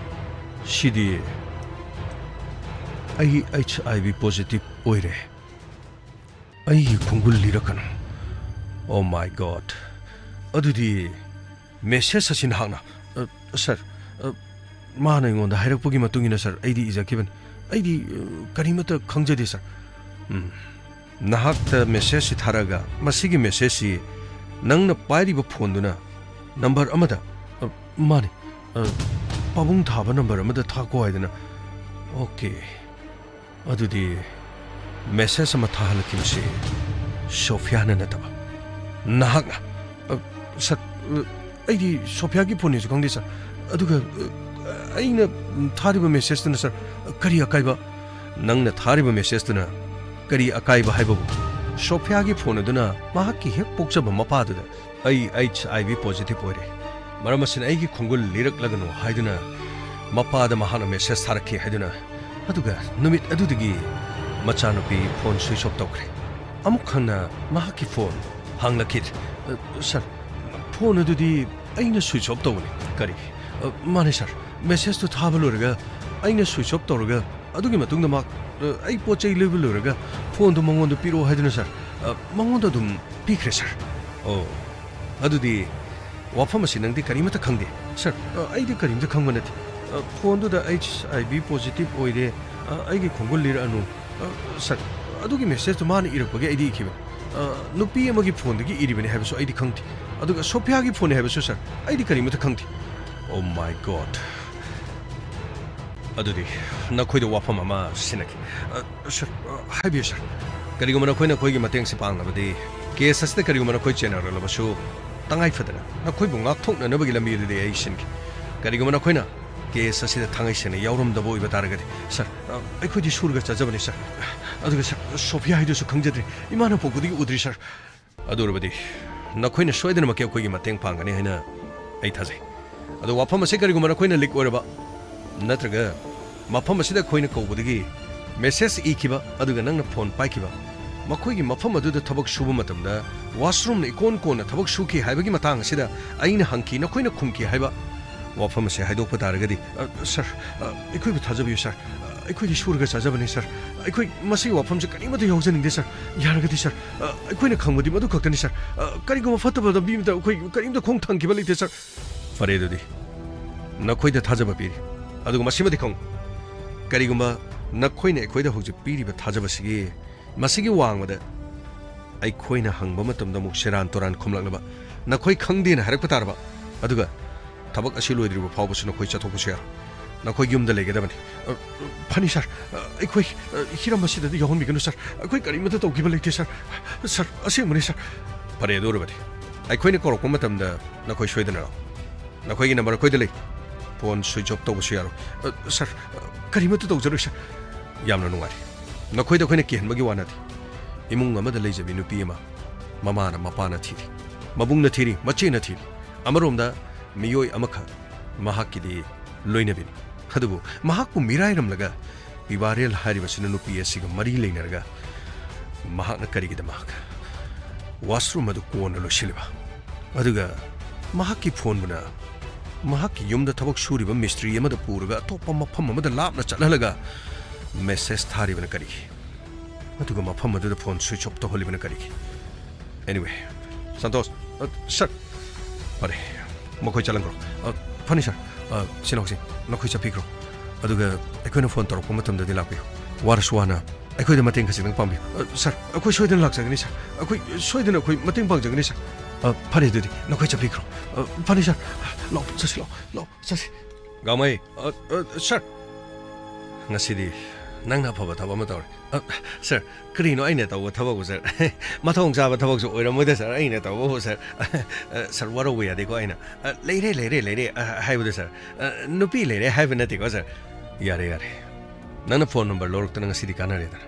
ꯁꯤꯗꯤ ꯑꯩ ꯑꯩꯆ ꯑꯥꯏ ꯚꯤ ꯄꯣꯖꯤꯇꯤꯚ ꯑꯣꯏꯔꯦ꯫ ꯑꯩꯒꯤ ꯈꯣꯡꯒꯨꯜ ꯂꯤꯔꯛꯀꯅꯨ꯫ Oh my God! ꯑꯗꯨꯗꯤ ꯃꯦꯁꯦꯖ ꯑꯁꯤ ꯅꯍꯥꯛꯅ, ꯑ, ꯁꯥꯔ, ꯑ, ꯃꯥꯅ ꯑꯩꯉꯣꯟꯗ ꯍꯥꯏꯔꯛꯄꯒꯤ ꯃꯇꯨꯡ ꯏꯟꯅ, ꯁꯥꯔ, ꯑꯩꯗꯤ ꯏꯖꯈꯤꯕꯅꯤ꯫ ꯑꯩꯗꯤ, ꯑ, ꯀꯔꯤꯃꯠꯇ ꯈꯪꯖꯗꯦ, ꯁꯥꯔ꯫ ꯎꯝ꯫ ꯅꯍꯥꯛꯇ ꯃꯦꯁꯦꯖꯁꯤ ꯊꯥꯔꯛꯑꯒ, ꯃꯁꯤꯒꯤ ꯃꯦꯁꯦꯖꯁꯤ ꯅꯪꯅ ꯄꯥꯏꯔꯤꯕ ꯐꯣꯟꯗꯨꯅ ꯅꯝꯕꯔ ꯑꯃꯗ, ꯑ, ꯃꯥꯅꯤ, ꯑ, ꯄꯥꯕꯨꯡ ꯊꯥꯕ ꯅꯝꯕꯔ ꯑꯃꯗ ꯊꯥꯈꯣ ꯍꯥꯏꯗꯅ꯫ ꯑꯣꯀꯦ꯫ ꯑꯗꯨꯗꯤ ꯃꯦꯁꯦꯖ ꯑꯃ ꯊꯥꯍꯜꯂꯛꯈꯤꯕꯁꯤ ꯁꯣꯐꯤꯌꯥꯅ ꯅꯠꯇꯕ ꯅꯍꯥꯛꯅ꯫ ꯑ, ꯁꯥꯔ, ꯑ, ꯑꯩꯗꯤ ꯁꯣꯐꯤꯌꯥꯒꯤ ꯐꯣꯟꯅꯤꯁꯨ ꯈꯪꯗꯦ, ꯁꯥꯔ꯫ ꯑꯗꯨꯒ, ꯑ, ꯑꯩꯅ ꯊꯥꯔꯤꯕ ꯃꯦꯁꯦꯖꯇꯨꯅ, ꯁꯥꯔ, ꯀꯔꯤ ꯑꯀꯥꯏꯕ? ꯅꯪꯅ ꯊꯥꯔꯤꯕ ꯃꯦꯁꯦꯖꯇꯨꯅ ꯀꯔꯤ ꯑꯀꯥꯏꯕ ꯍꯥꯏꯕꯕꯨ? ꯁꯣꯐꯤꯌꯥꯒꯤ ꯐꯣꯟ ꯑꯗꯨꯅ ꯃꯍꯥꯛꯀꯤ ꯍꯦꯛ ꯄꯣꯛꯆꯕ ꯃꯄꯥꯗꯨꯗ "ꯑꯩ ꯑꯩꯆ ꯑꯥꯏ ꯚꯤ ꯄꯣꯖꯤꯇꯤꯚ ꯑꯣꯏꯔꯦ, ꯃꯔꯝ ꯑꯁꯤꯅ ꯑꯩꯒꯤ ꯈꯣꯡꯒꯨꯜ ꯂꯤꯔꯛꯂꯒꯅꯨ" ꯍꯥꯏꯗꯨꯅ ꯃꯄꯥꯗ ꯃꯍꯥꯛꯅ ꯃꯦꯁꯦꯖ ꯊꯥꯔꯛꯈꯤ ꯍꯥꯏꯗꯨꯅ, ꯑꯗꯨꯒ ꯅꯨꯃꯤꯠ ꯑꯗꯨꯗꯒꯤ ꯃꯆꯥꯅꯨꯄꯤ ꯐꯣꯟ ꯁ꯭ꯋꯤꯆ ꯑꯣꯐ ꯇꯧꯈ꯭ꯔꯦ꯫ ꯑꯃꯨꯛ ꯍꯟꯅ ꯃꯍꯥꯛꯀꯤ ꯐꯣꯟ ꯍꯥꯡꯂꯛꯈꯤꯗ꯭ꯔꯦ꯫ "ꯑ, ꯁꯥꯔ, ꯐꯣꯟ ꯑꯗꯨꯗꯤ ꯑꯩꯅ ꯁ꯭ꯋꯤꯆ ꯑꯣꯐ ꯇꯧꯕꯅꯤ"꯫ "ꯀꯔꯤ?" "ꯑ, ꯃꯥꯅꯦ, ꯁꯥꯔ, ꯃꯦꯁꯦꯖꯇꯨ ꯊꯥꯕ ꯂꯣꯏꯔꯒ ꯑꯩꯅ ꯁ꯭ꯋꯤꯆ ꯑꯣꯐ ꯇꯧꯔꯒ ꯑꯗꯨꯒꯤ ꯃꯇꯨꯡꯗ ꯃꯍꯥꯛ, ꯑ, ꯑꯩ ꯄꯣꯠ ꯆꯩ ꯂꯩꯕ ꯂꯣꯏꯔꯒ ꯐꯣꯟꯗꯨ ꯃꯉꯣꯟꯗ ꯄꯤꯔꯛꯑꯣ ꯍꯥꯏꯗꯨꯅ, ꯁꯥꯔ, ꯑ, ꯃꯉꯣꯟꯗ ꯑꯗꯨꯝ ꯄꯤꯈ꯭ꯔꯦ, ꯁꯥꯔ"꯫ "ꯑꯣ, ꯑꯗꯨꯗꯤ ꯋꯥꯐꯝ ꯑꯁꯤ ꯅꯪꯗꯤ ꯀꯔꯤꯃꯠꯇ ꯈꯪꯗꯦ? ꯁꯔ, ꯑ, ꯑꯩꯗꯤ ꯀꯔꯤꯝꯇ ꯈꯪꯕ ꯅꯠꯇꯦ꯫ ꯑ, ꯐꯣꯟꯗꯨꯗ "ꯑꯩꯆ ꯑꯥꯏ ꯚꯤ ꯄꯣꯖꯤꯇꯤꯚ ꯑꯣꯏꯔꯦ, ꯑ, ꯑꯩꯒꯤ ꯈꯣꯡꯒꯨꯜ ꯂꯤꯔꯛꯑꯅꯨ", ꯑ, ꯁꯔ, ꯑꯗꯨꯒꯤ ꯃꯦꯁꯦꯖꯇꯨ ꯃꯥꯅ ꯏꯔꯛꯄꯒꯤ ꯑꯩꯗꯤ ꯏꯈꯤꯕꯅꯤ꯫ ꯑ, ꯅꯨꯄꯤ ꯑꯃꯒꯤ ꯐꯣꯟꯗꯒꯤ ꯏꯔꯤꯕꯅꯤ ꯍꯥꯏꯕꯁꯨ ꯑꯩꯗꯤ ꯈꯪꯗꯦ꯫ ꯑꯗꯨꯒ ꯁꯣꯐꯤꯌꯥꯒꯤ ꯐꯣꯟꯅꯤ ꯍꯥꯏꯕꯁꯨ, ꯁꯔ, ꯑꯩꯗꯤ ꯀꯔꯤꯃꯠꯇ ꯈꯪꯗꯦ꯫ Oh my God! ꯑꯗꯨꯗꯤ ꯅꯈꯣꯏꯗ ꯋꯥꯐꯝ ꯑꯃ ꯁꯤꯟꯅꯒꯦ꯫ ꯑ, ꯁꯔ, ꯑ, ꯍꯥꯏꯕꯤꯌꯨ, ꯁꯔ꯫ ꯀꯔꯤꯒꯨꯝꯕ ꯅꯈꯣꯏꯅ ꯑꯩꯈꯣꯏꯒꯤ ꯃꯇꯦꯡꯁꯤ ꯄꯥꯡꯂꯕꯗꯤ, ꯀꯦꯁ ꯑꯁꯤꯗ ꯀꯔꯤꯒꯨꯝꯕ ꯅꯈꯣꯏ ꯆꯦꯟꯅꯔꯛꯂꯕꯁꯨ, ꯇꯉꯥꯏ ꯐꯗꯅ ꯅꯈꯣꯏꯕꯨ ꯉꯥꯛꯊꯣꯛꯅꯅꯕꯒꯤ ꯂꯝꯕꯤ ꯑꯗꯨꯗꯤ ꯑꯩ ꯁꯤꯟꯒꯦ꯫ ꯀꯔꯤꯒꯨꯝꯕ ꯅꯈꯣꯏꯅ ꯀꯦꯁ ꯑꯁꯤꯗ ꯊꯥꯡꯉꯩ ꯁꯦꯡꯅ ꯌꯥꯎꯔꯝꯗꯕ ꯑꯣꯏꯕ ꯇꯥꯔꯒꯗꯤ, ꯁꯔ, ꯑ, ꯑꯩꯈꯣꯏꯗꯤ ꯁꯨꯔꯒ ꯆꯥꯖꯕꯅꯤ, ꯁꯔ꯫ ꯑꯗꯨꯒ, ꯁꯔ, ꯁꯣꯐꯤꯌꯥ ꯍꯥꯏꯗꯨꯁꯨ ꯈꯪꯖꯗ꯭ꯔꯤ, ꯏꯃꯥꯅ ꯄꯣꯛꯄꯗꯒꯤ ꯎꯗ꯭ꯔꯤ, ꯁꯔ꯫ ꯑꯗꯨ ꯑꯣꯏꯔꯕꯗꯤ ꯅꯈꯣꯏꯅ ꯁꯣꯏꯗꯅꯃꯛꯀꯤ ꯑꯩꯈꯣꯏꯒꯤ ꯃꯇꯦꯡ ꯄꯥꯡꯒꯅꯤ ꯍꯥꯏꯅ ꯑꯩ ꯊꯥꯖꯩ꯫ ꯑꯗꯣ ꯋꯥꯐꯝ ꯑꯁꯤ ꯀꯔꯤꯒꯨꯝꯕ ꯅꯈꯣꯏꯅ ꯂꯤꯛ ꯑꯣꯏꯔꯕ ꯅꯠꯇ꯭ꯔꯒ ꯃꯐꯝ ꯑꯁꯤꯗ ꯑꯩꯈꯣꯏꯅ ꯀꯧꯕꯗꯒꯤ ꯃꯦꯁꯦꯖ ꯏꯈꯤꯕ ꯑꯗꯨꯒ ꯅꯪꯅ ꯐꯣꯟ ꯄꯥꯏꯈꯤꯕ, ꯃꯈꯣꯏꯒꯤ ꯃꯐꯝ ꯑꯗꯨꯗ ꯊꯕꯛ ꯁꯨꯕ ꯃꯇꯝꯗ ꯋꯥꯁꯔꯨꯝꯅ ꯏꯀꯣꯟ ꯀꯣꯟꯅ ꯊꯕꯛ ꯁꯨꯈꯤ ꯍꯥꯏꯕꯒꯤ ꯃꯇꯥꯡ ꯑꯁꯤꯗ ꯑꯩꯅ ꯍꯪꯈꯤ, ꯅꯈꯣꯏꯅ ꯈꯨꯝꯈꯤ ꯍꯥꯏꯕ ꯋꯥꯐꯝ ꯑꯁꯤ ꯍꯥꯏꯗꯣꯛꯄ ꯇꯥꯔꯒꯗꯤ, ꯑ, ꯁꯔ, ꯑ, ꯑꯩꯈꯣꯏꯕꯨ ꯊꯥꯖꯕꯤꯌꯨ, ꯁꯔ꯫ ꯑ, ꯑꯩꯈꯣꯏꯗꯤ ꯁꯨꯔꯒ ꯆꯥꯖꯕꯅꯤ, ꯁꯔ꯫ ꯑꯩꯈꯣꯏ ꯃꯁꯤꯒꯤ ꯋꯥꯐꯝꯁꯦ ꯀꯔꯤꯃꯠꯇ ꯌꯥꯎꯖꯅꯤꯡꯗꯦ, ꯁꯔ꯫ ꯌꯥꯔꯒꯗꯤ, ꯁꯔ, ꯑ, ꯑꯩꯈꯣꯏꯅ ꯈꯪꯕꯗꯤ ꯃꯗꯨ ꯈꯛꯇꯅꯤ, ꯁꯔ꯫ ꯑ, ꯀꯔꯤꯒꯨꯝꯕ ꯐꯠꯇꯕ ꯂꯝꯕꯤ ꯑꯃꯗ ꯑꯩꯈꯣꯏ ꯀꯔꯤꯝꯇ ꯈꯣꯡ ꯊꯥꯡꯈꯤꯕ ꯂꯩꯇꯦ, ꯁꯔ꯫ ꯐꯔꯦ, ꯑꯗꯨꯗꯤ ꯅꯈꯣꯏꯗ ꯊꯥꯖꯕ ꯄꯤꯔꯤ, ꯑꯗꯨꯒ ꯃꯁꯤꯃꯗꯤ ꯈꯪꯉꯨ, ꯀꯔꯤꯒꯨꯝꯕ ꯅꯈꯣꯏꯅ ꯑꯩꯈꯣꯏꯗ ꯍꯧꯖꯤꯛ ꯄꯤꯔꯤꯕ ꯊꯥꯖꯕꯁꯤꯒꯤ, ꯃꯁꯤꯒꯤ ꯋꯥꯡꯃꯗ ꯑꯩꯈꯣꯏꯅ ꯍꯪꯕ ꯃꯇꯝꯗ ꯑꯃꯨꯛ ꯁꯦꯔꯥꯟ ꯇꯨꯔꯥꯟ ꯈꯨꯝꯂꯛꯂꯕ, ꯅꯈꯣꯏ ꯈꯪꯗꯦꯅ ꯍꯥꯏꯔꯛꯄ ꯇꯥꯔꯕ, ꯑꯗꯨꯒ ꯊꯕꯛ ꯑꯁꯤ ꯂꯣꯏꯗ꯭ꯔꯤꯕ ꯐꯥꯎꯕꯁꯨ ꯅꯈꯣꯏ ꯆꯠꯊꯣꯛꯄꯁꯨ ꯌꯥꯔꯣꯏ꯫ ꯅꯈꯣꯏ ꯌꯨꯝꯗ ꯂꯩꯒꯗꯕꯅꯤ꯫ ꯑ, ꯐꯅꯤ, ꯁꯔ꯫ ꯑ, ꯑꯩꯈꯣꯏ, ꯑ, ꯍꯤꯔꯝ ꯑꯁꯤꯗꯗꯤ ꯌꯥꯎꯍꯟꯕꯤꯒꯅꯨ, ꯁꯔ꯫ ꯑꯩꯈꯣꯏ ꯀꯔꯤꯃꯠꯇ ꯇꯧꯈꯤꯕ ꯂꯩꯇꯦ, ꯁꯔ꯫ ꯁꯔ, ꯑꯁꯦꯡꯕꯅꯤ, ꯁꯔ꯫ ꯐꯔꯦ, ꯑꯗꯨ ꯑꯣꯏꯔꯕꯗꯤ ꯑꯩꯈꯣꯏꯅ ꯀꯧꯔꯛꯄ ꯃꯇꯝꯗ ꯅꯈꯣꯏ ꯁꯣꯏꯗꯅ ꯂꯥꯛꯑꯣ꯫ ꯅꯈꯣꯏꯒꯤ ꯅꯝꯕꯔ ꯑꯩꯈꯣꯏꯗ ꯂꯩ꯫ ꯐꯣꯟ ꯁ꯭ꯋꯤꯆ ꯑꯣꯐ ꯇꯧꯕꯁꯨ ꯌꯥꯔꯣꯏ꯫ ꯑ, ꯁꯔ, ꯑ, ꯀꯔꯤꯃꯠꯇ ꯇꯧꯖꯔꯣꯏ, ꯁꯔ꯫ ꯌꯥꯝꯅ ꯅꯨꯡꯉꯥꯏꯔꯦ꯫ ꯅꯈꯣꯏꯗ ꯑꯩꯈꯣꯏꯅ ꯀꯤꯍꯟꯕꯒꯤ ꯋꯥ ꯅꯠꯇꯦ꯫ ꯏꯃꯨꯡ ꯑꯃꯗ ꯂꯩꯖꯕꯤ ꯅꯨꯄꯤ ꯑꯃ, ꯃꯃꯥꯅ ꯃꯄꯥꯅ ꯊꯤꯔꯤ, ꯃꯕꯨꯡꯅ ꯊꯤꯔꯤ, ꯃꯆꯦꯅ ꯊꯤꯔꯤ꯫ ꯑꯃꯔꯣꯝꯗ ꯃꯤꯑꯣꯏ ꯑꯃꯈꯛ, ꯃꯍꯥꯛꯀꯤꯗꯤ ꯂꯣꯏꯅꯕꯤꯅꯤ꯫ ꯑꯗꯨꯕꯨ ꯃꯍꯥꯛꯄꯨ ꯃꯤꯔꯥꯏꯔꯝꯂꯒ ꯄꯤꯕꯥꯔꯦꯜ ꯍꯥꯏꯔꯤꯕꯁꯤꯅ ꯅꯨꯄꯤ ꯑꯁꯤꯒ ꯃꯔꯤ ꯂꯩꯅꯔꯒ ꯃꯍꯥꯛꯅ ꯀꯔꯤꯒꯤꯗꯃꯛ ꯋꯥꯁꯔꯨꯝ ꯑꯗꯨ ꯀꯣꯟꯅ ꯂꯣꯏꯁꯤꯜꯂꯤꯕ? ꯑꯗꯨꯒ ꯃꯍꯥꯛꯀꯤ ꯐꯣꯟꯕꯨꯅ ꯃꯍꯥꯛꯀꯤ ꯌꯨꯝꯗ ꯊꯕꯛ ꯁꯨꯔꯤꯕ ꯃꯤꯁꯇ꯭ꯔꯤ ꯑꯃꯗ ꯄꯨꯔꯒ ꯑꯇꯣꯞꯄ ꯃꯐꯝ ꯑꯃꯗ ꯂꯥꯞꯅ ꯆꯠꯍꯜꯂꯒ ꯃꯦꯁꯦꯖ ꯊꯥꯔꯤꯕꯅ ꯀꯔꯤꯒꯤ? ꯑꯗꯨꯒ ꯃꯐꯝ ꯑꯗꯨꯗ ꯐꯣꯟ ꯁ꯭ꯋꯤꯆ ꯑꯣꯐ ꯇꯧꯍꯜꯂꯤꯕꯅ ꯀꯔꯤꯒꯤ? Anyway, ꯁꯟꯇꯣꯁ, ꯑ, ꯁꯥꯔ꯫ ꯐꯔꯦ, ꯃꯈꯣꯏ ꯆꯠꯂꯝꯈ꯭ꯔꯣ꯫ ꯑ, ꯐꯅꯤ, ꯁꯥꯔ꯫ ꯑ, ꯁꯤ ꯂꯧꯁꯤ, ꯅꯈꯣꯏ ꯆꯠꯄꯤꯈ꯭ꯔꯣ꯫ ꯑꯗꯨꯒ ꯑꯩꯈꯣꯏꯅ ꯐꯣꯟ ꯇꯧꯔꯛꯄ ꯃꯇꯝꯗꯗꯤ ꯂꯥꯛꯄꯤꯌꯨ꯫ ꯋꯥꯔꯁꯨ ꯋꯥꯅ ꯑꯩꯈꯣꯏꯗ ꯃꯇꯦꯡ ꯈꯖꯤꯛꯇꯪ ꯄꯥꯡꯕꯤꯌꯨ꯫ ꯑ, ꯁꯥꯔ, ꯑꯩꯈꯣꯏ ꯁꯣꯏꯗꯅ ꯂꯥꯛꯆꯒꯅꯤ, ꯁꯥꯔ꯫ ꯑꯩꯈꯣꯏ ꯁꯣꯏꯗꯅ ꯑꯩꯈꯣꯏ ꯃꯇꯦꯡ ꯄꯥꯡꯖꯒꯅꯤ, ꯁꯥꯔ꯫ ꯑ, ꯐꯔꯦ, ꯑꯗꯨꯗꯤ ꯅꯈꯣꯏ ꯆꯠꯄꯤꯈ꯭ꯔꯣ꯫ ꯑ, ꯐꯅꯤ, ꯁꯥꯔ꯫ ꯂꯥꯛꯑꯣ, ꯆꯠꯁꯤ, ꯂꯥꯛꯑꯣ, ꯂꯥꯛꯑꯣ, ꯆꯠꯁꯤ꯫ ꯒꯥꯡꯃꯩ, ꯑ, ꯑ, ꯁꯥꯔ꯫ ꯉꯁꯤꯗꯤ ꯅꯪꯅ ꯑꯐꯕ ꯊꯕꯛ ꯑꯃ ꯇꯧꯔꯦ꯫ ꯑ, ꯁꯥꯔ, ꯀꯔꯤꯅꯣ ꯑꯩꯅ ꯇꯧꯕ ꯊꯕꯛꯄꯨ, ꯁꯥꯔ? ꯃꯊꯣꯡ ꯆꯥꯕ ꯊꯕꯛꯁꯨ ꯑꯣꯏꯔꯝꯃꯣꯏꯗ, ꯁꯥꯔ, ꯑꯩꯅ ꯇꯧꯕꯕꯨ, ꯁꯥꯔ꯫ ꯑ, ꯁꯥꯔ, ꯋꯥꯔꯧꯕ ꯌꯥꯗꯦꯀꯣ ꯑꯩꯅ꯫ ꯑ, "ꯂꯩꯔꯦ, ꯂꯩꯔꯦ, ꯂꯩꯔꯦ," ꯑ, ꯍꯥꯏꯕꯗꯣ, ꯁꯥꯔ꯫ ꯑ, ꯅꯨꯄꯤ ꯂꯩꯔꯦ ꯍꯥꯏꯕ ꯅꯠꯇꯦꯀꯣ, ꯁꯥꯔ꯫ ꯌꯥꯔꯦ, ꯌꯥꯔꯦ꯫ ꯅꯪꯅ ꯐꯣꯟ ꯅꯝꯕꯔ ꯂꯧꯔꯛꯇꯅ ꯉꯁꯤꯗꯤ ꯀꯥꯟꯅꯔꯦꯗꯅ꯫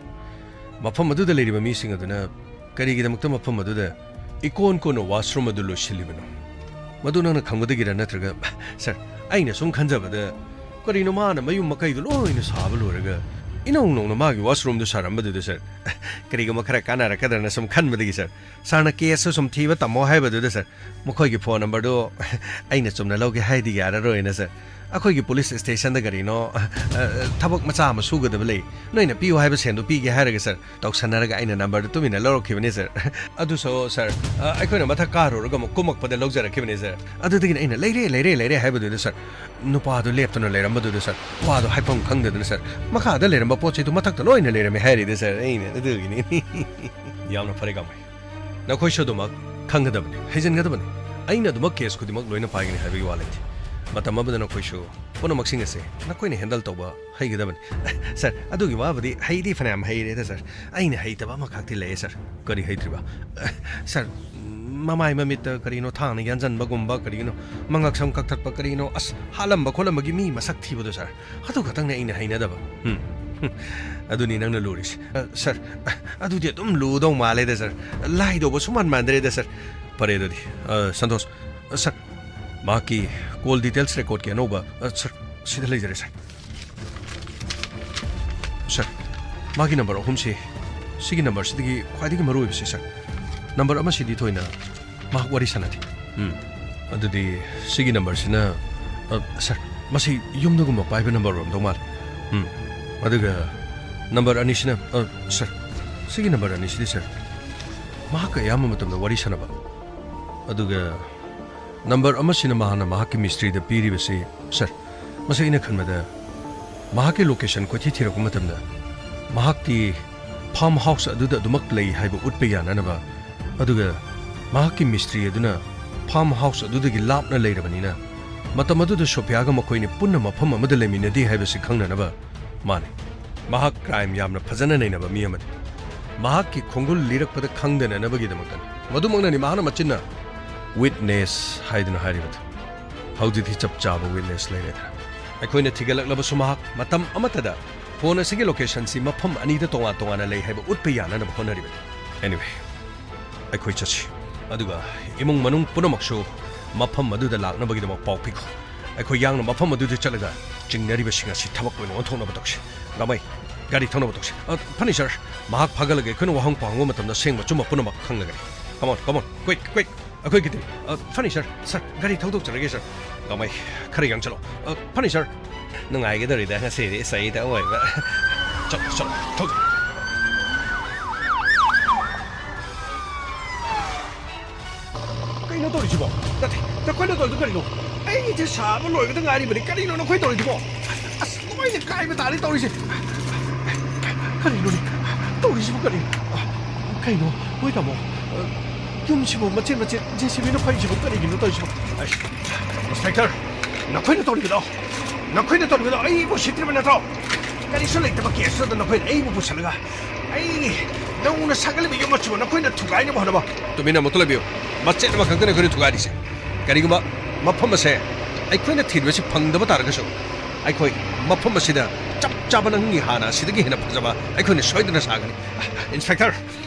ꯃꯐꯝ ꯑꯗꯨꯗ ꯂꯩꯔꯤꯕ ꯃꯤꯁꯤꯡ ꯑꯗꯨꯅ ꯀꯔꯤꯒꯤꯗꯃꯛꯇ ꯃꯐꯝ ꯑꯗꯨꯗ ꯏꯀꯣꯟ ꯀꯣꯟꯅ ꯋꯥꯁꯔꯨꯝ ꯑꯗꯨ ꯂꯣꯏꯁꯤꯜꯂꯤꯕꯅꯣ? ꯃꯗꯨ ꯅꯪꯅ ꯈꯪꯕꯗꯒꯤꯔ ꯅꯠꯇ꯭ꯔꯒ, ꯁꯥꯔ, ꯑꯩꯅ ꯁꯨꯝ ꯈꯟꯖꯕꯗ, ꯀꯔꯤꯅꯣ ꯃꯥꯅ ꯃꯌꯨꯝ ꯃꯀꯩꯗꯨ ꯂꯣꯏꯅ ꯁꯥꯕ ꯂꯣꯏꯔꯒ ꯏꯅꯧ ꯅꯧꯅ ꯃꯥꯒꯤ ꯋꯥꯁꯔꯨꯝꯗꯨ ꯁꯥꯔꯝꯕꯗꯨꯗ, ꯁꯥꯔ, ꯀꯔꯤꯒꯨꯝꯕ ꯈꯔ ꯀꯥꯟꯅꯔꯛꯀꯗ꯭ꯔꯅ ꯁꯨꯝ ꯈꯟꯕꯗꯒꯤ, ꯁꯥꯔ, ꯁꯥꯔꯅ ꯀꯦꯁꯁꯨ ꯁꯨꯝ ꯊꯤꯕ ꯇꯝꯃꯣ ꯍꯥꯏꯕꯗꯨꯗ, ꯁꯥꯔ, ꯃꯈꯣꯏꯒꯤ ꯐꯣꯟ ꯅꯝꯕꯔꯗꯨ ꯑꯩꯅ ꯆꯨꯝꯅ ꯂꯧꯒꯦ ꯍꯥꯏꯗꯤ ꯌꯥꯔꯔꯣꯏꯅ, ꯁꯥꯔ꯫ ꯑꯩꯈꯣꯏꯒꯤ ꯄꯨꯂꯤꯁ ꯁ꯭ꯇꯦꯁꯟꯗ ꯀꯔꯤꯅꯣ, ꯑ, ꯑ, ꯊꯕꯛ ꯃꯆꯥ ꯑꯃ ꯁꯨꯒꯗꯕ ꯂꯩ꯫ ꯅꯣꯏꯅ ꯄꯤꯌꯨ ꯍꯥꯏꯕ ꯁꯦꯟꯗꯨ ꯄꯤꯒꯦ ꯍꯥꯏꯔꯒ, ꯁꯥꯔ, ꯇꯧꯁꯟꯅꯔꯒ ꯑꯩꯅ ꯅꯝꯕꯔꯗꯨ ꯇꯨꯃꯤꯟꯅ ꯂꯧꯔꯛꯈꯤꯕꯅꯤ, ꯁꯥꯔ꯫ ꯑꯗꯨꯁꯨ, ꯁꯥꯔ, ꯑ, ꯑꯩꯈꯣꯏꯅ ꯃꯊꯛ ꯀꯥꯔꯨꯔꯒ ꯑꯃꯨꯛ ꯀꯨꯝꯃꯛꯄꯗ ꯂꯧꯖꯔꯛꯈꯤꯕꯅꯤ, ꯁꯥꯔ꯫ ꯑꯗꯨꯗꯒꯤꯅꯤ ꯑꯩꯅ "ꯂꯩꯔꯦ, ꯂꯩꯔꯦ, ꯂꯩꯔꯦ" ꯍꯥꯏꯕꯗꯨꯗ, ꯁꯥꯔ, ꯅꯨꯄꯥꯗꯨ ꯂꯦꯞꯇꯨꯅ ꯂꯩꯔꯝꯕꯗꯨꯗ, ꯁꯥꯔ, ꯋꯥꯗꯨ ꯍꯥꯏꯐꯝ ꯈꯪꯗꯗꯅ, ꯁꯥꯔ, ꯃꯈꯥꯗ ꯂꯩꯔꯝꯕ ꯄꯣꯠ ꯆꯩꯗꯨ ꯃꯊꯛꯇ ꯂꯣꯏꯅ ꯂꯩꯔꯝꯃꯦ ꯍꯥꯏꯔꯤꯗ, ꯁꯥꯔ, ꯑꯩꯅ ꯑꯗꯨꯒꯤꯅꯤ꯫ ꯌꯥꯝꯅ ꯐꯔꯦ, ꯒꯥꯡꯃꯩ꯫ ꯅꯈꯣꯏꯁꯨ ꯑꯗꯨꯃꯛ ꯈꯪꯒꯗꯕꯅꯤ, ꯍꯩꯖꯤꯟꯒꯗꯕꯅꯤ꯫ ꯑꯩꯅ ꯑꯗꯨꯃꯛ ꯀꯦꯁ ꯈꯨꯗꯤꯡꯃꯛ ꯂꯣꯏꯅ ꯄꯥꯏꯒꯅꯤ ꯍꯥꯏꯕꯒꯤ ꯋꯥ ꯂꯩꯇꯦ꯫ ꯃꯇꯝ ꯑꯃꯗ ꯅꯈꯣꯏꯁꯨ ꯄꯨꯝꯅꯃꯛꯁꯤꯡ ꯑꯁꯦ ꯅꯈꯣꯏꯅ ꯍꯦꯟꯗꯜ ꯇꯧꯕ ꯍꯩꯒꯗꯕꯅꯤ꯫ ꯁꯥꯔ, ꯑꯗꯨꯒꯤ ꯋꯥꯕꯨꯗꯤ ꯍꯩꯗꯤ ꯐꯅꯌꯥꯝ ꯍꯩꯔꯦꯗ, ꯁꯥꯔ꯫ ꯑꯩꯅ ꯍꯩꯇꯕ ꯑꯃꯈꯛꯇꯤ ꯂꯩꯌꯦ, ꯁꯥꯔ꯫ ꯀꯔꯤ ꯍꯩꯇ꯭ꯔꯤꯕ? ꯁꯥꯔ, ꯃꯃꯥꯏ ꯃꯃꯤꯠꯇ ꯀꯔꯤꯅꯣ ꯊꯥꯡꯅ ꯌꯥꯟꯖꯟꯕꯒꯨꯝꯕ, ꯀꯔꯤꯅꯣ ꯃꯉꯛ ꯁꯝ ꯀꯛꯊꯠꯄ, ꯀꯔꯤꯅꯣ, ꯑꯁ, ꯍꯥꯠꯂꯝꯕ ꯈꯣꯠꯂꯝꯕꯒꯤ ꯃꯤ ꯃꯁꯛ ꯊꯤꯕꯗꯣ, ꯁꯥꯔ꯫ ꯑꯗꯨ ꯈꯛꯇꯪꯅꯦ ꯑꯩꯅ ꯍꯩꯅꯗꯕ꯫ ꯎꯝ, ꯍꯨꯝ, ꯑꯗꯨꯅꯤ ꯅꯪꯅ ꯂꯨꯔꯤꯁꯦ꯫ ꯑ, ꯁꯥꯔ, ꯑ, ꯑꯗꯨꯗꯤ ꯑꯗꯨꯝ ꯂꯨꯗꯧ ꯃꯥꯜꯂꯦꯗ, ꯁꯥꯔ꯫ ꯂꯥꯏꯗꯧꯕ ꯁꯨꯃꯥꯟ ꯃꯥꯟꯗ꯭ꯔꯦꯗ, ꯁꯥꯔ꯫ ꯐꯔꯦ ꯑꯗꯨꯗꯤ, ꯑ, ꯁꯟꯇꯣꯁ, ꯑ, ꯁꯥꯔ, ꯃꯍꯥꯛꯀꯤ ꯀꯣꯜ ꯗꯤꯇꯦꯜꯁ ꯔꯦꯀꯣꯔꯗꯀꯤ ꯑꯅꯧꯕ, ꯑ, ꯁꯥꯔ, ꯁꯤꯗ ꯂꯩꯖꯔꯦ, ꯁꯥꯔ꯫ ꯁꯥꯔ, ꯃꯥꯒꯤ ꯅꯝꯕꯔ ꯑꯍꯨꯝꯁꯤ, ꯁꯤꯒꯤ ꯅꯝꯕꯔꯁꯤꯗꯒꯤ ꯈ꯭ꯋꯥꯏꯗꯒꯤ ꯃꯔꯨ ꯑꯣꯏꯕꯁꯦ, ꯁꯥꯔ, ꯅꯝꯕꯔ ꯑꯃꯁꯤꯗꯤ ꯊꯣꯏꯅ ꯃꯍꯥꯛ ꯋꯥꯔꯤ ꯁꯥꯟꯅꯗꯦ꯫ ꯎꯝ, ꯑꯗꯨꯗꯤ ꯁꯤꯒꯤ ꯅꯝꯕꯔꯁꯤꯅ, ꯑ, ꯁꯥꯔ, ꯃꯁꯤ ꯌꯨꯝꯗꯒꯨꯝꯕ ꯄꯥꯏꯕ ꯅꯝꯕꯔ ꯑꯣꯏꯔꯝꯗꯧ ꯃꯥꯜꯂꯦ꯫ ꯎꯝ, ꯑꯗꯨꯒ ꯅꯝꯕꯔ ꯑꯅꯤꯁꯤꯅ, ꯑ, ꯁꯥꯔ, ꯁꯤꯒꯤ ꯅꯝꯕꯔ ꯑꯅꯤꯁꯤꯗꯤ, ꯁꯥꯔ, ꯃꯍꯥꯛꯀ ꯑꯌꯥꯝꯕ ꯃꯇꯝꯗ ꯋꯥꯔꯤ ꯁꯥꯟꯅꯕ꯫ ꯑꯗꯨꯒ ꯅꯝꯕꯔ ꯑꯃꯁꯤꯅ ꯃꯍꯥꯛꯅ ꯃꯍꯥꯛꯀꯤ ꯃꯤꯁꯇ꯭ꯔꯤꯗ ꯄꯤꯔꯤꯕꯁꯤ, ꯁꯥꯔ, ꯃꯁꯤ ꯑꯩꯅ ꯈꯟꯕꯗ ꯃꯍꯥꯛꯀꯤ ꯂꯣꯀꯦꯁꯟ ꯀꯣꯏꯊꯤ ꯊꯤꯔꯛꯄ ꯃꯇꯝꯗ ꯃꯍꯥꯛꯇꯤ ꯐꯥꯔꯝ ꯍꯥꯎꯁ ꯑꯗꯨꯗ ꯑꯗꯨꯃꯛ ꯂꯩ ꯍꯥꯏꯕ ꯎꯠꯄ ꯌꯥꯅꯅꯕ, ꯑꯗꯨꯒ ꯃꯍꯥꯛꯀꯤ ꯃꯤꯁꯇ꯭ꯔꯤ ꯑꯗꯨꯅ ꯐꯥꯔꯝ ꯍꯥꯎꯁ ꯑꯗꯨꯗꯒꯤ ꯂꯥꯞꯅ ꯂꯩꯔꯕꯅꯤꯅ ꯃꯇꯝ ꯑꯗꯨꯗ ꯁꯣꯐꯤꯌꯥꯒ ꯃꯈꯣꯏꯅꯤ ꯄꯨꯟꯅ ꯃꯐꯝ ꯑꯃꯗ ꯂꯩꯃꯤꯟꯅꯗꯦ ꯍꯥꯏꯕꯁꯤ ꯈꯪꯅꯅꯕ ꯃꯥꯅꯤ꯫ ꯃꯍꯥꯛ ꯀ꯭ꯔꯥꯏꯝ ꯌꯥꯝꯅ ꯐꯖꯅ ꯅꯩꯅꯕ ꯃꯤ ꯑꯃꯅꯤ꯫ ꯃꯍꯥꯛꯀꯤ ꯈꯣꯡꯒꯨꯜ ꯂꯤꯔꯛꯄꯗ ꯈꯪꯗꯅꯅꯕꯒꯤꯗꯃꯛꯇꯅꯤ꯫ ꯃꯗꯨꯃꯛꯅꯅꯤ ꯃꯍꯥꯛꯅ ꯃꯆꯤꯟꯅ "ꯋꯤꯠꯅꯦꯁ" ꯍꯥꯏꯗꯨꯅ ꯍꯥꯏꯔꯤꯕꯗꯨ꯫ ꯍꯧꯖꯤꯛꯇꯤ ꯆꯞ ꯆꯥꯕ ꯋꯤꯠꯅꯦꯁ ꯂꯩꯔꯦꯗꯅ꯫ ꯑꯩꯈꯣꯏꯅ ꯊꯤꯒꯠꯂꯛꯂꯕꯁꯨ ꯃꯍꯥꯛ ꯃꯇꯝ ꯑꯃꯠꯇꯗ ꯐꯣꯟ ꯑꯁꯤꯒꯤ ꯂꯣꯀꯦꯁꯟꯁꯤ ꯃꯐꯝ ꯑꯅꯤꯗ ꯇꯣꯉꯥꯟ ꯇꯣꯉꯥꯟꯅ ꯂꯩ ꯍꯥꯏꯕ ꯎꯠꯄ ꯌꯥꯅꯅꯕ ꯍꯣꯠꯅꯔꯤꯕꯅꯤ꯫ Anyway, ꯑꯩꯈꯣꯏ ꯆꯠꯁꯤ꯫ ꯑꯗꯨꯒ ꯏꯃꯨꯡ ꯃꯅꯨꯡ ꯄꯨꯝꯅꯃꯛꯁꯨ ꯃꯐꯝ ꯑꯗꯨꯗ ꯂꯥꯛꯅꯕꯒꯤꯗꯃꯛ ꯄꯥꯎ ꯄꯤꯈꯣ꯫ ꯑꯩꯈꯣꯏ ꯌꯥꯡꯅ ꯃꯐꯝ ꯑꯗꯨꯗ ꯆꯠꯂꯒ ꯆꯤꯡꯅꯔꯤꯕꯁꯤꯡ ꯑꯁꯤ ꯊꯕꯛ ꯑꯣꯏꯅ ꯑꯣꯟꯊꯣꯛꯅꯕ ꯇꯧꯁꯤ꯫ ꯒꯃꯩ, ꯒꯥꯔꯤ ꯊꯧꯅꯕ ꯇꯧꯁꯤ꯫ ꯑ, ꯐꯅꯤ, ꯁꯥꯔ꯫ ꯃꯍꯥꯛ ꯐꯥꯒꯠꯂꯒ ꯑꯩꯈꯣꯏꯅ ꯋꯥꯍꯪ ꯄꯥꯎꯍꯪꯕ ꯃꯇꯝꯗ ꯑꯁꯦꯡꯕ ꯑꯆꯨꯝꯕ ꯄꯨꯝꯅꯃꯛ ꯈꯪꯂꯒꯅꯤ꯫ Come on, come on, quick, quick꯫ ꯑꯩꯈꯣꯏꯒꯤꯗꯤ, ꯑ, ꯐꯅꯤ, ꯁꯥꯔ꯫ ꯁꯥꯔ, ꯒꯥꯔꯤ ꯊꯧꯗꯣꯛꯆꯔꯒꯦ, ꯁꯥꯔ꯫ ꯒꯃꯩ, ꯈꯔ ꯌꯥꯡ ꯆꯠꯂꯣ꯫ ꯑ, ꯐꯅꯤ, ꯁꯥꯔ꯫ ꯅꯨꯡꯉꯥꯏꯒꯗꯧꯔꯤꯗ ꯉꯁꯤꯗꯤ ꯏꯁꯩꯗ ꯑꯣꯏꯕ꯫ ꯆꯠꯂꯣ, ꯆꯠꯂꯣ, ꯊꯧꯖꯤꯜꯂꯣ꯫ ꯀꯩꯅꯣ ꯇꯧꯔꯤꯁꯤꯕꯣ? ꯅꯠꯇꯦ, ꯅꯈꯣꯏꯅ ꯇꯧꯔꯤꯗꯣ ꯀꯔꯤꯅꯣ? ꯑꯩ ꯏꯊ ꯁꯥꯕ ꯂꯣꯏꯕꯗ ꯉꯥꯏꯔꯤꯕꯅꯤ꯫ ꯀꯔꯤꯅꯣ ꯅꯈꯣꯏ ꯇꯧꯔꯤꯗꯨꯕꯣ? ꯑꯁ, ꯂꯣꯏꯅ ꯀꯥꯏꯕ ꯇꯥꯔꯦ ꯇꯧꯔꯤꯁꯦ꯫ ꯀꯔꯤꯅꯣꯅꯦ ꯇꯧꯔꯤꯁꯤꯕꯨ? ꯀꯔꯤ? ꯀꯩꯅꯣ? ꯍꯣꯏ, ꯇꯥꯃꯣ꯫ ꯌꯨꯝꯁꯤꯕꯨ ꯃꯆꯦꯠ ꯃꯆꯦꯠ ꯖꯦ ꯁꯤ ꯕꯤꯅ ꯐꯩꯁꯤꯕꯨ ꯀꯔꯤꯒꯤꯅꯣ ꯇꯧꯔꯤꯁꯤꯕꯣ? ꯑꯩ, ꯏꯟꯁꯄꯦꯛꯇꯔ, ꯅꯈꯣꯏꯅ ꯇꯧꯔꯤꯕꯗꯣ, ꯅꯈꯣꯏꯅ ꯇꯧꯔꯤꯕꯗꯣ ꯑꯩ ꯎꯁꯤꯠꯇ꯭ꯔꯤꯕ ꯅꯠꯇ꯭ꯔꯣ? ꯀꯔꯤꯁꯨ ꯂꯩꯇꯕ ꯀꯦꯁꯇꯨꯗ ꯅꯈꯣꯏꯅ ꯑꯩꯕꯨ ꯄꯨꯁꯤꯜꯂꯒ ꯑꯩꯒꯤ ꯅꯧꯅ ꯁꯥꯒꯠꯂꯤꯕ ꯌꯨꯝ ꯑꯁꯤꯕꯨ ꯅꯈꯣꯏꯅ ꯊꯨꯒꯥꯏꯅꯕ ꯍꯣꯠꯅꯕ꯫ ꯇꯨꯃꯤꯟꯅ ꯑꯃꯨꯛꯇ ꯂꯩꯕꯤꯌꯨ꯫ ꯃꯆꯦꯠ ꯑꯃꯈꯛꯇꯅꯤ ꯑꯩꯈꯣꯏꯅ ꯊꯨꯒꯥꯏꯔꯤꯁꯦ꯫ ꯀꯔꯤꯒꯨꯝꯕ ꯃꯐꯝ ꯑꯁꯦ ꯑꯩꯈꯣꯏꯅ ꯊꯤꯔꯤꯕꯁꯤ ꯐꯪꯗꯕ ꯇꯥꯔꯒꯁꯨ, ꯑꯩꯈꯣꯏ ꯃꯐꯝ ꯑꯁꯤꯗ ꯆꯞ ꯆꯥꯕ ꯅꯪꯒꯤ ꯍꯥꯟꯅ ꯑꯁꯤꯗꯒꯤ ꯍꯦꯟꯅ ꯐꯖꯕ ꯑꯩꯈꯣꯏꯅ ꯁꯣꯏꯗꯅ ꯁꯥꯒꯅꯤ꯫ ꯏꯟꯁꯄꯦꯛꯇꯔ,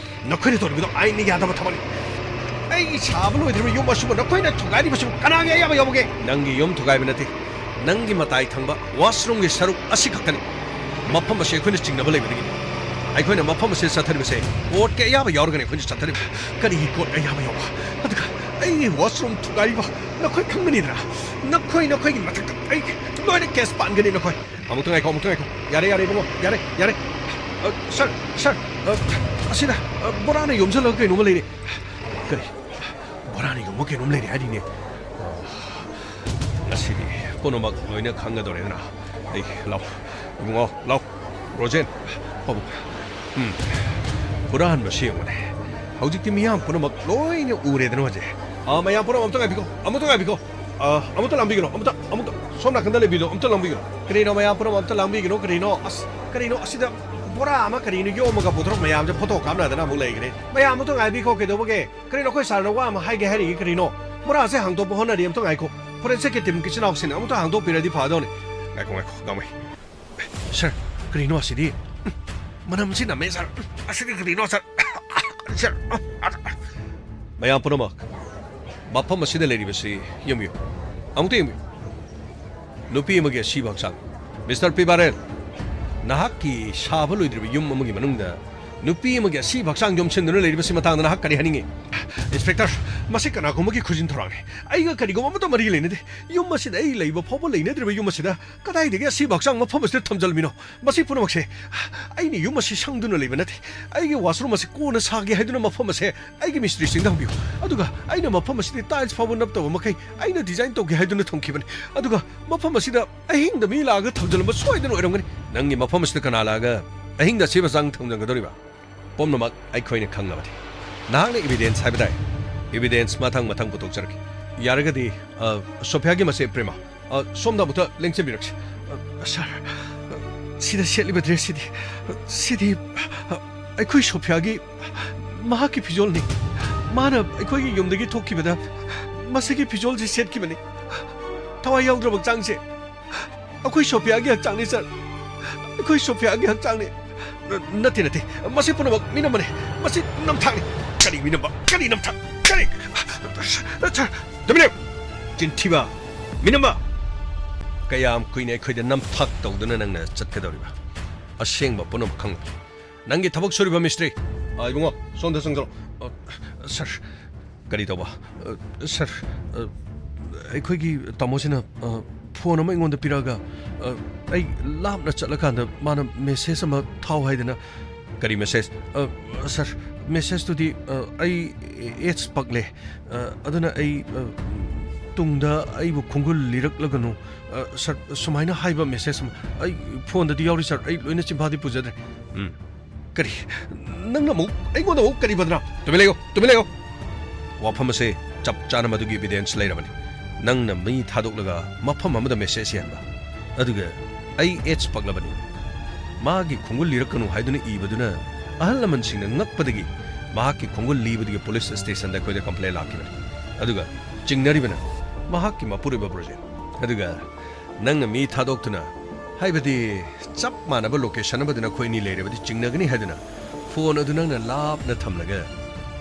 ꯅꯈꯣꯏꯅ ꯇꯧꯔꯤꯕꯗꯣ ꯑꯥꯏꯟꯅ ꯌꯥꯗꯕ ꯊꯕꯛꯅꯤ꯫ ꯑꯩꯒꯤ ꯁꯥꯕ ꯂꯣꯏꯗ꯭ꯔꯤꯕ ꯌꯨꯝ ꯑꯁꯤꯕꯨ ꯅꯈꯣꯏꯅ ꯊꯨꯒꯥꯏꯔꯤꯕꯁꯤꯕꯨ ꯀꯅꯥꯒꯤ ꯑꯌꯥꯕ ꯌꯥꯎꯕꯒꯦ? ꯅꯪꯒꯤ ꯌꯨꯝ ꯊꯨꯒꯥꯏꯕ ꯅꯠꯇꯦ, ꯅꯪꯒꯤ ꯃꯇꯥꯏ ꯊꯪꯕ ꯋꯥꯁꯔꯨꯝꯒꯤ ꯁꯔꯨꯛ ꯑꯁꯤꯈꯛꯇꯅꯤ꯫ ꯃꯐꯝ ꯑꯁꯤ ꯑꯩꯈꯣꯏꯅ ꯆꯤꯡꯅꯕ ꯂꯩꯕꯗꯒꯤꯅꯤ꯫ ꯑꯩꯈꯣꯏꯅ ꯃꯐꯝ ꯑꯁꯤꯗ ꯆꯠꯊꯔꯤꯕꯁꯦ ꯀꯣꯔꯠꯀꯤ ꯑꯌꯥꯕ ꯌꯥꯎꯔꯒꯅꯤ ꯑꯩꯈꯣꯏꯅ ꯆꯠꯊꯔꯤꯕ꯫ ꯀꯔꯤꯒꯤ ꯀꯣꯔꯠ ꯑꯌꯥꯕ ꯌꯥꯎꯕ? ꯑꯗꯨꯒ ꯑꯩꯒꯤ ꯋꯥꯁꯔꯨꯝ ꯊꯨꯒꯥꯏꯔꯤꯕ ꯅꯈꯣꯏ ꯈꯪꯒꯅꯤꯗꯅ꯫ ꯅꯈꯣꯏ, ꯅꯈꯣꯏꯒꯤ ꯃꯊꯛꯇ ꯑꯩ ꯂꯣꯏꯅ ꯀꯦꯁ ꯄꯥꯟꯒꯅꯤ ꯅꯈꯣꯏ꯫ ꯑꯃꯨꯛꯇ ꯉꯥꯏꯈꯣ, ꯑꯃꯨꯛꯇ ꯉꯥꯏꯈꯣ꯫ ꯌꯥꯔꯦ, ꯌꯥꯔꯦ, ꯏꯕꯨꯡꯉꯣ, ꯌꯥꯔꯦ, ꯌꯥꯔꯦ꯫ ꯑ, ꯁꯥꯔ, ꯁꯥꯔ, ꯑ, ꯑꯁꯤꯗ, ꯑ, ꯕꯣꯔꯥꯅ ꯌꯣꯝꯁꯤꯜꯂꯒ ꯀꯩꯅꯣꯝꯃ ꯂꯩꯔꯦ꯫ ꯀꯔꯤ? ꯕꯣꯔꯥꯅꯤꯒꯨꯝꯕ ꯀꯩꯅꯣꯝ ꯂꯩꯔꯦ ꯍꯥꯏꯔꯤꯅꯦ꯫ ꯉꯁꯤꯗꯤ ꯄꯨꯝꯅꯃꯛ ꯂꯣꯏꯅ ꯈꯪꯒꯗꯧꯔꯦꯗꯅ꯫ ꯑꯩ, ꯂꯥꯎ, ꯏꯕꯨꯡꯉꯣ, ꯂꯥꯎ, ꯔꯣꯖꯦꯟ, ꯄꯥꯕꯨꯡ꯫ ꯎꯝ, ꯍꯨꯔꯥꯟꯕꯁꯤ ꯌꯦꯡꯉꯨꯅꯦ꯫ ꯍꯧꯖꯤꯛꯇꯤ ꯃꯤꯌꯥꯝ ꯄꯨꯝꯅꯃꯛ ꯂꯣꯏꯅ ꯎꯔꯦꯗꯅ ꯍꯧꯖꯤꯛ꯫ ꯑꯥ, ꯃꯌꯥꯝ ꯄꯨꯝꯅꯃꯛ ꯑꯝꯇ ꯉꯥꯏꯕꯤꯈꯣ, ꯑꯃꯨꯛꯇ ꯉꯥꯏꯕꯤꯈꯣ꯫ ꯑꯥ, ꯑꯃꯨꯛꯇ ꯂꯥꯡꯕꯤꯒꯅꯣ, ꯑꯃꯨꯛꯇ, ꯑꯃꯨꯛꯇ꯫ ꯁꯣꯝ ꯅꯥꯀꯟꯗ ꯂꯩꯕꯤꯗꯣ, ꯑꯃꯨꯛꯇ ꯂꯥꯡꯕꯤꯒꯅꯣ꯫ ꯀꯔꯤꯅꯣ, ꯃꯌꯥꯝ ꯄꯨꯝꯅꯃꯛ ꯑꯝꯇ ꯂꯥꯡꯕꯤꯒꯅꯣ, ꯀꯔꯤꯅꯣ? ꯑꯁ, ꯀꯔꯤꯅꯣ ꯑꯁꯤꯗ? ꯕꯣꯔꯥ ꯑꯃ ꯀꯔꯤꯅꯣ ꯌꯣꯝꯃꯒ ꯄꯨꯊꯣꯔꯛ ꯃꯌꯥꯝꯁꯦ ꯐꯣꯇꯣ ꯀꯥꯞꯅꯗꯅ ꯑꯃꯨꯛ ꯂꯩꯈ꯭ꯔꯦ꯫ ꯃꯌꯥꯝ ꯑꯃꯨꯛꯇ ꯉꯥꯏꯕꯤꯈꯣ, ꯀꯩꯗꯧꯕꯒꯦ? ꯀꯔꯤꯅꯣ, ꯑꯩꯈꯣꯏ ꯁꯥꯔꯅ ꯋꯥ ꯑꯃ ꯍꯥꯏꯒꯦ ꯍꯥꯏꯔꯤꯒꯦ, ꯀꯔꯤꯅꯣ? ꯕꯣꯔꯥꯁꯦ ꯍꯥꯡꯗꯣꯛꯄ ꯍꯣꯠꯅꯔꯤ, ꯑꯝꯇ ꯉꯥꯏꯈꯣ꯫ ꯐꯣꯔꯦꯟꯁꯤꯛꯀꯤ ꯇꯤꯝꯒꯤ ꯏꯆꯤꯟ ꯏꯅꯥꯎꯁꯤꯡꯅ ꯑꯃꯨꯛꯇ ꯍꯥꯡꯗꯣꯛꯄꯤꯔꯗꯤ ꯐꯗꯧꯅꯤ꯫ ꯉꯥꯏꯈꯣ, ꯉꯥꯏꯈꯣ, ꯒꯥꯡꯃꯩ꯫ ꯁꯥꯔ, ꯀꯔꯤꯅꯣ ꯑꯁꯤꯗꯤ? ꯃꯅꯝꯁꯤ ꯅꯝꯃꯦ, ꯁꯥꯔ꯫ ꯑꯁꯤꯗꯤ ꯀꯔꯤꯅꯣ, ꯁꯥꯔ? ꯁꯥꯔ, ꯃꯌꯥꯝ ꯄꯨꯝꯅꯃꯛ, ꯃꯐꯝ ꯑꯁꯤꯗ ꯂꯩꯔꯤꯕꯁꯤ ꯌꯦꯡꯕꯤꯌꯨ꯫ ꯑꯃꯨꯛꯇ ꯌꯦꯡꯕꯤꯌꯨ꯫ ꯅꯨꯄꯤ ꯑꯃꯒꯤ ꯑꯁꯤꯕ ꯍꯛꯆꯥꯡ꯫ ꯃꯤꯁꯇꯔ ꯄꯤ ꯕꯥꯔꯦꯜ, ꯅꯍꯥꯛꯀꯤ ꯁꯥꯕ ꯂꯣꯏꯗ꯭ꯔꯤꯕ ꯌꯨꯝ ꯑꯃꯒꯤ ꯃꯅꯨꯡꯗ ꯅꯨꯄꯤ ꯑꯃꯒꯤ ꯑꯁꯤꯕ ꯍꯛꯆꯥꯡ ꯌꯣꯝꯁꯤꯟꯗꯨꯅ ꯂꯩꯔꯤꯕꯁꯤ ꯃꯇꯥꯡꯗ ꯅꯍꯥꯛ ꯀꯔꯤ ꯍꯥꯏꯅꯤꯡꯉꯤ? ꯏꯟꯁꯄꯦꯛꯇꯔ, ꯃꯁꯤ ꯀꯅꯥꯒꯨꯝꯕꯒꯤ ꯈꯨꯖꯤꯟ ꯊꯧꯔꯥꯡꯅꯤ꯫ ꯑꯩꯒ ꯀꯔꯤꯒꯨꯝꯕ ꯑꯃꯠꯇ ꯃꯔꯤ ꯂꯩꯅꯗꯦ꯫ ꯌꯨꯝ ꯑꯁꯤꯗ ꯑꯩ ꯂꯩꯕ ꯐꯥꯎꯕ ꯂꯩꯅꯗ꯭ꯔꯤꯕ ꯌꯨꯝ ꯑꯁꯤꯗ ꯀꯗꯥꯏꯗꯒꯤ ꯑꯁꯤꯕ ꯍꯛꯆꯥꯡ ꯃꯐꯝ ꯑꯁꯤꯗ ꯊꯝꯖꯜꯂꯝꯃꯤꯅꯣ? ꯃꯁꯤ ꯄꯨꯝꯅꯃꯛꯁꯦ ꯑꯩꯅ ꯌꯨꯝ ꯑꯁꯤ ꯁꯪꯗꯨꯅ ꯂꯩꯕ ꯅꯠꯇꯦ꯫ ꯑꯩꯒꯤ ꯋꯥꯁꯔꯨꯝ ꯑꯁꯤ ꯀꯣꯟꯅ ꯁꯥꯒꯦ ꯍꯥꯏꯗꯨꯅ ꯃꯐꯝ ꯑꯁꯦ ꯑꯩꯒꯤ ꯃꯤꯁꯇ꯭ꯔꯤꯁꯤꯡꯗ ꯍꯪꯕꯤꯌꯨ꯫ ꯑꯗꯨꯒ ꯑꯩꯅ ꯃꯐꯝ ꯑꯁꯤꯗꯤ ꯇꯥꯏꯜꯁ ꯐꯥꯎꯕ ꯅꯞꯇꯕ ꯃꯈꯩ ꯑꯩꯅ ꯗꯤꯖꯥꯏꯟ ꯇꯧꯒꯦ ꯍꯥꯏꯗꯨꯅ ꯊꯝꯈꯤꯕꯅꯤ꯫ ꯑꯗꯨꯒ ꯃꯐꯝ ꯑꯁꯤꯗ ꯑꯍꯤꯡꯗ ꯃꯤ ꯂꯥꯛꯑꯒ ꯊꯝꯖꯤꯜꯂꯝꯕ ꯁꯣꯏꯗꯅ ꯑꯣꯏꯔꯝꯒꯅꯤ꯫ ꯅꯪꯒꯤ ꯃꯐꯝ ꯑꯁꯤꯗ ꯀꯅꯥ ꯂꯥꯛꯑꯒ ꯑꯍꯤꯡꯗ ꯑꯁꯤꯕ ꯍꯛꯆꯥꯡ ꯊꯝꯖꯟꯒꯗꯧꯔꯤꯕ? ꯄꯨꯝꯅꯃꯛ ꯑꯩꯈꯣꯏꯅ ꯈꯪꯂꯕꯅꯤ꯫ ꯅꯍꯥꯛꯅ ꯏꯕꯤꯗꯦꯟꯁ ꯍꯥꯏꯕ ꯇꯥꯏ꯫ ꯏꯕꯤꯗꯦꯟꯁ ꯃꯊꯪ ꯃꯊꯪ ꯄꯨꯊꯣꯛꯆꯔꯛꯀꯦ꯫ ꯌꯥꯔꯒꯗꯤ, ꯑ, ꯁꯣꯐꯤꯌꯥꯒꯤ ꯃꯆꯦ ꯄ꯭ꯔꯦꯃ, ꯑ, ꯁꯣꯝꯗ ꯑꯃꯨꯛꯇ ꯂꯦꯡꯁꯤꯟꯕꯤꯔꯛꯁꯤ꯫ ꯑ, ꯁꯥꯔ, ꯑ, ꯁꯤꯗ ꯁꯦꯠꯂꯤꯕ ꯗ꯭ꯔꯦꯁꯁꯤꯗꯤ, ꯁꯤꯗꯤ, ꯑ, ꯑꯩꯈꯣꯏ ꯁꯣꯐꯤꯌꯥꯒꯤ, ꯃꯍꯥꯛꯀꯤ ꯐꯤꯖꯣꯜꯅꯤ꯫ ꯃꯥꯅ ꯑꯩꯈꯣꯏꯒꯤ ꯌꯨꯝꯗꯒꯤ ꯊꯣꯛꯈꯤꯕꯗ ꯃꯁꯤꯒꯤ ꯐꯤꯖꯣꯜꯁꯤ ꯁꯦꯠꯈꯤꯕꯅꯤ꯫ ꯊꯋꯥꯏ ꯌꯥꯎꯗ꯭ꯔꯕ ꯍꯛꯆꯥꯡꯁꯦ ꯑꯩꯈꯣꯏ ꯁꯣꯐꯤꯌꯥꯒꯤ ꯍꯛꯆꯥꯡꯅꯤ, ꯁꯥꯔ꯫ ꯑꯩꯈꯣꯏ ꯁꯣꯐꯤꯌꯥꯒꯤ ꯍꯛꯆꯥꯡꯅꯤ꯫ ꯅ-, ꯅꯠꯇꯦ, ꯅꯠꯇꯦ꯫ ꯃꯁꯤ ꯄꯨꯝꯅꯃꯛ ꯃꯤꯅꯝꯕꯅꯤ꯫ ꯃꯁꯤ ꯅꯝꯊꯥꯛꯅꯤ꯫ ꯀꯔꯤ ꯃꯤꯅꯝꯕ? ꯀꯔꯤ ꯅꯝꯊꯥꯛ? ꯀꯔꯤ? ꯁꯥꯔ, ꯗꯣꯃꯤꯅꯤꯛ! ꯆꯤꯟꯊꯤꯕ! ꯃꯤꯅꯝꯕ! ꯀꯌꯥꯝ ꯀꯨꯏꯅ ꯑꯩꯈꯣꯏꯗ ꯅꯝꯊꯥꯛ ꯇꯧꯗꯨꯅ ꯅꯪꯅ ꯆꯠꯀꯗꯧꯔꯤꯕ? ꯑꯁꯦꯡꯕ ꯄꯨꯝꯅꯃꯛ ꯈꯪꯂꯦ꯫ ꯅꯪꯒꯤ ꯊꯕꯛ ꯁꯨꯔꯤꯕ ꯃꯤꯁꯇ꯭ꯔꯤ꯫ ꯑ, ꯏꯕꯨꯡꯉꯣ, ꯁꯣꯝꯗ ꯆꯪꯁꯤꯜꯂꯣ꯫ ꯑ, ꯁꯥꯔ, ꯀꯔꯤ ꯇꯧꯕ? ꯑ, ꯁꯥꯔ, ꯑ, ꯑꯩꯈꯣꯏꯒꯤ ꯇꯥꯃꯣꯁꯤꯅ, ꯑ, ꯐꯣꯟ ꯑꯃ ꯑꯩꯉꯣꯟꯗ ꯄꯤꯔꯛꯑꯒ, ꯑ, ꯑꯩ ꯂꯥꯞꯅ ꯆꯠꯂꯀꯥꯟꯗ ꯃꯥꯅ ꯃꯦꯁꯦꯖ ꯑꯃ ꯊꯥꯎ ꯍꯥꯏꯗꯅ꯫ ꯀꯔꯤ ꯃꯦꯁꯦꯖ? ꯑ, ꯁꯥꯔ, ꯃꯦꯁꯦꯖꯇꯨꯗꯤ, ꯑ, ꯑꯩ AIDS ꯄꯛꯂꯦ꯫ ꯑ, ꯑꯗꯨꯅ ꯑꯩ, ꯑ, ꯇꯨꯡꯗ ꯑꯩꯕꯨ ꯈꯣꯡꯒꯨꯜ ꯂꯤꯔꯛꯂꯒꯅꯨ꯫ ꯑ, ꯁꯥꯔ, ꯁꯨꯃꯥꯏꯅ ꯍꯥꯏꯕ ꯃꯦꯁꯦꯖ ꯑꯃ ꯑꯩ ꯐꯣꯟꯗꯗꯤ ꯌꯥꯎꯔꯤ, ꯁꯥꯔ꯫ ꯑꯩ ꯂꯣꯏꯅ ꯆꯤꯟꯐꯥꯗꯤ ꯄꯨꯖꯗ꯭ꯔꯦ꯫ ꯎꯝ꯫ ꯀꯔꯤ? ꯅꯪꯅ ꯑꯃꯨꯛ ꯑꯩꯉꯣꯟꯗ ꯑꯃꯨꯛ ꯀꯔꯤ ꯕꯗꯅꯥꯝ? ꯇꯨꯃꯤꯟ ꯂꯩꯌꯣ, ꯇꯨꯃꯤꯟ ꯂꯩꯌꯣ꯫ ꯋꯥꯐꯝ ꯑꯁꯦ ꯆꯞ ꯆꯥꯅ ꯃꯗꯨꯒꯤ ꯏꯕꯤꯗꯦꯟꯁ ꯂꯩꯔꯕꯅꯤ꯫ ꯅꯪꯅ ꯃꯤ ꯊꯥꯗꯣꯛꯂꯒ ꯃꯐꯝ ꯑꯃꯗ ꯃꯦꯁꯦꯖ ꯌꯦꯟꯕ, ꯑꯗꯨꯒ "ꯑꯩ AIDS ꯄꯛꯂꯕꯅꯤ, ꯃꯥꯒꯤ ꯈꯣꯡꯒꯨꯜ ꯂꯤꯔꯛꯀꯅꯨ" ꯍꯥꯏꯗꯨꯅ ꯏꯕꯗꯨꯅ ꯑꯍꯜ ꯂꯃꯟꯁꯤꯡꯅ ꯉꯛꯄꯗꯒꯤ ꯃꯍꯥꯛꯀꯤ ꯈꯣꯡꯒꯨꯜ ꯂꯤꯕꯗꯨꯒꯤ ꯄꯨꯂꯤꯁ ꯁ꯭ꯇꯦꯁꯟꯗ ꯑꯩꯈꯣꯏꯗ ꯀꯝꯄ꯭ꯂꯦꯟ ꯂꯥꯛꯈꯤꯕꯅꯤ꯫ ꯑꯗꯨꯒ ꯆꯤꯡꯅꯔꯤꯕꯅ ꯃꯍꯥꯛꯀꯤ ꯃꯄꯨꯔꯣꯏꯕ ꯕ꯭ꯔꯣꯖꯦꯟ꯫ ꯑꯗꯨꯒ ꯅꯪꯅ ꯃꯤ ꯊꯥꯗꯣꯛꯇꯨꯅ, ꯍꯥꯏꯕꯗꯤ ꯆꯞ ꯃꯥꯟꯅꯕ ꯂꯣꯀꯦꯁꯟ ꯑꯃꯗ ꯅꯈꯣꯏ ꯑꯅꯤ ꯂꯩꯔꯕꯗꯤ ꯆꯤꯡꯅꯒꯅꯤ ꯍꯥꯏꯗꯨꯅ ꯐꯣꯟ ꯑꯗꯨ ꯅꯪꯅ ꯂꯥꯞꯅ ꯊꯝꯂꯒ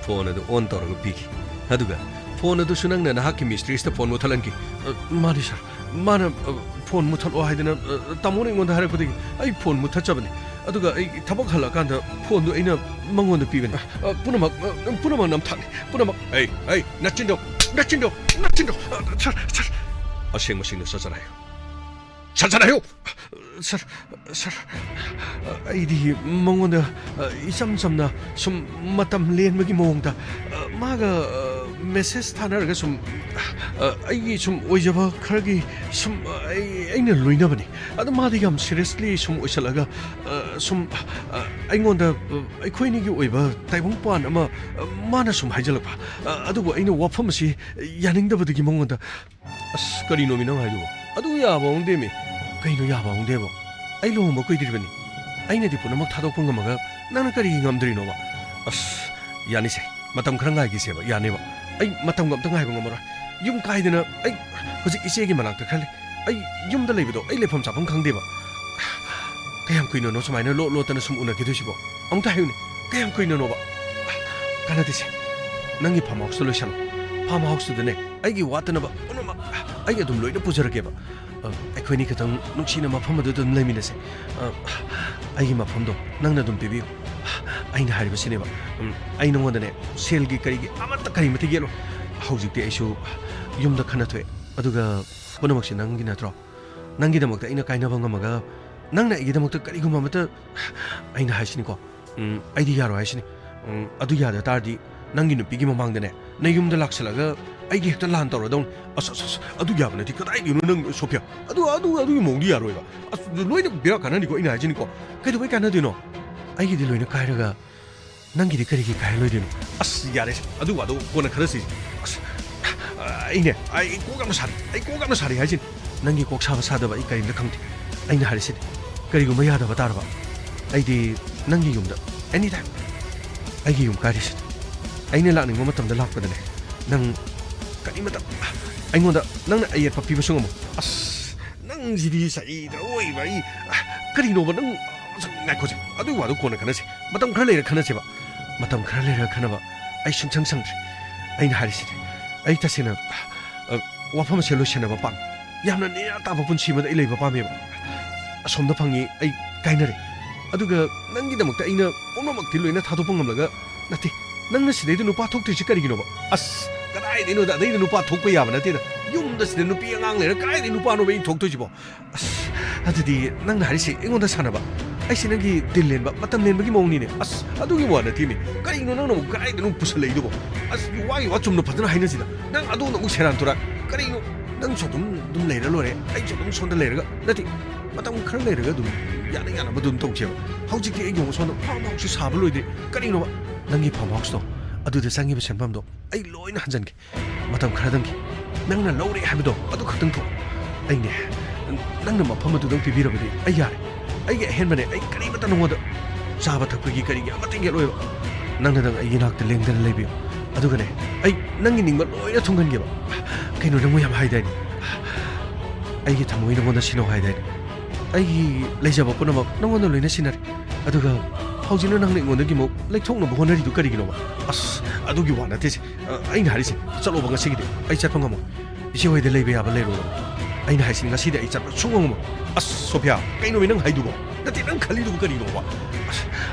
ꯐꯣꯟ ꯑꯗꯨ ꯑꯣꯟ ꯇꯧꯔꯒ ꯄꯤꯈꯤ꯫ ꯑꯗꯨꯒ ꯐꯣꯟ ꯑꯗꯨꯁꯨ ꯅꯪꯅ ꯅꯍꯥꯛꯀꯤ ꯃꯤꯁꯇ꯭ꯔꯤꯁꯇ ꯐꯣꯟ ꯃꯨꯠꯊꯠꯍꯟꯈꯤ꯫ "ꯑ, ꯃꯥꯅꯤ ꯁꯥꯔ, ꯃꯥꯅ, ꯑ, ꯐꯣꯟ ꯃꯨꯠꯊꯠꯂꯣ ꯍꯥꯏꯗꯅ, ꯑ, ꯇꯥꯃꯣꯅ ꯑꯩꯉꯣꯟꯗ ꯍꯥꯏꯔꯛꯄꯗꯒꯤ ꯑꯩ ꯐꯣꯟ ꯃꯨꯠꯊꯠꯆꯕꯅꯤ꯫ ꯑꯗꯨꯒ ꯑꯩ ꯊꯕꯛ ꯍꯜꯂꯛꯑꯀꯥꯟꯗ ꯐꯣꯟꯗꯨ ꯑꯩꯅ ꯃꯉꯣꯟꯗ ꯄꯤꯕꯅꯤ꯫ ꯑ, ꯄꯨꯝꯅꯃꯛ, ꯑ, ꯄꯨꯝꯅꯃꯛ ꯅꯝꯊꯥꯛꯅꯤ, ꯄꯨꯝꯅꯃꯛ"꯫ "ꯑꯩ, ꯑꯩ, ꯅꯆꯤꯟꯗꯣ, ꯅꯆꯤꯟꯗꯣ, ꯅꯆꯤꯟꯗꯣ! ꯑ, ꯁꯥꯔ, ꯁꯥꯔ, ꯑꯁꯦꯡꯕꯁꯤꯡꯗꯣ ꯁꯠ ꯁꯠ ꯍꯥꯏꯌꯨ꯫ ꯁꯠ ꯁꯠ ꯍꯥꯏꯌꯨ!" "ꯁꯥꯔ, ꯁꯥꯔ, ꯑꯩꯗꯤ ꯃꯉꯣꯟꯗ, ꯑ, ꯏꯆꯝ ꯆꯝꯅ ꯁꯨꯝ ꯃꯇꯝ ꯂꯦꯟꯕꯒꯤ ꯃꯑꯣꯡꯗ, ꯑ, ꯃꯥꯒ, ꯑ, ꯃꯦꯁꯦꯖ ꯊꯥꯅꯔꯒ ꯁꯨꯝ, ꯑ, ꯑꯩꯒꯤ ꯁꯨꯝ ꯑꯣꯏꯖꯕ ꯈꯔꯒꯤ ꯁꯨꯝ, ꯑ, ꯑꯩ, ꯑꯩꯅ ꯂꯣꯏꯅꯕꯅꯤ꯫ ꯑꯗꯣ ꯃꯥꯗꯤ ꯌꯥꯝ ꯁꯤꯔꯤꯌꯁꯂꯤ ꯁꯨꯝ ꯑꯣꯏꯁꯜꯂꯒ, ꯑ, ꯁꯨꯝ, ꯑ, ꯑꯩꯉꯣꯟꯗ, ꯑ, ꯑꯩꯈꯣꯏꯅꯤꯒꯤ ꯑꯣꯏꯕ ꯇꯥꯏꯕꯪꯄꯥꯟ ꯑꯃ, ꯑ, ꯃꯥꯅ ꯁꯨꯝ ꯍꯥꯏꯖꯜꯂꯛꯄ꯫ ꯑ, ꯑꯗꯨꯕꯨ ꯑꯩꯅ ꯋꯥꯐꯝ ꯑꯁꯤ ꯌꯥꯅꯤꯡꯗꯕꯗꯒꯤ ꯃꯉꯣꯟꯗ"꯫ "ꯑꯁ, ꯀꯔꯤꯅꯣꯃꯤ ꯅꯪ ꯍꯥꯏꯗꯨꯕꯣ? ꯑꯗꯨ ꯌꯥꯕ ꯍꯧꯅꯗꯦꯃꯤ"꯫ "ꯀꯩꯅꯣ ꯌꯥꯕ ꯍꯧꯅꯗꯦꯕꯣ? ꯑꯩ ꯂꯨꯍꯣꯡꯕ ꯀꯨꯏꯗ꯭ꯔꯤꯕꯅꯤ꯫ ꯑꯩꯅꯗꯤ ꯄꯨꯝꯅꯃꯛ ꯊꯥꯗꯣꯛꯄ ꯉꯝꯃꯒ ꯅꯪꯅ ꯀꯔꯤꯒꯤ ꯉꯝꯗ꯭ꯔꯤꯅꯣꯕ?" "ꯑꯁ, ꯌꯥꯅꯤꯁꯦ, ꯃꯇꯝ ꯈꯔ ꯉꯥꯏꯈꯤꯁꯦꯕ, ꯌꯥꯅꯦꯕ꯫ ꯑꯩ ꯃꯇꯝꯒ ꯑꯝꯇ ꯉꯥꯏꯕ ꯉꯝꯃꯔꯣꯏ꯫ ꯌꯨꯝ ꯀꯥꯏꯗꯅ ꯑꯩ ꯍꯧꯖꯤꯛ ꯏꯆꯦꯒꯤ ꯃꯅꯥꯛꯇ ꯈꯔ ꯂꯩ꯫ ꯑꯩ ꯌꯨꯝꯗ ꯂꯩꯕꯗꯣ ꯑꯩ ꯂꯩꯐꯝ ꯆꯥꯐꯝ ꯈꯪꯗꯦꯕ꯫ ꯀꯌꯥꯝ ꯀꯨꯏꯅꯅꯣ ꯁꯨꯃꯥꯏꯅ ꯂꯣꯠ ꯂꯣꯠꯇꯅ ꯁꯨꯝ ꯎꯅꯈꯤꯗꯣꯏꯁꯤꯕꯣ? ꯑꯃꯨꯛꯇ ꯍꯥꯏꯌꯨꯅꯦ, ꯀꯌꯥꯝ ꯀꯨꯏꯅꯅꯣꯕ? ꯀꯥꯟꯅꯗꯦꯁꯦ, ꯅꯪꯒꯤ ꯐꯥꯔꯝ ꯍꯥꯎꯁꯇ ꯂꯣꯏꯁꯜꯂꯣ꯫ ꯐꯥꯔꯝ ꯍꯥꯎꯁꯇꯨꯗꯅꯦ ꯑꯩꯒꯤ ꯋꯥꯠꯇꯅꯕ ꯄꯨꯝꯅꯃꯛ ꯑꯩ ꯑꯗꯨꯝ ꯂꯣꯏꯅ ꯄꯨꯖꯔꯒꯦꯕ꯫ ꯑ, ꯑꯩꯈꯣꯏꯅꯤ ꯈꯛꯇꯪ ꯅꯨꯡꯁꯤꯅ ꯃꯐꯝ ꯑꯗꯨꯗ ꯑꯗꯨꯝ ꯂꯩꯃꯤꯟꯅꯁꯦ꯫ ꯑ, ꯑꯩꯒꯤ ꯃꯐꯝꯗꯣ ꯅꯪꯅ ꯑꯗꯨꯝ ꯄꯤꯕꯤꯌꯨ꯫ ꯑꯩꯅ ꯍꯥꯏꯔꯤꯕꯁꯤꯅꯦꯕ, ꯎꯝ, ꯑꯩ ꯅꯉꯣꯟꯗꯅꯦ ꯁꯦꯜꯒꯤ ꯀꯔꯤꯒꯤ ꯑꯃꯠꯇ ꯀꯔꯤꯃꯠꯇ ꯌꯦꯠꯂꯣꯏ꯫ ꯍꯧꯖꯤꯛꯇꯤ ꯑꯩꯁꯨ ꯌꯨꯝꯗ ꯈꯟꯅ ꯊꯣꯛꯑꯦ꯫ ꯑꯗꯨꯒ ꯄꯨꯝꯅꯃꯛꯁꯦ ꯅꯪꯒꯤ ꯅꯠꯇ꯭ꯔꯣ? ꯅꯪꯒꯤꯗꯃꯛꯇ ꯑꯩꯅ ꯀꯥꯏꯅꯕ ꯉꯝꯃꯒ ꯅꯪꯅ ꯑꯩꯒꯤꯗꯃꯛꯇ ꯀꯔꯤꯒꯨꯝꯕ ꯑꯃꯠꯇ, ꯑꯩꯅ ꯍꯥꯏꯁꯤꯅꯤꯀꯣ, ꯎꯝ, ꯑꯩꯗꯤ ꯌꯥꯔꯣꯏ ꯍꯥꯏꯁꯤꯅꯤ꯫ ꯎꯝ, ꯑꯗꯨ ꯌꯥꯗ ꯇꯥꯔꯗꯤ ꯅꯪꯒꯤ ꯅꯨꯄꯤꯒꯤ ꯃꯃꯥꯡꯗꯅꯦ, ꯅꯌꯨꯝꯗ ꯂꯥꯛꯁꯜꯂꯒ ꯑꯩꯒꯤ ꯍꯦꯛꯇ ꯂꯥꯟ ꯇꯧꯔꯗꯧꯅꯤ꯫ ꯑꯁ, ꯑꯁ, ꯑꯁ, ꯑꯗꯨ ꯌꯥꯕ ꯅꯠꯇꯦ꯫ ꯀꯗꯥꯏꯗꯩꯅꯣ ꯅꯪ, ꯁꯣꯐꯤꯌꯥ? ꯑꯗꯨ, ꯑꯗꯨ, ꯑꯗꯨꯒꯤ ꯃꯑꯣꯡꯗꯤ ꯌꯥꯔꯣꯏꯕ꯫ ꯑꯁ, ꯂꯣꯏꯅ ꯕꯦꯔꯥ ꯀꯥꯟꯅꯅꯤꯀꯣ ꯑꯩꯅ ꯍꯥꯏꯁꯤꯅꯤꯀꯣ꯫ ꯀꯩꯗꯧꯕꯩ ꯀꯥꯟꯅꯗꯣꯏꯅꯣ? ꯑꯩꯒꯤꯗꯤ ꯂꯣꯏꯅ ꯀꯥꯏꯔꯒ ꯅꯪꯒꯤꯗꯤ ꯀꯔꯤꯒꯤ ꯀꯥꯏꯍꯜꯂꯣꯏꯗꯣꯏꯅꯣ? ꯑꯁ, ꯌꯥꯔꯦ, ꯑꯗꯨ ꯋꯥꯗꯣ ꯀꯣꯟꯅ ꯈꯟꯅꯁꯤ꯫ ꯑꯁ, ꯑꯩꯅꯦ, ꯑꯩ ꯀꯣꯛ ꯌꯥꯝꯅ ꯁꯥꯔꯤ, ꯑꯩ ꯀꯣꯛ ꯌꯥꯝꯅ ꯁꯥꯔꯤ ꯍꯥꯏꯁꯤꯅꯤ꯫ ꯅꯪꯒꯤ ꯀꯣꯛ ꯁꯥꯕ ꯁꯥꯗꯕ ꯑꯩ ꯀꯔꯤꯝꯇ ꯈꯪꯗꯦ꯫ ꯑꯩꯅ ꯍꯥꯏꯔꯤꯁꯤꯗꯤ, ꯀꯔꯤꯒꯨꯝꯕ ꯌꯥꯗꯕ ꯇꯥꯔꯕ, ꯑꯩꯗꯤ ꯅꯪꯒꯤ ꯌꯨꯝꯗ anytime ꯑꯩꯒꯤ ꯌꯨꯝ ꯀꯥꯏꯔꯤꯁꯤꯅꯤ꯫ ꯑꯩꯅ ꯂꯥꯛꯅꯤꯡꯕ ꯃꯇꯝꯗ ꯂꯥꯛꯄꯗꯅꯦ, ꯅꯪ ꯀꯔꯤꯃꯇ ꯑꯩꯉꯣꯟꯗ ꯅꯪꯅ ꯑꯌꯦꯠꯄ ꯄꯤꯕꯁꯨ ꯉꯝꯃꯣꯏ꯫ ꯑꯁ, ꯅꯪꯁꯤꯗꯤ ꯁꯩꯗ ꯑꯣꯏꯕ ꯑꯩ, ꯀꯔꯤꯅꯣꯕ ꯅꯪ? ꯉꯥꯏꯈꯣꯁꯦ, ꯑꯗꯨꯒꯤ ꯋꯥꯗꯣ ꯀꯣꯟꯅ ꯈꯟꯅꯁꯤ꯫ ꯃꯇꯝ ꯈꯔ ꯂꯩꯔ ꯈꯟꯅꯁꯦꯕ꯫ ꯃꯇꯝ ꯈꯔ ꯂꯩꯔꯒ ꯈꯟꯅꯕ ꯑꯩ ꯁꯨꯡꯁꯪ ꯁꯪꯗ꯭ꯔꯦ꯫ ꯑꯩꯅ ꯍꯥꯏꯔꯤꯁꯤꯗꯤ, ꯑꯩ ꯇꯁꯦꯡꯅ, ꯑ, ꯋꯥꯐꯝ ꯑꯁꯦ ꯂꯣꯏꯁꯤꯟꯅꯕ ꯄꯥꯝꯃꯤ꯫ ꯌꯥꯝꯅ ꯅꯦꯅꯥ ꯇꯥꯕ ꯄꯨꯟꯁꯤ ꯑꯃꯗ ꯑꯩ ꯂꯩꯕ ꯄꯥꯝꯃꯦꯕ꯫ ꯑꯁꯣꯝꯗ ꯐꯪꯉꯤ, ꯑꯩ ꯀꯥꯏꯅꯔꯦ꯫ ꯑꯗꯨꯒ ꯅꯪꯒꯤꯗꯃꯛꯇ ꯑꯩꯅ ꯄꯨꯝꯅꯃꯛꯇꯤ ꯂꯣꯏꯅ ꯊꯥꯗꯣꯛꯄ ꯉꯝꯂꯒ, ꯅꯠꯇꯦ, ꯅꯪꯅ ꯁꯤꯗꯩꯗ ꯅꯨꯄꯥ ꯊꯣꯛꯇ꯭ꯔꯤꯁꯤ ꯀꯔꯤꯒꯤꯅꯣꯕ? ꯑꯁ, ꯀꯗꯥꯏꯗꯩꯅꯣꯗ, ꯑꯗꯩꯗ ꯅꯨꯄꯥ ꯊꯣꯛꯄ ꯌꯥꯕ ꯅꯠꯇꯦꯗ꯫ ꯌꯨꯝꯗ ꯁꯤꯗ ꯅꯨꯄꯤ ꯑꯉꯥꯡ ꯂꯩꯔ ꯀꯗꯥꯏꯗꯩ ꯅꯨꯄꯥꯅꯣꯕ ꯑꯩꯅ ꯊꯣꯛꯇꯣꯏꯁꯤꯕꯣ? ꯑꯁ, ꯑꯗꯨꯗꯤ ꯅꯪꯅ ꯍꯥꯏꯔꯤꯁꯤ ꯑꯩꯉꯣꯟꯗ ꯁꯥꯟꯅꯕ? ꯑꯩꯁꯤ ꯅꯪꯒꯤ ꯗꯤꯜ ꯂꯦꯟꯕ, ꯃꯇꯝ ꯂꯦꯟꯕꯒꯤ ꯃꯑꯣꯡꯅꯤꯅꯦ꯫ ꯑꯁ, ꯑꯗꯨꯒꯤ ꯋꯥ ꯅꯠꯇꯦꯃꯤ꯫ ꯀꯔꯤꯅꯣ ꯅꯪꯅ ꯑꯃꯨꯛ ꯀꯗꯥꯏꯗꯅꯣ ꯄꯨꯁꯜꯂꯛꯏꯗꯨꯕꯣ? ꯑꯁ, ꯋꯥꯒꯤ ꯋꯥ ꯆꯨꯝꯅ ꯐꯖꯅ ꯍꯥꯏꯅꯁꯤꯗ꯫ ꯅꯪ ꯑꯗꯣꯝꯗ ꯑꯃꯨꯛ ꯁꯦꯔꯥꯟ ꯇꯨꯔꯥꯟ꯫ ꯀꯔꯤꯅꯣ? ꯅꯪꯁꯨ ꯑꯗꯨꯝ, ꯑꯗꯨꯝ ꯂꯩꯔ ꯂꯣꯏꯔꯦ꯫ ꯑꯩꯁꯨ ꯑꯗꯨꯝ ꯁꯣꯝꯗ ꯂꯩꯔꯒ, ꯅꯠꯇꯦ, ꯃꯇꯝ ꯈꯔ ꯂꯩꯔꯒ ꯑꯗꯨꯝ ꯌꯥꯅ ꯌꯥꯅꯕ ꯑꯗꯨꯝ ꯇꯧꯁꯦꯕ꯫ ꯍꯧꯖꯤꯛꯇꯤ ꯑꯩꯒꯤ ꯑꯃꯨꯛ ꯁꯣꯝꯗ ꯐꯥꯔꯝ ꯍꯥꯎꯁꯁꯨ ꯁꯥꯕ ꯂꯣꯏꯗ꯭ꯔꯤ꯫ ꯀꯔꯤꯅꯣꯕ? ꯅꯪꯒꯤ ꯐꯥꯔꯝ ꯍꯥꯎꯁꯇꯣ, ꯑꯗꯨꯗ ꯆꯪꯉꯤꯕ ꯁꯦꯟꯐꯝꯗꯣ ꯑꯩ ꯂꯣꯏꯅ ꯍꯟꯖꯟꯒꯦ꯫ ꯃꯇꯝ ꯈꯔꯗꯪꯒꯤ ꯅꯪꯅ ꯂꯧꯔꯦ ꯍꯥꯏꯕꯗꯣ ꯑꯗꯨ ꯈꯛꯇꯪ ꯊꯣꯛ꯫ ꯑꯩꯅꯦ, ꯅꯪꯅ ꯃꯐꯝ ꯑꯗꯨꯗꯪ ꯄꯤꯕꯤꯔꯕꯗꯤ ꯑꯩ ꯌꯥꯔꯦ꯫ ꯑꯩꯒꯤ ꯑꯍꯦꯟꯕꯅꯦ, ꯑꯩ ꯀꯔꯤꯃꯠꯇ ꯅꯉꯣꯟꯗ ꯆꯥꯕ ꯊꯛꯄꯒꯤ ꯀꯔꯤꯒꯤ ꯑꯃꯠꯇ ꯌꯦꯠꯂꯣꯏꯕ꯫ ꯅꯪꯅꯗꯪ ꯑꯩꯒꯤ ꯅꯥꯛꯇ ꯂꯦꯡꯗꯅ ꯂꯩꯕꯤꯌꯨ꯫ ꯑꯗꯨꯒꯅꯦ, ꯑꯩ ꯅꯪꯒꯤ ꯅꯤꯡꯕ ꯂꯣꯏꯅ ꯊꯨꯡꯍꯟꯒꯦꯕ꯫ ꯀꯩꯅꯣ, ꯅꯪꯕꯨ ꯌꯥꯝ ꯍꯥꯏꯗꯥꯏꯅꯦ? ꯑꯩꯒꯤ ꯊꯃꯣꯏ ꯅꯉꯣꯟꯗ ꯁꯤꯟꯅꯧ ꯍꯥꯏꯗꯥꯏꯅꯦ? ꯑꯩꯒꯤ ꯂꯩꯖꯕ ꯄꯨꯝꯅꯃꯛ ꯅꯉꯣꯟꯗ ꯂꯣꯏꯅ ꯁꯤꯟꯅꯔꯦ꯫ ꯑꯗꯨꯒ ꯍꯧꯖꯤꯛꯅ ꯅꯪꯅ ꯑꯩꯉꯣꯟꯗꯒꯤ ꯑꯃꯨꯛ ꯂꯩꯊꯣꯛꯅꯕ ꯍꯣꯠꯅꯔꯤꯗꯨ ꯀꯔꯤꯒꯤꯅꯣꯕ? ꯑꯁ, ꯑꯗꯨꯒꯤ ꯋꯥ ꯅꯠꯇꯦꯁꯦ꯫ ꯑ, ꯑꯩꯅ ꯍꯥꯏꯔꯤꯁꯦ, ꯆꯠꯂꯣꯕ ꯉꯁꯤꯒꯤꯗꯤ꯫ ꯑꯩ ꯆꯠꯄ ꯉꯝꯃꯣꯏ꯫ ꯏꯆꯦ ꯍꯣꯏꯗ ꯂꯩꯕ ꯌꯥꯕ ꯂꯩꯔꯨꯔꯣ꯫ ꯑꯩꯅ ꯍꯥꯏꯁꯤꯅꯤ, ꯉꯁꯤꯗꯤ ꯑꯩ ꯆꯠꯄ ꯁꯨꯡꯉꯝ ꯉꯝꯃꯣꯏ꯫ ꯑꯁ, ꯁꯣꯐꯤꯌꯥ, ꯀꯩꯅꯣꯃꯤ ꯅꯪ ꯍꯥꯏꯗꯨꯕꯣ? ꯅꯠꯇꯦ, ꯅꯪ ꯈꯜꯂꯤꯗꯨꯕꯨ ꯀꯔꯤꯅꯣꯕ? ꯑꯁ,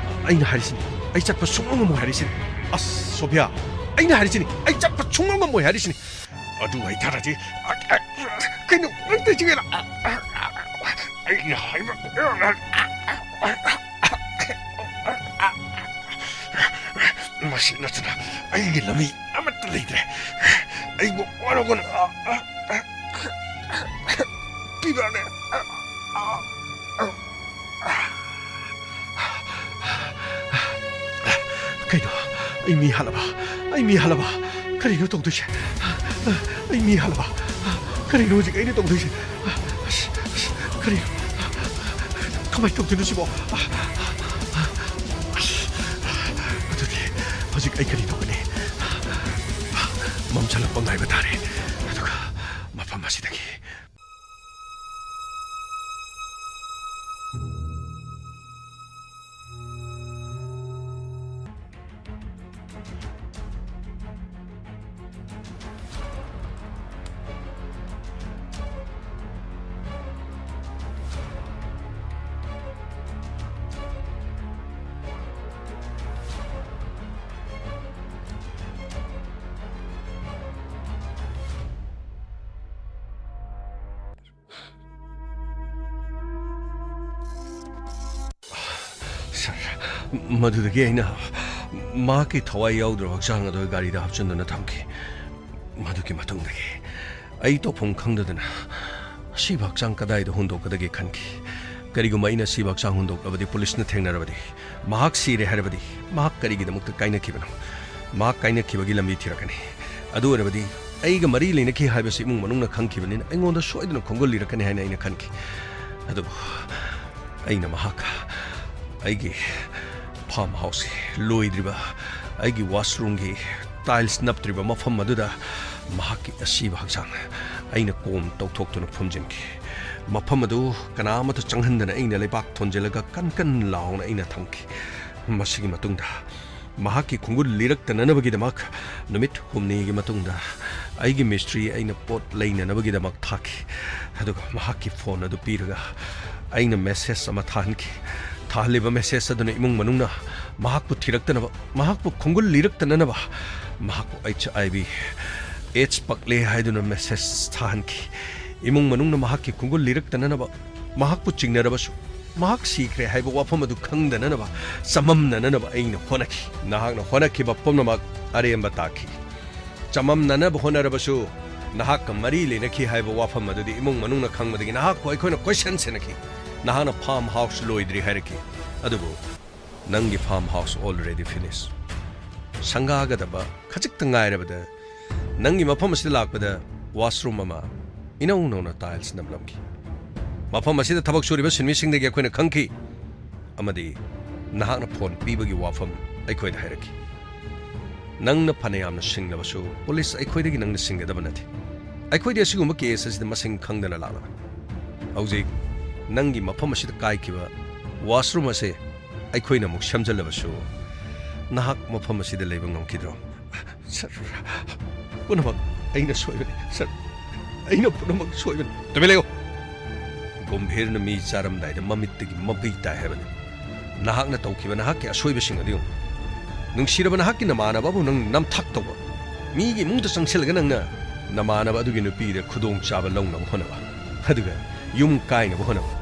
ꯑꯩꯅ ꯍꯥꯏꯔꯤꯁꯤꯅꯤ, ꯑꯩ ꯆꯠꯄ ꯁꯨꯡꯉꯝ ꯉꯝꯃꯣꯏ ꯍꯥꯏꯔꯤꯁꯤꯅꯤ꯫ ꯑꯁ, ꯁꯣꯐꯤꯌꯥ, ꯑꯩꯅ ꯍꯥꯏꯔꯤꯁꯤꯅꯤ, ꯑꯩ ꯆꯠꯄ ꯁꯨꯡꯉꯝ ꯉꯝꯃꯣꯏ ꯍꯥꯏꯔꯤꯁꯤꯅꯤ꯫ ꯑꯗꯨ ꯑꯣꯏꯇꯥꯔꯗꯤ, ꯀꯩꯅꯣ, ꯅꯪ ꯇꯧꯏꯁꯤ ꯀꯩꯅꯣ? ꯑꯩꯅ ꯍꯥꯏꯕ, ꯃꯁꯤ ꯅꯠꯇꯅ ꯑꯩꯒꯤ ꯂꯝꯕꯤ ꯑꯃꯠꯇ ꯂꯩꯇ꯭ꯔꯦ꯫ ꯑꯩꯕꯨ ꯋꯥꯔꯧꯒꯅꯨ꯫ ꯄꯤꯕꯥꯅꯦ꯫ ꯀꯩꯅꯣ? ꯑꯩ ꯃꯤ ꯍꯥꯠꯂꯕ? ꯑꯩ ꯃꯤ ꯍꯥꯠꯂꯕ? ꯀꯔꯤꯅꯣ ꯇꯧꯗꯣꯏꯁꯦ? ꯑꯩ ꯃꯤ ꯍꯥꯠꯂꯕ? ꯀꯔꯤꯅꯣ ꯍꯧꯖꯤꯛ ꯑꯩꯅ ꯇꯧꯗꯣꯏꯁꯦ? ꯑꯁ, ꯑꯁ, ꯀꯔꯤꯅꯣ? ꯀꯃꯥꯏꯅ ꯇꯧꯗꯣꯏꯅꯣ ꯁꯤꯕꯣ? ꯑꯗꯨꯗꯤ ꯍꯧꯖꯤꯛ ꯑꯩ ꯀꯔꯤ ꯇꯧꯒꯅꯤ? ꯃꯝꯁꯤꯜꯂꯛꯄ ꯉꯥꯏꯕ ꯇꯥꯔꯦ꯫ ꯑꯗꯨꯒ ꯃꯐꯝ ꯑꯁꯤꯗꯒꯤ ꯁꯥꯔ, ꯃꯗꯨꯗꯒꯤ ꯑꯩꯅ ꯃꯍꯥꯛꯀꯤ ꯊꯋꯥꯏ ꯌꯥꯎꯗ꯭ꯔꯕ ꯍꯛꯆꯥꯡ ꯑꯗꯨ ꯒꯥꯔꯤꯗ ꯍꯥꯞꯆꯤꯟꯗꯨꯅ ꯊꯝꯈꯤ꯫ ꯃꯗꯨꯒꯤ ꯃꯇꯨꯡꯗꯒꯤ ꯑꯩ ꯇꯧꯐꯝ ꯈꯪꯗꯗꯅ ꯑꯁꯤꯕ ꯍꯛꯆꯥꯡ ꯀꯗꯥꯏꯗ ꯍꯨꯟꯗꯣꯛꯀꯗꯒꯦ ꯈꯟꯈꯤ꯫ ꯀꯔꯤꯒꯨꯝꯕ ꯑꯩꯅ ꯑꯁꯤꯕ ꯍꯛꯆꯥꯡ ꯍꯨꯟꯗꯣꯛꯂꯕꯗꯤ, ꯄꯨꯂꯤꯁꯅ ꯊꯦꯡꯅꯔꯕꯗꯤ, ꯃꯍꯥꯛ ꯁꯤꯔꯦ ꯍꯥꯏꯔꯕꯗꯤ, ꯃꯍꯥꯛ ꯀꯔꯤꯒꯤꯗꯃꯛꯇ ꯀꯥꯏꯅꯈꯤꯕꯅꯣ? ꯃꯍꯥꯛ ꯀꯥꯏꯅꯈꯤꯕꯒꯤ ꯂꯝꯕꯤ ꯊꯤꯔꯛꯀꯅꯤ꯫ ꯑꯗꯨ ꯑꯣꯏꯔꯕꯗꯤ ꯑꯩꯒ ꯃꯔꯤ ꯂꯩꯅꯈꯤ ꯍꯥꯏꯕꯁꯤ ꯏꯃꯨꯡ ꯃꯅꯨꯡꯅ ꯈꯪꯈꯤꯕꯅꯤꯅ ꯑꯩꯉꯣꯟꯗ ꯁꯣꯏꯗꯅ ꯈꯣꯡꯒꯨꯜ ꯂꯤꯔꯛꯀꯅꯤ ꯍꯥꯏꯅ ꯑꯩꯅ ꯈꯟꯈꯤ꯫ ꯑꯗꯨꯕꯨ ꯑꯩꯅ ꯃꯍꯥꯛ ꯑꯩꯒꯤ ꯐꯥꯔꯝ ꯍꯥꯎꯁꯀꯤ ꯂꯣꯏꯗ꯭ꯔꯤꯕ, ꯑꯩꯒꯤ ꯋꯥꯁꯔꯨꯝꯒꯤ ꯇꯥꯏꯜꯁ ꯅꯞꯇ꯭ꯔꯤꯕ ꯃꯐꯝ ꯑꯗꯨꯗ ꯃꯍꯥꯛꯀꯤ ꯑꯁꯤꯕ ꯍꯛꯆꯥꯡ ꯑꯩꯅ ꯀꯣꯝ ꯇꯧꯊꯣꯛꯇꯨꯅ ꯐꯨꯝꯖꯤꯟꯈꯤ꯫ ꯃꯐꯝ ꯑꯗꯨ ꯀꯅꯥ ꯑꯃꯠꯇ ꯆꯪꯍꯟꯗꯅ ꯑꯩꯅ ꯂꯩꯕꯥꯛ ꯊꯣꯟꯖꯤꯜꯂꯒ ꯀꯟ ꯀꯟ ꯂꯥꯎꯅ ꯑꯩꯅ ꯊꯝꯈꯤ꯫ ꯃꯁꯤꯒꯤ ꯃꯇꯨꯡꯗ ꯃꯍꯥꯛꯀꯤ ꯈꯣꯡꯒꯨꯜ ꯂꯤꯔꯛꯇꯅꯅꯕꯒꯤꯗꯃꯛ ꯅꯨꯃꯤꯠ ꯍꯨꯝꯅꯤꯒꯤ ꯃꯇꯨꯡꯗ ꯑꯩꯒꯤ ꯃꯤꯁꯇ꯭ꯔꯤ ꯑꯩꯅ ꯄꯣꯠ ꯂꯩꯅꯅꯕꯒꯤꯗꯃꯛ ꯊꯥꯈꯤ꯫ ꯑꯗꯨꯒ ꯃꯍꯥꯛꯀꯤ ꯐꯣꯟ ꯑꯗꯨ ꯄꯤꯔꯒ ꯑꯩꯅ ꯃꯦꯁꯦꯖ ꯑꯃ ꯊꯥꯍꯟꯈꯤ꯫ ꯊꯥꯍꯜꯂꯤꯕ ꯃꯦꯁꯦꯖ ꯑꯗꯨꯅ ꯏꯃꯨꯡ ꯃꯅꯨꯡꯅ ꯃꯍꯥꯛꯄꯨ ꯊꯤꯔꯛꯇꯅꯕ, ꯃꯍꯥꯛꯄꯨ ꯈꯣꯡꯒꯨꯜ ꯂꯤꯔꯛꯇꯅꯅꯕ, ꯃꯍꯥꯛꯄꯨ ꯑꯩꯆ ꯑꯥꯏ ꯚꯤ ꯑꯦꯗꯁ ꯄꯛꯂꯦ ꯍꯥꯏꯗꯨꯅ ꯃꯦꯁꯦꯖ ꯊꯥꯍꯟꯈꯤ꯫ ꯏꯃꯨꯡ ꯃꯅꯨꯡꯅ ꯃꯍꯥꯛꯀꯤ ꯈꯣꯡꯒꯨꯜ ꯂꯤꯔꯛꯇꯅꯅꯕ ꯃꯍꯥꯛꯄꯨ ꯆꯤꯡꯅꯔꯕꯁꯨ, ꯃꯍꯥꯛ ꯁꯤꯈ꯭ꯔꯦ ꯍꯥꯏꯕ ꯋꯥꯐꯝ ꯑꯗꯨ ꯈꯪꯗꯅꯅꯕ, ꯆꯃꯝꯅꯅꯅꯕ ꯑꯩꯅ ꯍꯣꯠꯅꯈꯤ꯫ ꯅꯍꯥꯛꯅ ꯍꯣꯠꯅꯈꯤꯕ ꯄꯨꯝꯅꯃꯛ ꯑꯔꯦꯝꯕ ꯇꯥꯈꯤ꯫ ꯆꯃꯝꯅꯅꯕ ꯍꯣꯠꯅꯔꯕꯁꯨ, ꯅꯍꯥꯛꯀ ꯃꯔꯤ ꯂꯩꯅꯈꯤ ꯍꯥꯏꯕ ꯋꯥꯐꯝ ꯑꯗꯨꯗꯤ ꯏꯃꯨꯡ ꯃꯅꯨꯡꯅ ꯈꯪꯕꯗꯒꯤ ꯅꯍꯥꯛꯄꯨ ꯑꯩꯈꯣꯏꯅ ꯀꯣꯏꯁꯟ ꯁꯦꯟꯅꯈꯤ꯫ ꯅꯍꯥꯛꯅ farm house ꯂꯣꯏꯗ꯭ꯔꯤ ꯍꯥꯏꯔꯛꯈꯤ꯫ ꯑꯗꯨꯕꯨ ꯅꯪꯒꯤ farm house already finish꯫ ꯁꯪꯒꯥꯒꯗꯕ ꯈꯖꯤꯛꯇ ꯉꯥꯏꯔꯕꯗ, ꯅꯪꯒꯤ ꯃꯐꯝ ꯑꯁꯤꯗ ꯂꯥꯛꯄꯗ washroom ꯑꯃ ꯏꯅꯧ ꯅꯧꯅ tiles ꯅꯞꯂꯝꯈꯤ꯫ ꯃꯐꯝ ꯑꯁꯤꯗ ꯊꯕꯛ ꯁꯨꯔꯤꯕ ꯁꯤꯟꯃꯤꯁꯤꯡꯗꯒꯤ ꯑꯩꯈꯣꯏꯅ ꯈꯪꯈꯤ, ꯑꯃꯗꯤ ꯅꯍꯥꯛꯅ phone ꯄꯤꯕꯒꯤ ꯋꯥꯐꯝ ꯑꯩꯈꯣꯏꯗ ꯍꯥꯏꯔꯛꯈꯤ꯫ ꯅꯪꯅ ꯐꯅꯌꯥꯝꯅ ꯁꯤꯡꯂꯕꯁꯨ, police ꯑꯩꯈꯣꯏꯗꯒꯤ ꯅꯪꯅ ꯁꯤꯡꯒꯗꯕ ꯅꯠꯇꯦ꯫ ꯑꯩꯈꯣꯏꯗꯤ ꯑꯁꯤꯒꯨꯝꯕ case ꯑꯁꯤꯗ ꯃꯁꯤꯡ ꯈꯪꯗꯅ ꯂꯥꯛꯂꯕꯅꯤ꯫ ꯍꯧꯖꯤꯛ ꯅꯪꯒꯤ ꯃꯐꯝ ꯑꯁꯤꯗ ꯀꯥꯏꯈꯤꯕ washroom ꯑꯁꯤ ꯑꯩꯈꯣꯏꯅ ꯑꯃꯨꯛ ꯁꯦꯝꯖꯤꯜꯂꯕꯁꯨ, ꯅꯍꯥꯛ ꯃꯐꯝ ꯑꯁꯤꯗ ꯂꯩꯕ ꯉꯝꯈꯤꯗ꯭ꯔꯣ? Sir, ꯄꯨꯝꯅꯃꯛ ꯑꯩꯅ ꯁꯣꯏꯕꯅꯤ꯫ Sir, ꯑꯩꯅ ꯄꯨꯝꯅꯃꯛ ꯁꯣꯏꯕꯅꯤ꯫ ꯇꯨꯃꯤꯟ ꯂꯩꯌꯨ꯫ ꯒꯝꯚꯤꯔꯅ ꯃꯤ ꯆꯥꯔꯝꯗꯥꯏꯗ ꯃꯃꯤꯠꯇꯒꯤ ꯃꯄꯤ ꯇꯥꯏ ꯍꯥꯏꯕꯅꯤ꯫ ꯅꯍꯥꯛꯅ ꯇꯧꯈꯤꯕ ꯅꯍꯥꯛꯀꯤ ꯑꯁꯣꯏꯕꯁꯤꯡ ꯑꯗꯨ ꯌꯦꯡꯉꯨ꯫ ꯅꯨꯡꯁꯤꯔꯕ ꯅꯍꯥꯛꯀꯤ ꯅꯃꯥꯟꯅꯕꯕꯨ ꯅꯪ ꯅꯝꯊꯥꯛ ꯇꯧꯕ, ꯃꯤꯒꯤ ꯏꯃꯨꯡꯗ ꯆꯪꯁꯤꯜꯂꯒ ꯅꯪꯅ ꯅꯃꯥꯟꯅꯕ ꯑꯗꯨꯒꯤ ꯅꯨꯄꯤꯗ ꯈꯨꯗꯣꯡꯆꯥꯕ ꯂꯧꯅꯕ ꯍꯣꯠꯅꯕ, ꯑꯗꯨꯒ ꯌꯨꯝ ꯀꯥꯏꯅꯕ ꯍꯣꯠꯅꯕ꯫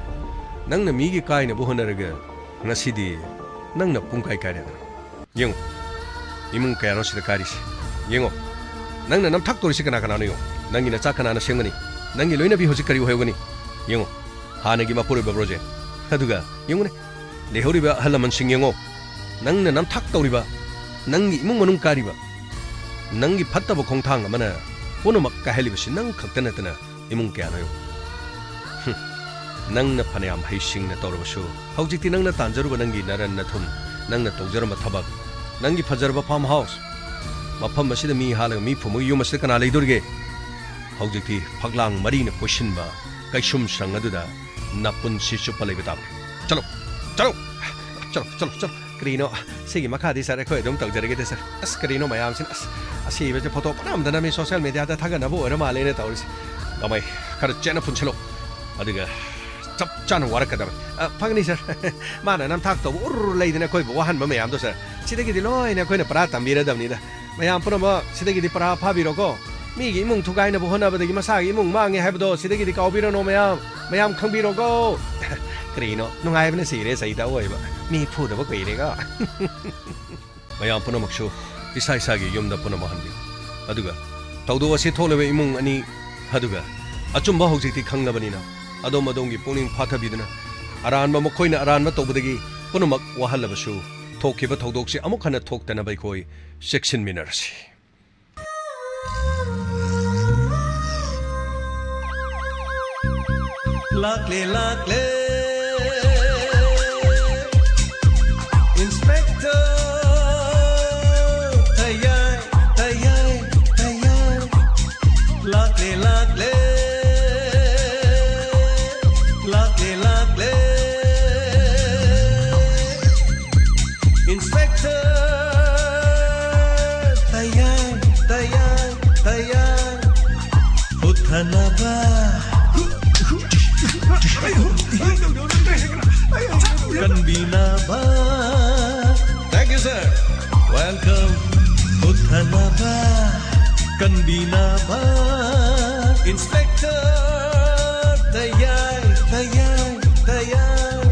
ꯅꯪꯅ ꯃꯤꯒꯤ ꯀꯥꯏꯅꯕ ꯍꯣꯠꯅꯔꯒ ꯉꯁꯤꯗꯤ ꯅꯪꯅ ꯄꯨꯡꯀꯥꯏ ꯀꯥꯏꯔꯦꯗꯅ꯫ ꯌꯦꯡꯉꯨ, ꯏꯃꯨꯡ ꯀꯌꯥꯅꯣ ꯁꯤꯗ ꯀꯥꯏꯔꯤꯁꯦ꯫ ꯌꯦꯡꯉꯣ, ꯅꯪꯅ ꯅꯝꯊꯥꯛ ꯇꯧꯔꯤꯁꯤ ꯀꯅꯥ ꯀꯅꯥꯅꯣ ꯌꯦꯡꯉꯣ꯫ ꯅꯪꯒꯤ ꯅꯆꯥ ꯀꯅꯥꯅ ꯁꯦꯝꯒꯅꯤ? ꯅꯪꯒꯤ ꯂꯣꯏꯅꯕꯤ ꯍꯧꯖꯤꯛ ꯀꯔꯤ ꯑꯣꯏꯍꯧꯒꯅꯤ? ꯌꯦꯡꯉꯣ, ꯍꯥꯟꯅꯒꯤ ꯃꯄꯨꯔꯣꯏꯕ ꯕ꯭ꯔꯣꯖꯦꯟ, ꯑꯗꯨꯒ ꯌꯦꯡꯉꯨꯅꯦ, ꯂꯩꯍꯧꯔꯤꯕ ꯑꯍꯜ ꯂꯃꯟꯁꯤꯡ ꯌꯦꯡꯉꯣ꯫ ꯅꯪꯅ ꯅꯝꯊꯥꯛ ꯇꯧꯔꯤꯕ, ꯅꯪꯒꯤ ꯏꯃꯨꯡ ꯃꯅꯨꯡ ꯀꯥꯏꯔꯤꯕ, ꯅꯪꯒꯤ ꯐꯠꯇꯕ ꯈꯣꯡꯊꯥꯡ ꯑꯃꯅ ꯄꯨꯝꯅꯃꯛ ꯀꯥꯏꯍꯜꯂꯤꯕꯁꯤ ꯅꯪ ꯈꯛꯇ ꯅꯠꯇꯅ ꯏꯃꯨꯡ ꯀꯌꯥꯅꯣ ꯌꯦꯡꯉꯨ꯫ ꯍꯨꯝ, ꯅꯪꯅ ꯐꯅꯌꯥꯝ ꯍꯩꯁꯤꯡꯅ ꯇꯧꯔꯕꯁꯨ, ꯍꯧꯖꯤꯛꯇꯤ ꯅꯪꯅ ꯇꯥꯟꯖꯔꯨꯕ ꯅꯪꯒꯤ ꯅꯔꯟ ꯅꯊꯨꯝ, ꯅꯪꯅ ꯇꯧꯖꯔꯝꯕ ꯊꯕꯛ, ꯅꯪꯒꯤ ꯐꯖꯔꯕ farm house, ꯃꯐꯝ ꯑꯁꯤꯗ ꯃꯤ ꯍꯥꯠꯂꯒ ꯃꯤ ꯐꯨꯝꯕꯒꯤ ꯌꯨꯝ ꯑꯁꯤꯗ ꯀꯅꯥ ꯂꯩꯗꯣꯔꯤꯒꯦ? ꯍꯧꯖꯤꯛꯇꯤ ꯐꯛꯂꯥꯡ ꯃꯔꯤꯅ ꯀꯣꯏꯁꯤꯟꯕ ꯀꯩꯁꯨꯝ ꯁꯪ ꯑꯗꯨꯗ ꯅꯄꯨꯟꯁꯤ ꯆꯨꯞꯄ ꯂꯩꯕ ꯇꯥꯕꯅꯤ꯫ ꯆꯠꯂꯣ, ꯆꯠꯂꯣ, ꯆꯠꯂꯣ, ꯆꯠꯂꯣ, ꯆꯠꯂꯣ꯫ ꯀꯔꯤꯅꯣ? ꯁꯤꯒꯤ ꯃꯈꯥꯗꯤ sir ꯑꯩꯈꯣꯏ ꯑꯗꯨꯝ ꯇꯧꯖꯔꯒꯦꯗ sir꯫ ꯑꯁ, ꯀꯔꯤꯅꯣ ꯃꯌꯥꯝꯁꯤꯅ? ꯑꯁ, ꯑꯁꯤꯕꯁꯦ photo ꯄꯨꯅꯝꯗ ꯅꯝꯃꯤ, social media ꯗ ꯊꯥꯒꯠꯅꯕ ꯑꯣꯏꯔ ꯃꯥꯜꯂꯦꯅ ꯇꯧꯔꯤꯁꯦ꯫ ꯀꯃꯥꯏ, ꯈꯔ ꯆꯦꯠꯅ ꯄꯨꯟꯁꯤꯜꯂꯣ꯫ ꯑꯗꯨꯒ ꯆꯞ ꯆꯥꯅ ꯋꯥꯔꯛꯀꯗꯕꯅꯤ꯫ ꯑ, ꯐꯒꯅꯤ sir꯫ ꯃꯥꯅ ꯅꯝꯊꯥꯛ ꯇꯧꯕ ꯎꯔ ꯂꯩꯗꯅ ꯑꯩꯈꯣꯏꯕꯨ ꯋꯥꯍꯟꯕ ꯃꯌꯥꯝꯗꯣ sir, ꯁꯤꯗꯒꯤꯗꯤ ꯂꯣꯏꯅ ꯑꯩꯈꯣꯏꯅ ꯄꯔꯥ ꯇꯝꯕꯤꯔꯗꯕꯅꯤꯗ꯫ ꯃꯌꯥꯝ ꯄꯨꯝꯅꯃꯛ ꯁꯤꯗꯒꯤꯗꯤ ꯄꯔꯥ ꯐꯥꯕꯤꯔꯣꯀꯣ꯫ ꯃꯤꯒꯤ ꯏꯃꯨꯡ ꯊꯨꯒꯥꯏꯅꯕ ꯍꯣꯠꯅꯕꯗꯒꯤ ꯃꯁꯥꯒꯤ ꯏꯃꯨꯡ ꯃꯥꯡꯉꯦ ꯍꯥꯏꯕꯗꯣ ꯁꯤꯗꯒꯤꯗꯤ ꯀꯥꯎꯕꯤꯔꯅꯣ ꯃꯌꯥꯝ꯫ ꯃꯌꯥꯝ ꯈꯪꯕꯤꯔꯣꯀꯣ꯫ ꯀꯔꯤꯅꯣ? ꯅꯨꯡꯉꯥꯏꯕꯅ ꯁꯤꯔꯦ, ꯆꯩꯗ ꯑꯣꯏꯕ꯫ ꯃꯤ ꯐꯨꯗꯕ ꯀꯨꯏꯔꯦꯀꯣ꯫ ꯃꯌꯥꯝ ꯄꯨꯝꯅꯃꯛꯁꯨ ꯏꯁꯥ ꯏꯁꯥꯒꯤ ꯌꯨꯝꯗ ꯄꯨꯟꯅ ꯃꯥꯡꯍꯟꯕꯤꯌꯨ꯫ ꯑꯗꯨꯒ ꯊꯧꯗꯣꯛ ꯑꯁꯤ ꯊꯣꯛꯂꯤꯕ ꯏꯃꯨꯡ ꯑꯅꯤ ꯑꯗꯨꯒ ꯑꯆꯨꯝꯕ ꯍꯧꯖꯤꯛꯇꯤ ꯈꯪꯂꯕꯅꯤꯅ, ꯑꯗꯣꯝ ꯑꯗꯣꯝꯒꯤ ꯄꯨꯛꯅꯤꯡ ꯐꯥꯊꯕꯤꯗꯨꯅ, ꯑꯔꯥꯟꯕ ꯃꯈꯣꯏꯅ ꯑꯔꯥꯟꯕ ꯇꯧꯕꯗꯒꯤ ꯄꯨꯝꯅꯃꯛ ꯋꯥꯍꯜꯂꯕꯁꯨ, ꯊꯣꯛꯈꯤꯕ ꯊꯧꯗꯣꯛꯁꯤ ꯑꯃꯨꯛ ꯍꯟꯅ ꯊꯣꯛꯇꯅꯕ ꯑꯩꯈꯣꯏ ꯆꯦꯛꯁꯤꯟꯃꯤꯟꯅꯔꯁꯤ꯫ ꯂꯥꯛꯂꯦ, ꯂꯥꯛꯂꯦ, Inspector ꯇꯌꯥꯏ, ꯇꯌꯥꯏ, ꯇꯌꯥꯏ꯫ ꯂꯥꯛꯂꯦ, ꯂꯥꯛꯂꯦ, ꯂꯥꯛꯂꯦ, ꯂꯥꯛꯂꯦ, Inspector ꯇꯌꯥꯏ, ꯇꯌꯥꯏ, ꯇꯌꯥꯏ꯫ ꯍꯨꯠꯊꯅꯕ, ꯀꯟꯕꯤꯅꯕ꯫ Thank you, sir. Welcome. ꯍꯨꯠꯊꯅꯕ, ꯀꯟꯕꯤꯅꯕ꯫ Inspector ꯇꯌꯥꯏ, ꯇꯌꯥꯏ, ꯇꯌꯥꯏ꯫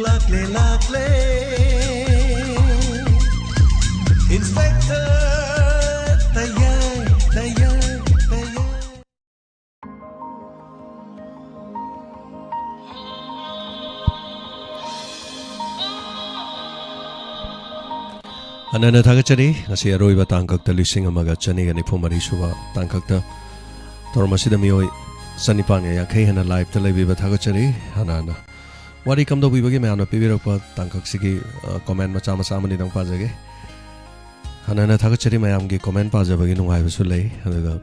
ꯂꯥꯛꯂꯦ, ꯂꯥꯛꯂꯦ꯫ Inspector ꯇꯌꯥꯏ, ꯇꯌꯥꯏ, ꯇꯌꯥꯏ꯫ ꯍꯟꯅ ꯍꯟꯅ ꯊꯥꯒꯠꯆꯔꯤ꯫ ꯉꯁꯤ ꯑꯔꯣꯏꯕ ꯇꯥꯡꯀꯛꯇ, ꯂꯤꯁꯤꯡ ꯑꯃꯒ ꯆꯅꯤꯒ ꯅꯤꯐꯨ ꯃꯔꯤ ꯁꯨꯕ ꯇꯥꯡꯀꯛꯇ ꯊꯧꯔꯝ ꯑꯁꯤꯗ ꯃꯤꯑꯣꯏ ꯆꯅꯤꯄꯥꯟꯒ ꯌꯥꯡꯈꯩ ꯍꯦꯟꯅ live ꯇ ꯂꯩꯕꯤꯕ ꯊꯥꯒꯠꯆꯔꯤ꯫ ꯍꯥꯟꯅ ꯍꯥꯟꯅ ꯋꯥꯔꯤ ꯀꯝꯗꯧꯕꯤꯕꯒꯤ ꯃꯌꯥꯝꯅ ꯄꯤꯕꯤꯔꯛꯄ ꯇꯥꯡꯀꯛꯁꯤꯒꯤ, ꯑ, comment ꯃꯆꯥ ꯃꯆꯥ ꯑꯃꯅꯤꯗꯪ ꯄꯥꯖꯒꯦ꯫ ꯍꯥꯟꯅ ꯍꯥꯟꯅ ꯊꯥꯒꯠꯆꯔꯤ꯫ ꯃꯌꯥꯝꯒꯤ comment ꯄꯥꯖꯕꯒꯤ ꯅꯨꯡꯉꯥꯏꯕꯁꯨ ꯂꯩ꯫ ꯑꯗꯨꯒ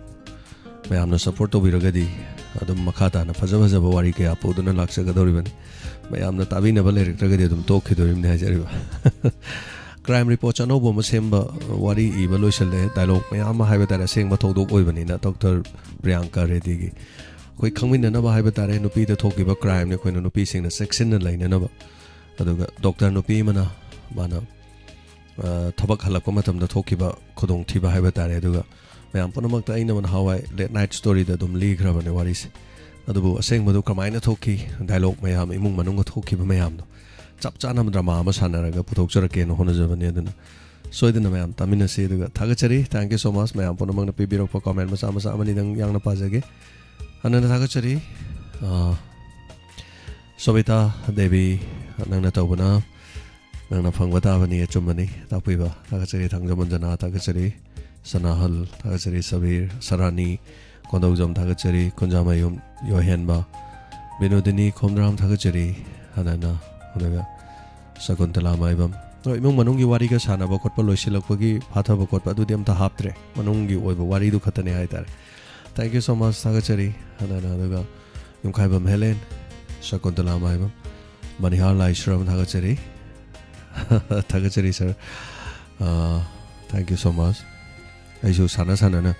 ꯃꯌꯥꯝꯅ support ꯇꯧꯕꯤꯔꯒꯗꯤ ꯑꯗꯨꯝ ꯃꯈꯥ ꯇꯥꯅ ꯐꯖ ꯐꯖꯕ ꯋꯥꯔꯤ ꯀꯌꯥ ꯄꯨꯗꯨꯅ ꯂꯥꯛꯆꯒꯗꯧꯔꯤꯕꯅꯤ꯫ ꯃꯌꯥꯝꯅ ꯇꯥꯕꯤꯅꯕ ꯂꯩꯔꯛꯇ꯭ꯔꯒꯗꯤ ꯑꯗꯨꯝ ꯇꯣꯛꯈꯤꯗꯣꯔꯤꯕꯅꯤ ꯍꯥꯏꯖꯔꯤꯕ꯫ Crime reports ꯑꯅꯧꯕ ꯑꯃ ꯁꯦꯝꯕ, ꯋꯥꯔꯤ ꯏꯕ ꯂꯣꯏꯁꯤꯜꯂꯦ꯫ Dialogue ꯃꯌꯥꯝ ꯑꯃ ꯍꯥꯏꯕ ꯇꯥꯔꯦ, ꯑꯁꯦꯡꯕ ꯊꯧꯗꯣꯛ ꯑꯣꯏꯕꯅꯤꯅ, ꯗꯣꯛꯇꯔ ꯄ꯭ꯔꯤꯌꯥꯡꯀꯥ ꯔꯦꯗꯤꯒꯤ꯫ ꯑꯩꯈꯣꯏ ꯈꯪꯃꯤꯟꯅꯅꯕ ꯍꯥꯏꯕ ꯇꯥꯔꯦ, ꯅꯨꯄꯤꯗ ꯊꯣꯛꯈꯤꯕ crime ꯅꯤ, ꯑꯩꯈꯣꯏꯅ ꯅꯨꯄꯤꯁꯤꯡꯅ ꯆꯦꯛꯁꯤꯟꯅ ꯂꯩꯅꯅꯕ꯫ ꯑꯗꯨꯒ ꯗꯣꯛꯇꯔ ꯅꯨꯄꯤ ꯑꯃꯅ ꯃꯥꯅ, ꯑ, ꯊꯕꯛ ꯍꯜꯂꯛꯄ ꯃꯇꯝꯗ ꯊꯣꯛꯈꯤꯕ ꯈꯨꯗꯣꯡꯊꯤꯕ ꯍꯥꯏꯕ ꯇꯥꯔꯦ꯫ ꯑꯗꯨꯒ ꯃꯌꯥꯝ ꯄꯨꯝꯅꯃꯛꯇ ꯑꯩꯅ ꯅꯍꯥꯟꯋꯥꯏ Late Night Story ꯗ ꯑꯗꯨꯝ ꯂꯤꯈ꯭ꯔꯕꯅꯦ ꯋꯥꯔꯤꯁꯦ꯫ ꯑꯗꯨꯕꯨ ꯑꯁꯦꯡꯕꯗꯨ ꯀꯃꯥꯏꯅ ꯊꯣꯛꯈꯤ, ꯗꯥꯏꯂꯣꯛ ꯃꯌꯥꯝ, ꯏꯃꯨꯡ ꯃꯅꯨꯡꯒ ꯊꯣꯛꯈꯤꯕ ꯃꯌꯥꯝꯗꯣ ꯆꯞ ꯆꯥꯅ ꯗ꯭ꯔꯃꯥ ꯑꯃ ꯁꯥꯟꯅꯔꯒ ꯄꯨꯊꯣꯛꯆꯔꯛꯀꯦꯅ ꯍꯣꯠꯅꯖꯕꯅꯤ꯫ ꯑꯗꯨꯅ ꯁꯣꯏꯗꯅ ꯃꯌꯥꯝ ꯇꯥꯃꯤꯟꯅꯁꯤ꯫ ꯑꯗꯨꯒ ꯊꯥꯒꯠꯆꯔꯤ, thank you so much, ꯃꯌꯥꯝ ꯄꯨꯝꯅꯃꯛꯅ ꯄꯤꯕꯤꯔꯛꯄ ꯀꯣꯃꯦꯟ ꯃꯆꯥ ꯃꯆꯥ ꯑꯃꯅꯤꯗꯪ ꯌꯥꯡꯅ ꯄꯥꯖꯒꯦ꯫ ꯍꯟꯅꯅ ꯊꯥꯒꯠꯆꯔꯤ꯫ ꯑꯥ, ꯁꯣꯕꯤꯇꯥ ꯗꯦꯕꯤ, ꯅꯪꯅ ꯇꯧꯕꯅ ꯅꯪꯅ ꯐꯪꯕ ꯇꯥꯕꯅꯤ, ꯑꯆꯨꯝꯕꯅꯤ ꯇꯥꯛꯄꯤꯕ꯫ ꯊꯥꯒꯠꯆꯔꯤ꯫ ꯊꯥꯡꯖꯝ ꯑꯟꯖꯅꯥ ꯊꯥꯒꯠꯆꯔꯤ꯫ ꯁꯅꯥꯍꯜ ꯊꯥꯒꯠꯆꯔꯤ꯫ ꯁꯕꯤꯔ, ꯁꯔꯥꯅꯤ ꯀꯣꯟꯗꯧꯖꯝ ꯊꯥꯒꯠꯆꯔꯤ꯫ ꯀꯨꯟꯖꯥꯃꯌꯨꯝ ꯌꯣꯍꯦꯟꯕ, ꯕꯤꯅꯣꯗꯤꯅꯤ ꯈꯣꯝꯗ꯭ꯔꯥꯝ ꯊꯥꯒꯠꯆꯔꯤ꯫ ꯍꯟꯅꯅ, ꯑꯗꯨꯒ ꯁꯀꯨꯟꯇꯂꯥ ꯃꯥꯏꯕꯝ꯫ ꯍꯣꯏ, ꯏꯃꯨꯡ ꯃꯅꯨꯡꯒꯤ ꯋꯥꯔꯤꯒ ꯁꯥꯟꯅꯕ ꯈꯣꯠꯄ, ꯂꯣꯏꯁꯤꯜꯂꯛꯄꯒꯤ ꯐꯥꯊꯕ ꯈꯣꯠꯄ, ꯑꯗꯨꯗꯤ ꯑꯝꯇ ꯍꯥꯞꯇ꯭ꯔꯦ꯫ ꯃꯅꯨꯡꯒꯤ ꯑꯣꯏꯕ ꯋꯥꯔꯤꯗꯨ ꯈꯛꯇꯅꯦ ꯍꯥꯏꯇꯥꯔꯦ꯫ Thank you so much ꯊꯥꯒꯠꯆꯔꯤ꯫ ꯍꯟꯅꯅ, ꯑꯗꯨꯒ ꯌꯨꯝꯈꯥꯏꯕꯝ ꯍꯦꯂꯦꯟ, ꯁꯀꯨꯟꯇꯂꯥ ꯃꯥꯏꯕꯝ, ꯃꯅꯤꯍꯥꯔ ꯂꯥꯏꯁ꯭ꯔꯝ ꯊꯥꯒꯠꯆꯔꯤ꯫ ꯊꯥꯒꯠꯆꯔꯤ, sir꯫ Ah, thank you so much꯫ ꯑꯩꯁꯨ ꯁꯥꯟꯅ ꯁꯥꯟꯅꯅ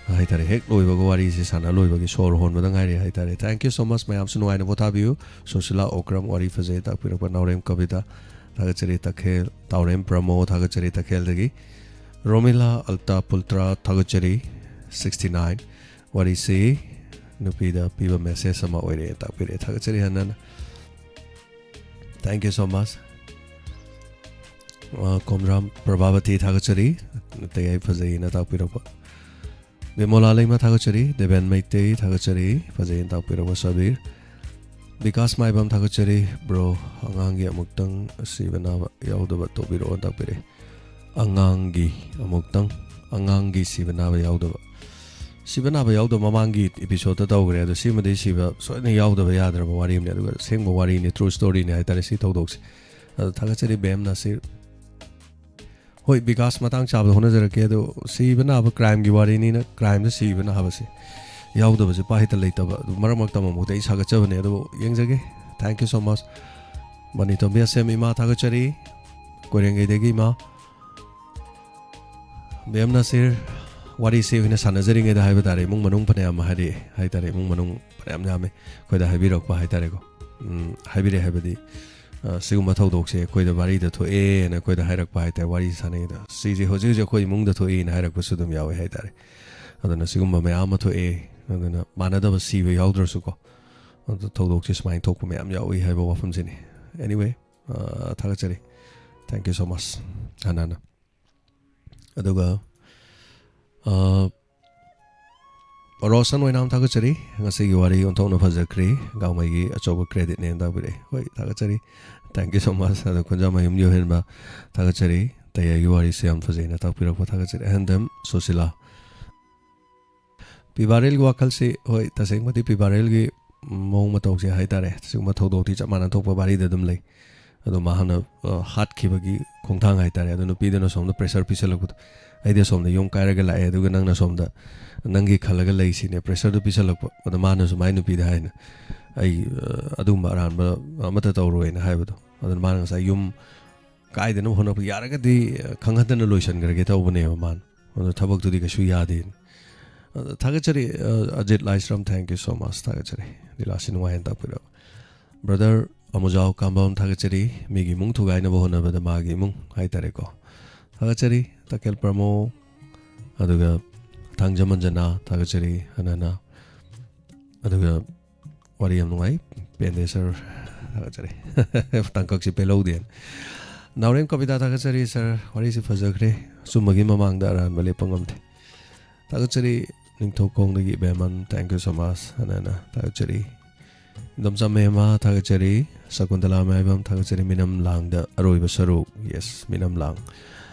ꯍꯥꯏꯇꯥꯔꯦ, ꯍꯦꯛ ꯂꯣꯏꯕꯒ ꯋꯥꯔꯤꯁꯦ ꯁꯥꯟꯅ ꯂꯣꯏꯕꯒꯤ ꯁꯣꯔ ꯍꯣꯟꯕꯗ ꯉꯥꯏꯔꯤ ꯍꯥꯏꯇꯥꯔꯦ꯫ Thank you so much꯫ ꯃꯌꯥꯝꯁꯨ ꯅꯨꯡꯉꯥꯏꯅ ꯄꯣꯊꯥꯕꯤꯌꯨ꯫ ꯁꯨꯁꯤꯂꯥ ꯑꯣꯀ꯭ꯔꯝ ꯋꯥꯔꯤ ꯐꯖꯩ ꯇꯥꯛꯄꯤꯔꯛꯄ꯫ ꯅꯥꯎꯔꯦꯝ ꯀꯕꯤꯇꯥ ꯊꯥꯒꯠꯆꯔꯤ꯫ ꯇꯈꯦꯜ, ꯇꯥꯎꯔꯦꯝ ꯄ꯭ꯔꯃꯣ ꯊꯥꯒꯠꯆꯔꯤ ꯇꯈꯦꯜꯗꯒꯤ꯫ ꯔꯣꯃꯤꯂꯥ ꯑꯜꯇꯥ ꯄꯨꯜꯇ꯭ꯔꯥ ꯊꯥꯒꯠꯆꯔꯤ꯫ Sixty nine꯫ ꯋꯥꯔꯤꯁꯤ ꯅꯨꯄꯤꯗ ꯄꯤꯕ message ꯑꯃ ꯑꯣꯏꯔꯦ ꯇꯥꯛꯄꯤꯔꯛꯑꯦ꯫ ꯊꯥꯒꯠꯆꯔꯤ ꯍꯟꯅꯅ꯫ Thank you so much꯫ ꯑ, ꯀꯣꯝꯔꯥꯝ ꯄ꯭ꯔꯚꯥꯕꯇꯤ ꯊꯥꯒꯠꯆꯔꯤ꯫ ꯇꯌꯥꯏ ꯐꯖꯩꯅ ꯇꯥꯛꯄꯤꯔꯛꯄ꯫ ꯕꯤꯃꯣꯂꯥ ꯂꯩꯃ ꯊꯥꯒꯠꯆꯔꯤ꯫ ꯗꯦꯕꯦꯟ ꯃꯩꯇꯩ ꯊꯥꯒꯠꯆꯔꯤ꯫ ꯐꯖꯩꯅ ꯇꯥꯛꯄꯤꯔꯛꯄ ꯁꯕꯤꯔ꯫ ꯕꯤꯀꯥꯁ ꯃꯥꯏꯕꯝ ꯊꯥꯒꯠꯆꯔꯤ꯫ Bro, ꯑꯉꯥꯡꯒꯤ ꯑꯃꯨꯛꯇꯪ ꯁꯤꯕ ꯅꯥꯕ ꯌꯥꯎꯗꯕ ꯇꯧꯕꯤꯔꯛꯑꯣ ꯇꯥꯛꯄꯤꯔꯛꯑꯦ꯫ ꯑꯉꯥꯡꯒꯤ ꯑꯃꯨꯛꯇꯪ, ꯑꯉꯥꯡꯒꯤ ꯁꯤꯕ ꯅꯥꯕ ꯌꯥꯎꯗꯕ꯫ ꯁꯤꯕ ꯅꯥꯕ ꯌꯥꯎꯗꯕ ꯃꯃꯥꯡꯒꯤ episode ꯇꯧꯈ꯭ꯔꯦ, ꯑꯗꯣ ꯁꯤꯃꯗꯤ ꯁꯤꯕ ꯁꯣꯏꯗꯅ ꯌꯥꯎꯗꯕ ꯌꯥꯗ꯭ꯔꯕ ꯋꯥꯔꯤ ꯑꯃꯅꯦ, ꯑꯗꯨꯒ ꯑꯁꯦꯡꯕ ꯋꯥꯔꯤꯅꯤ, true story ꯅꯤ ꯍꯥꯏꯇꯥꯔꯦ ꯁꯤ ꯊꯧꯗꯣꯛꯁꯦ꯫ ꯑꯗꯣ ꯊꯥꯒꯠꯆꯔꯤ ꯕꯦꯝ ꯅꯥꯁꯤꯔ꯫ ꯍꯣꯏ, ꯕꯤꯀꯥꯁ ꯃꯇꯥꯡ ꯆꯥꯕꯗ ꯍꯣꯠꯅꯖꯔꯛꯀꯦ, ꯑꯗꯣ ꯁꯤꯕ ꯅꯥꯕ crime ꯒꯤ ꯋꯥꯔꯤꯅꯤꯅ crime ꯗ ꯁꯤꯕ ꯅꯥꯕꯁꯦ ꯌꯥꯎꯗꯕꯁꯦ ꯄꯥꯛ ꯍꯦꯛꯇ ꯂꯩꯇꯕ꯫ ꯑꯗꯨ ꯃꯔꯛ ꯃꯔꯛꯇ ꯑꯃꯨꯛꯃꯨꯛꯇ ꯑꯩ ꯁꯥꯒꯠꯆꯕꯅꯦ, ꯑꯗꯨꯕꯨ ꯌꯦꯡꯖꯒꯦ꯫ Thank you so much꯫ ꯃꯅꯤꯇꯣꯝꯕꯤ ꯑꯁꯦꯝ ꯏꯃꯥ ꯊꯥꯒꯠꯆꯔꯤ꯫ ꯀꯣꯏꯔꯦꯡꯒꯩꯗꯒꯤ ꯏꯃꯥ꯫ ꯕꯦꯝ ꯅꯥꯁꯤꯔ, ꯋꯥꯔꯤꯁꯦ ꯑꯩꯈꯣꯏꯅ ꯁꯥꯟꯅꯖꯔꯤꯉꯩꯗ ꯍꯥꯏꯕ ꯇꯥꯔꯦ, ꯏꯃꯨꯡ ꯃꯅꯨꯡ ꯐꯅꯌꯥꯝ ꯍꯥꯏꯔꯛꯑꯦ ꯍꯥꯏ ꯇꯥꯔꯦ, ꯏꯃꯨꯡ ꯃꯅꯨꯡ ꯐꯅꯌꯥꯝ ꯌꯥꯝꯃꯦ ꯑꯩꯈꯣꯏꯗ ꯍꯥꯏꯕꯤꯔꯛꯄ ꯍꯥꯏ ꯇꯥꯔꯦꯀꯣ꯫ ꯎꯝ, ꯍꯥꯏꯕꯤꯔꯛꯑꯦ ꯍꯥꯏꯕꯗꯤ, ꯑ, ꯁꯤꯒꯨꯝꯕ ꯊꯧꯗꯣꯛꯁꯦ ꯑꯩꯈꯣꯏꯗ ꯋꯥꯔꯤꯗ ꯊꯣꯛꯑꯦꯅ ꯑꯩꯈꯣꯏꯗ ꯍꯥꯏꯔꯛꯄ ꯍꯥꯏ ꯇꯥꯔꯦ, ꯋꯥꯔꯤ ꯁꯥꯟꯅꯩꯗ꯫ ꯁꯤꯁꯦ ꯍꯧꯖꯤꯛ ꯍꯧꯖꯤꯛ ꯑꯩꯈꯣꯏ ꯏꯃꯨꯡꯗ ꯊꯣꯛꯏꯅ ꯍꯥꯏꯔꯛꯄꯁꯨ ꯑꯗꯨꯝ ꯌꯥꯎꯋꯦ ꯍꯥꯏ ꯇꯥꯔꯦ꯫ ꯑꯗꯨꯅ ꯁꯤꯒꯨꯝꯕ ꯃꯌꯥꯝ ꯑꯃ ꯊꯣꯛꯑꯦ꯫ ꯑꯗꯨꯅ ꯃꯥꯟꯅꯗꯕ ꯁꯤꯕ ꯌꯥꯎꯗ꯭ꯔꯁꯨꯀꯣ, ꯑꯗꯨ ꯊꯧꯗꯣꯛꯁꯦ ꯁꯨꯃꯥꯏꯅ ꯊꯣꯛꯄ ꯃꯌꯥꯝ ꯌꯥꯎꯏ ꯍꯥꯏꯕ ꯋꯥꯐꯝꯁꯤꯅꯤ꯫ Anyway, ꯑ, ꯊꯥꯒꯠꯆꯔꯤ꯫ Thank you so much, ꯍꯟꯅ ꯍꯟꯅ꯫ ꯑꯗꯨꯒ, ꯑ, ꯔꯣꯁꯟ ꯑꯣꯏꯅꯥꯝ ꯊꯥꯒꯠꯆꯔꯤ꯫ "ꯉꯁꯤꯒꯤ ꯋꯥꯔꯤ ꯑꯣꯟꯊꯣꯛꯅ ꯐꯖꯈ꯭ꯔꯦ, ꯒꯥꯡꯃꯩꯒꯤ ꯑꯆꯧꯕ creditꯅꯦꯅ" ꯇꯥꯛꯄꯤꯔꯛꯑꯦ꯫ ꯍꯣꯏ, ꯊꯥꯒꯠꯆꯔꯤ꯫ Thank you so much꯫ ꯑꯗꯣ ꯈꯨꯟꯖꯥꯃꯌꯨꯝ ꯌꯣꯍꯦꯟꯕ ꯊꯥꯒꯠꯆꯔꯤ꯫ "ꯇꯌꯥꯏꯒꯤ ꯋꯥꯔꯤꯁꯦ ꯌꯥꯝ ꯐꯖꯩꯅ" ꯇꯥꯛꯄꯤꯔꯛꯄ ꯊꯥꯒꯠꯆꯔꯤ꯫ ꯑꯍꯟꯗꯝ ꯁꯨꯁꯤꯂꯥ꯫ ꯄꯤ ꯕꯥꯔꯦꯜꯒꯤ ꯋꯥꯈꯜꯁꯤ, ꯍꯣꯏ, ꯇꯁꯦꯡꯕꯗꯤ ꯄꯤ ꯕꯥꯔꯦꯜꯒꯤ ꯃꯑꯣꯡ ꯃꯇꯧꯁꯦ ꯍꯥꯏꯇꯥꯔꯦ, ꯁꯤꯒꯨꯝꯕ ꯊꯧꯗꯣꯛꯇꯤ ꯆꯞ ꯃꯥꯟꯅ ꯊꯣꯛꯄ ꯋꯥꯔꯤꯗ ꯑꯗꯨꯝ ꯂꯩ꯫ ꯑꯗꯣ ꯃꯍꯥꯛꯅ, ꯑ, ꯍꯥꯠꯈꯤꯕꯒꯤ ꯈꯣꯡꯊꯥꯡ ꯍꯥꯏꯇꯥꯔꯦ, ꯑꯗꯣ ꯅꯨꯄꯤꯗꯨꯅ ꯁꯣꯝꯗ pressure ꯄꯤꯁꯜꯂꯛꯄꯗꯣ, "ꯑꯩꯗꯤ ꯑꯁꯣꯝꯗ ꯌꯨꯝ ꯀꯥꯏꯔꯒ ꯂꯥꯛꯑꯦ, ꯑꯗꯨꯒ ꯅꯪꯅ ꯁꯣꯝꯗ ꯅꯪꯒꯤ ꯈꯜꯂꯒ ꯂꯩꯁꯤꯅꯦ", pressureꯗꯨ ꯄꯤꯁꯜꯂꯛꯄ꯫ ꯑꯗꯣ ꯃꯥꯅꯁꯨ ꯃꯥꯏ ꯅꯨꯄꯤꯗ ꯍꯥꯏꯅ, "ꯑꯩ, ꯑ, ꯑꯗꯨꯒꯨꯝꯕ ꯑꯔꯥꯟꯕ ꯑꯃꯠꯇ ꯇꯧꯔꯣꯏꯅ" ꯍꯥꯏꯕꯗꯣ꯫ ꯑꯗꯨꯅ ꯃꯥꯅ ꯉꯁꯥꯏ ꯌꯨꯝ ꯀꯥꯏꯗꯅꯕ ꯍꯣꯠꯅꯕ, ꯌꯥꯔꯒꯗꯤ, ꯑ, ꯈꯪꯍꯟꯗꯅ ꯂꯣꯏꯁꯤꯟꯈ꯭ꯔꯒꯦ ꯇꯧꯕꯅꯦꯕ ꯃꯥꯅ꯫ ꯑꯗꯣ ꯊꯕꯛꯇꯨꯗꯤ ꯀꯩꯁꯨ ꯌꯥꯗꯦ꯫ ꯑꯗꯣ ꯊꯥꯒꯠꯆꯔꯤ, ꯑ, ꯑꯖꯤꯠ ꯂꯥꯏꯁ꯭ꯔꯝ, thank you so much, ꯊꯥꯒꯠꯆꯔꯤ꯫ ꯂꯤꯂꯥꯁꯤ ꯅꯨꯡꯉꯥꯏꯅ ꯇꯥꯛꯄꯤꯔꯕ꯫ Brother ꯑꯃꯨꯖꯥꯎ ꯀꯥꯝꯕꯝ, ꯊꯥꯒꯠꯆꯔꯤ꯫ ꯃꯤꯒꯤ ꯏꯃꯨꯡ ꯊꯨꯒꯥꯏꯅꯕ ꯍꯣꯠꯅꯕꯗ ꯃꯥꯒꯤ ꯏꯃꯨꯡ ꯍꯥꯏꯇꯥꯔꯦꯀꯣ꯫ ꯊꯥꯒꯠꯆꯔꯤ꯫ ꯇꯀꯦꯜ ꯄ꯭ꯔꯃꯣ, ꯑꯗꯨꯒ ꯊꯥꯡꯖꯝ ꯑꯟꯖꯅꯥ, ꯊꯥꯒꯠꯆꯔꯤ꯫ ꯍꯟꯅ ꯍꯟꯅ꯫ ꯑꯗꯨꯒ ꯋꯥꯔꯤ ꯌꯥꯝ ꯅꯨꯡꯉꯥꯏ꯫ ꯄꯦꯟꯗꯦ ꯁꯥꯔ꯫ ꯊꯥꯒꯠꯆꯔꯤ꯫ ꯇꯥꯡꯀꯛꯁꯤ ꯄꯦꯜꯍꯧꯗꯦ꯫ ꯅꯥꯎꯔꯦꯝ ꯀꯕꯤꯇꯥ, ꯊꯥꯒꯠꯆꯔꯤ ꯁꯥꯔ꯫ ꯋꯥꯔꯤꯁꯤ ꯐꯖꯈ꯭ꯔꯦ꯫ ꯑꯆꯨꯝꯕꯒꯤ ꯃꯃꯥꯡꯗ ꯑꯔꯥꯟꯕ ꯂꯦꯞꯄ ꯉꯝꯗꯦ꯫ ꯊꯥꯒꯠꯆꯔꯤ꯫ ꯅꯤꯡꯊꯧꯈꯣꯡꯗꯒꯤ ꯕꯦꯃꯟ, thank you so much꯫ ꯍꯟꯅ ꯍꯟꯅ ꯊꯥꯒꯠꯆꯔꯤ꯫ ꯏꯟꯗꯣꯝꯆꯥ ꯃꯦꯃꯥ, ꯊꯥꯒꯠꯆꯔꯤ꯫ ꯁꯀꯨꯟꯇꯂꯥ ꯃꯥꯏꯕꯝ, ꯊꯥꯒꯠꯆꯔꯤ꯫ ꯃꯤꯅꯝ ꯂꯥꯡꯗ ꯑꯔꯣꯏꯕ ꯁꯔꯨꯛ, yes, ꯃꯤꯅꯝ ꯂꯥꯡ꯫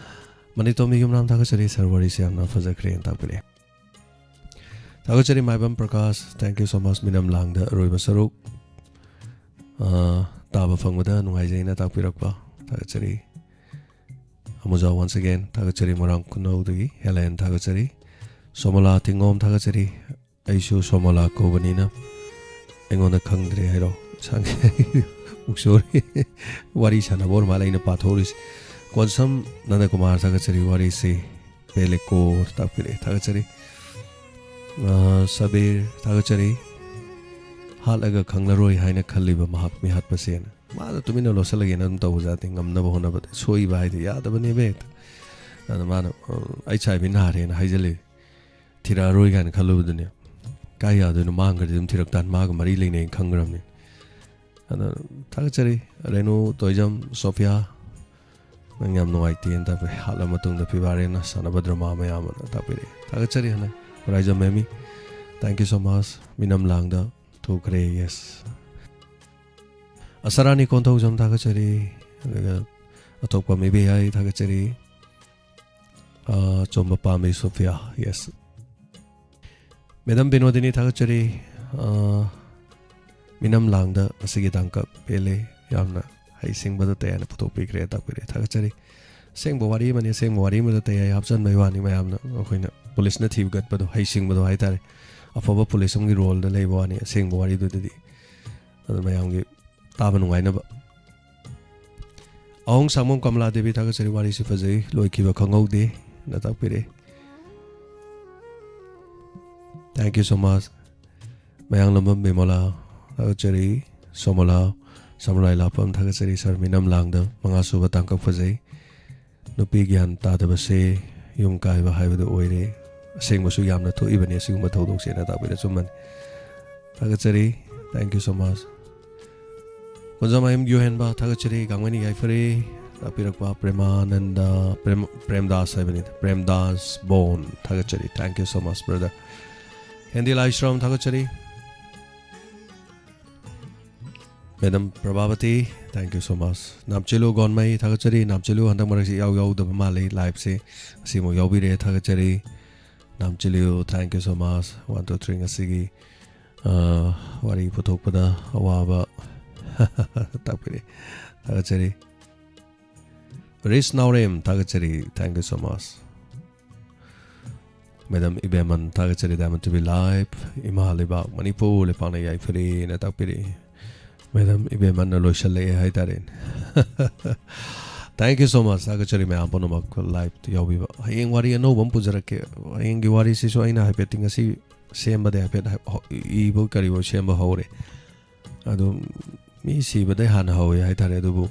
ꯃꯅꯤꯇꯣꯝꯕꯤ ꯌꯨꯝꯅꯥꯝ, ꯊꯥꯒꯠꯆꯔꯤ ꯁꯥꯔ, ꯋꯥꯔꯤꯁꯤ ꯌꯥꯝꯅ ꯐꯖꯈ꯭ꯔꯦꯅ ꯇꯥꯛꯄꯤꯔꯛꯑꯦ꯫ ꯊꯥꯒꯠꯆꯔꯤ ꯃꯥꯏꯕꯝ Prakash, thank you so much꯫ ꯃꯤꯅꯝ ꯂꯥꯡꯗ ꯑꯔꯣꯏꯕ ꯁꯔꯨꯛ, ꯑ, ꯇꯥꯕ ꯐꯪꯕꯗ ꯅꯨꯡꯉꯥꯏꯖꯩꯅ ꯇꯥꯛꯄꯤꯔꯛꯄ, ꯊꯥꯒꯠꯆꯔꯤ꯫ ꯑꯃꯨꯖꯥ, once again ꯊꯥꯒꯠꯆꯔꯤ꯫ ꯃꯣꯏꯔꯥꯡ ꯈꯨꯅꯧꯗꯒꯤ ꯍꯦꯂꯦꯟ, ꯊꯥꯒꯠꯆꯔꯤ꯫ ꯁꯣꯃꯣꯂꯥ ꯊꯤꯡꯉꯣꯝ, ꯊꯥꯒꯠꯆꯔꯤ꯫ "ꯑꯩꯁꯨ ꯁꯣꯃꯣꯂꯥ ꯀꯧꯕꯅꯤꯅ ꯑꯩꯉꯣꯟꯗ ꯈꯪꯗ꯭ꯔꯦ ꯍꯥꯏꯔꯣ?" ꯁꯥꯡ-, ꯃꯨꯛꯁꯣꯔꯤ꯫ ꯋꯥꯔꯤ ꯁꯥꯟꯅꯕ ꯑꯣꯏꯔ ꯃꯥꯜꯂꯦ ꯑꯩꯅ ꯄꯥꯊꯣꯛꯎꯔꯤꯁꯦ꯫ ꯀꯣꯟꯁꯝ ꯅꯟꯗꯀꯨꯃꯥꯔ, ꯊꯥꯒꯠꯆꯔꯤ꯫ ꯋꯥꯔꯤꯁꯤ ꯄꯦꯂꯦꯀꯣ ꯇꯥꯛꯄꯤꯔꯛꯑꯦ, ꯊꯥꯒꯠꯆꯔꯤ꯫ ꯑ, ꯁꯕꯤꯔ, ꯊꯥꯒꯠꯆꯔꯤ꯫ "ꯍꯥꯠꯂꯒ ꯈꯪꯂꯔꯣꯏ ꯍꯥꯏꯅ ꯈꯜꯂꯤꯕ ꯃꯍꯥꯛ ꯃꯤꯍꯥꯠꯄꯁꯦꯅ"꯫ ꯃꯥꯅ ꯇꯨꯃꯤꯟꯅ ꯂꯣꯠꯁꯤꯜꯂꯒꯦꯅ ꯑꯗꯨꯝ ꯇꯧꯕ ꯖꯥꯠꯅꯤ, ꯉꯝꯅꯕ ꯍꯣꯠꯅꯕꯗ꯫ ꯁꯣꯏꯕ ꯍꯥꯏꯗꯤ ꯌꯥꯗꯕꯅꯦꯕ ꯍꯦꯛꯇ꯫ ꯑꯗ ꯃꯥꯅ, "ꯑ, ꯑꯩꯠꯆ ꯑꯥꯏ ꯚꯤ ꯅꯥꯔꯦꯅ ꯍꯥꯏꯖꯜꯂꯤ, ꯊꯤꯔꯛꯑꯔꯣꯏ" ꯀꯥꯏꯅ ꯈꯜꯂꯨꯕꯗꯨꯅꯦ꯫ ꯀꯥꯏ ꯌꯥꯗꯣꯏꯅꯣ, ꯃꯥꯡꯈ꯭ꯔꯗꯤ ꯑꯗꯨꯝ ꯊꯤꯔꯛ ꯇꯥꯟ, ꯃꯥꯒ ꯃꯔꯤ ꯂꯩꯅꯩꯅ ꯈꯪꯈ꯭ꯔꯕꯅꯤ꯫ ꯑꯗꯣ ꯊꯥꯒꯠꯆꯔꯤ꯫ ꯔꯦꯅꯨ, ꯇꯣꯏꯖꯝ, ꯁꯣꯐꯤꯌꯥ, ꯅꯪ ꯌꯥꯝ ꯅꯨꯡꯉꯥꯏꯇꯦꯅ ꯇꯥꯛꯄꯤꯔꯦ꯫ ꯍꯥꯠꯂ ꯃꯇꯨꯡꯗ ꯐꯤꯐꯥ ꯑꯔꯦꯅꯥ ꯁꯥꯟꯅꯕ ꯗ꯭ꯔꯃꯥ ꯃꯌꯥꯝ ꯑꯅ ꯇꯥꯛꯄꯤꯔꯛꯑꯦ꯫ ꯊꯥꯒꯠꯆꯔꯤ ꯍꯥꯟꯅ꯫ ꯍꯣꯔꯥꯏꯖꯝ ꯃꯦꯃꯤ, thank you so much꯫ ꯃꯤꯅꯝ ꯂꯥꯡꯗ ꯊꯣꯛꯈ꯭ꯔꯦ, yes꯫ ꯑꯁꯔꯥꯅꯤ ꯀꯣꯟꯊꯧꯖꯝ ꯊꯥꯒꯠꯆꯔꯤ꯫ ꯑꯗꯨꯒ ꯑꯇꯣꯞꯄ ꯃꯤꯕꯤ ꯍꯥꯏ ꯊꯥꯒꯠꯆꯔꯤ꯫ ꯑꯥ, ꯆꯨꯝꯕ ꯄꯥꯝꯃꯤ ꯁꯣꯐꯤꯌꯥ, yes꯫ ꯃꯦꯗꯝ ꯕꯤꯅꯣꯗꯤꯅꯤ ꯊꯥꯒꯠꯆꯔꯤ꯫ ꯑꯥ, ꯃꯤꯅꯝ ꯂꯥꯡꯗ ꯉꯁꯤꯒꯤ ꯇꯥꯡꯀꯛ ꯄꯦꯜꯂꯦ꯫ ꯌꯥꯝꯅ ꯍꯩꯁꯤꯡꯕꯗ ꯇꯌꯥꯅ ꯄꯨꯊꯣꯛꯄꯤꯈ꯭ꯔꯦ, ꯇꯥꯛꯄꯤꯔꯦ꯫ ꯊꯥꯒꯠꯆꯔꯤ꯫ ꯑꯁꯦꯡꯕ ꯋꯥꯔꯤ ꯑꯃꯅꯤ, ꯑꯁꯦꯡꯕ ꯋꯥꯔꯤ ꯑꯃꯗ ꯇꯌꯥꯏ ꯍꯥꯞꯆꯟꯕꯩ ꯋꯥꯅꯤ꯫ ꯃꯌꯥꯝꯅ ꯑꯩꯈꯣꯏꯅ ꯄꯨꯂꯤꯁꯅ ꯊꯤꯒꯠꯄꯗꯣ, ꯍꯩꯁꯤꯡꯕꯗꯣ ꯍꯥꯏꯇꯥꯔꯦ꯫ ꯑꯐꯕ ꯄꯨꯂꯤꯁ ꯑꯃꯒꯤ ꯔꯣꯜꯗ ꯂꯩꯕ ꯋꯥꯅꯤ, ꯑꯁꯦꯡꯕ ꯋꯥꯔꯤꯗꯨꯗꯗꯤ꯫ ꯑꯗꯨ ꯃꯌꯥꯝꯒꯤ ꯇꯥꯕ ꯅꯨꯡꯉꯥꯏꯅꯕ꯫ ꯑꯍꯣꯡ ꯁꯥꯃꯣꯡ ꯀꯃꯂꯥ ꯗꯦꯕꯤ ꯊꯥꯒꯠꯆꯔꯤ, ꯋꯥꯔꯤꯁꯤ ꯐꯖꯩ, ꯂꯣꯏꯈꯤꯕ ꯈꯪꯍꯧꯗꯦ ꯅ ꯇꯥꯛꯄꯤꯔꯛꯏ꯫ Thank you so much꯫ ꯃꯌꯥꯡꯂꯝꯕꯝ ꯕꯤꯃꯣꯂꯥ ꯊꯥꯒꯠꯆꯔꯤ꯫ ꯁꯣꯃꯣꯂꯥ ꯁꯃꯨꯔꯥꯏ ꯂꯥꯞꯄꯝ ꯊꯥꯒꯠꯆꯔꯤ꯫ ꯁꯥꯔ ꯃꯤꯅꯝ ꯂꯥꯡꯗ ꯃꯉꯥ ꯁꯨꯕ ꯇꯥꯡꯀꯛ ꯐꯖꯩ꯫ ꯅꯨꯄꯤ ꯒ꯭ꯌꯥꯟ ꯇꯥꯗꯕꯁꯦ ꯌꯨꯝ ꯀꯥꯏꯕ ꯍꯥꯏꯕꯗꯨ ꯑꯣꯏꯔꯦ꯫ ꯑꯁꯦꯡꯕꯁꯨ ꯌꯥꯝꯅ ꯊꯣꯛꯏꯕꯅꯤ ꯑꯁꯤꯒꯨꯝꯕ ꯊꯧꯗꯣꯛꯁꯦꯅ ꯇꯥꯛꯄꯤꯔꯦ꯫ ꯑꯆꯨꯝꯕꯅꯤ꯫ ꯊꯥꯒꯠꯆꯔꯤ꯫ Thank you so much꯫ ꯀꯣꯟꯖꯥꯃꯌꯨꯝ ꯌꯨꯍꯦꯟꯕ ꯊꯥꯒꯠꯆꯔꯤ꯫ ꯒꯥꯡꯃꯩꯅꯤ ꯌꯥꯏꯐꯔꯦ꯫ ꯇꯥꯛꯄꯤꯔꯛꯄ ꯄ꯭ꯔꯦꯃꯥꯅꯟꯗ, ꯄ꯭ꯔꯦꯝ-, ꯄ꯭ꯔꯦꯝꯗꯥꯁ ꯍꯥꯏꯕꯅꯤ꯫ ꯄ꯭ꯔꯦꯝꯗꯥꯁ ꯕꯣꯟ ꯊꯥꯒꯠꯆꯔꯤ꯫ Thank you so much, brother꯫ ꯍꯦꯟꯗꯤ ꯂꯥꯏꯁ꯭ꯔꯝ ꯊꯥꯒꯠꯆꯔꯤ꯫ Madam Prabhavati, thank you so much꯫ ꯅꯥꯝꯆꯤꯂꯨ ꯒꯣꯟꯃꯩ ꯊꯥꯒꯠꯆꯔꯤ꯫ ꯅꯥꯝꯆꯤꯂꯨ ꯍꯟꯗꯛ ꯃꯔꯛꯁꯤ ꯏꯌꯥꯎ ꯌꯥꯎꯗꯕ ꯃꯥꯜꯂꯤ ꯂꯥꯏꯞꯁꯦ꯫ ꯑꯁꯤꯃꯨꯛ ꯌꯥꯎꯕꯤꯔꯦ, ꯊꯥꯒꯠꯆꯔꯤ꯫ ꯅꯥꯝꯆꯤꯂꯨ, thank you so much꯫ One, two, three ꯉꯁꯤꯒꯤ, ꯑ, ꯋꯥꯔꯤ ꯄꯨꯊꯣꯛꯄꯗ ꯑꯋꯥꯕ ꯇꯥꯛꯄꯤꯔꯦ꯫ ꯊꯥꯒꯠꯆꯔꯤ꯫ ꯔꯤꯁ ꯅꯥꯎꯔꯦꯝ, ꯊꯥꯒꯠꯆꯔꯤ꯫ Thank you so much꯫ Madam Ibemman, ꯊꯥꯒꯠꯆꯔꯤ꯫ Diamond ꯇꯤ ꯚꯤ ꯂꯥꯏꯚ, ꯏꯃꯥ ꯂꯩꯕꯥꯛ ꯃꯅꯤꯄꯨꯔ ꯂꯩꯄꯥꯛꯅ ꯌꯥꯏꯐꯔꯦꯅ ꯇꯥꯛꯄꯤꯔꯛꯏ꯫ ꯃꯦꯗꯝ ꯏꯕꯦꯝꯃꯟꯅ ꯂꯣꯏꯁꯤꯜꯂꯛꯑꯦ ꯍꯥꯏꯇꯥꯔꯦꯅꯦ꯫ Thank you so much꯫ ꯊꯥꯒꯠꯆꯔꯤ ꯃꯌꯥꯝ ꯄꯨꯝꯅꯃꯛ ꯂꯥꯏꯚꯇ ꯌꯥꯎꯕꯤꯕ꯫ ꯍꯌꯦꯡ ꯋꯥꯔꯤ ꯑꯅꯧꯕ ꯑꯃ ꯄꯨꯖꯔꯛꯀꯦ꯫ ꯍꯌꯦꯡꯒꯤ ꯋꯥꯔꯤꯁꯤꯁꯨ ꯑꯩꯅ ꯍꯥꯏꯐꯦꯠꯇꯤ ꯉꯁꯤ ꯁꯦꯝꯕꯗꯤ ꯍꯥꯏꯐꯦꯠ ꯍꯥꯏ-, ꯍꯧ-, ꯏꯕ ꯀꯔꯤꯕ ꯁꯦꯝꯕ ꯍꯧꯔꯦ꯫ ꯑꯗꯨꯝ ꯃꯤ ꯁꯤꯕꯗꯩ ꯍꯥꯟꯅ ꯍꯧꯋꯦ ꯍꯥꯏꯇꯥꯔꯦ, ꯑꯗꯨꯕꯨ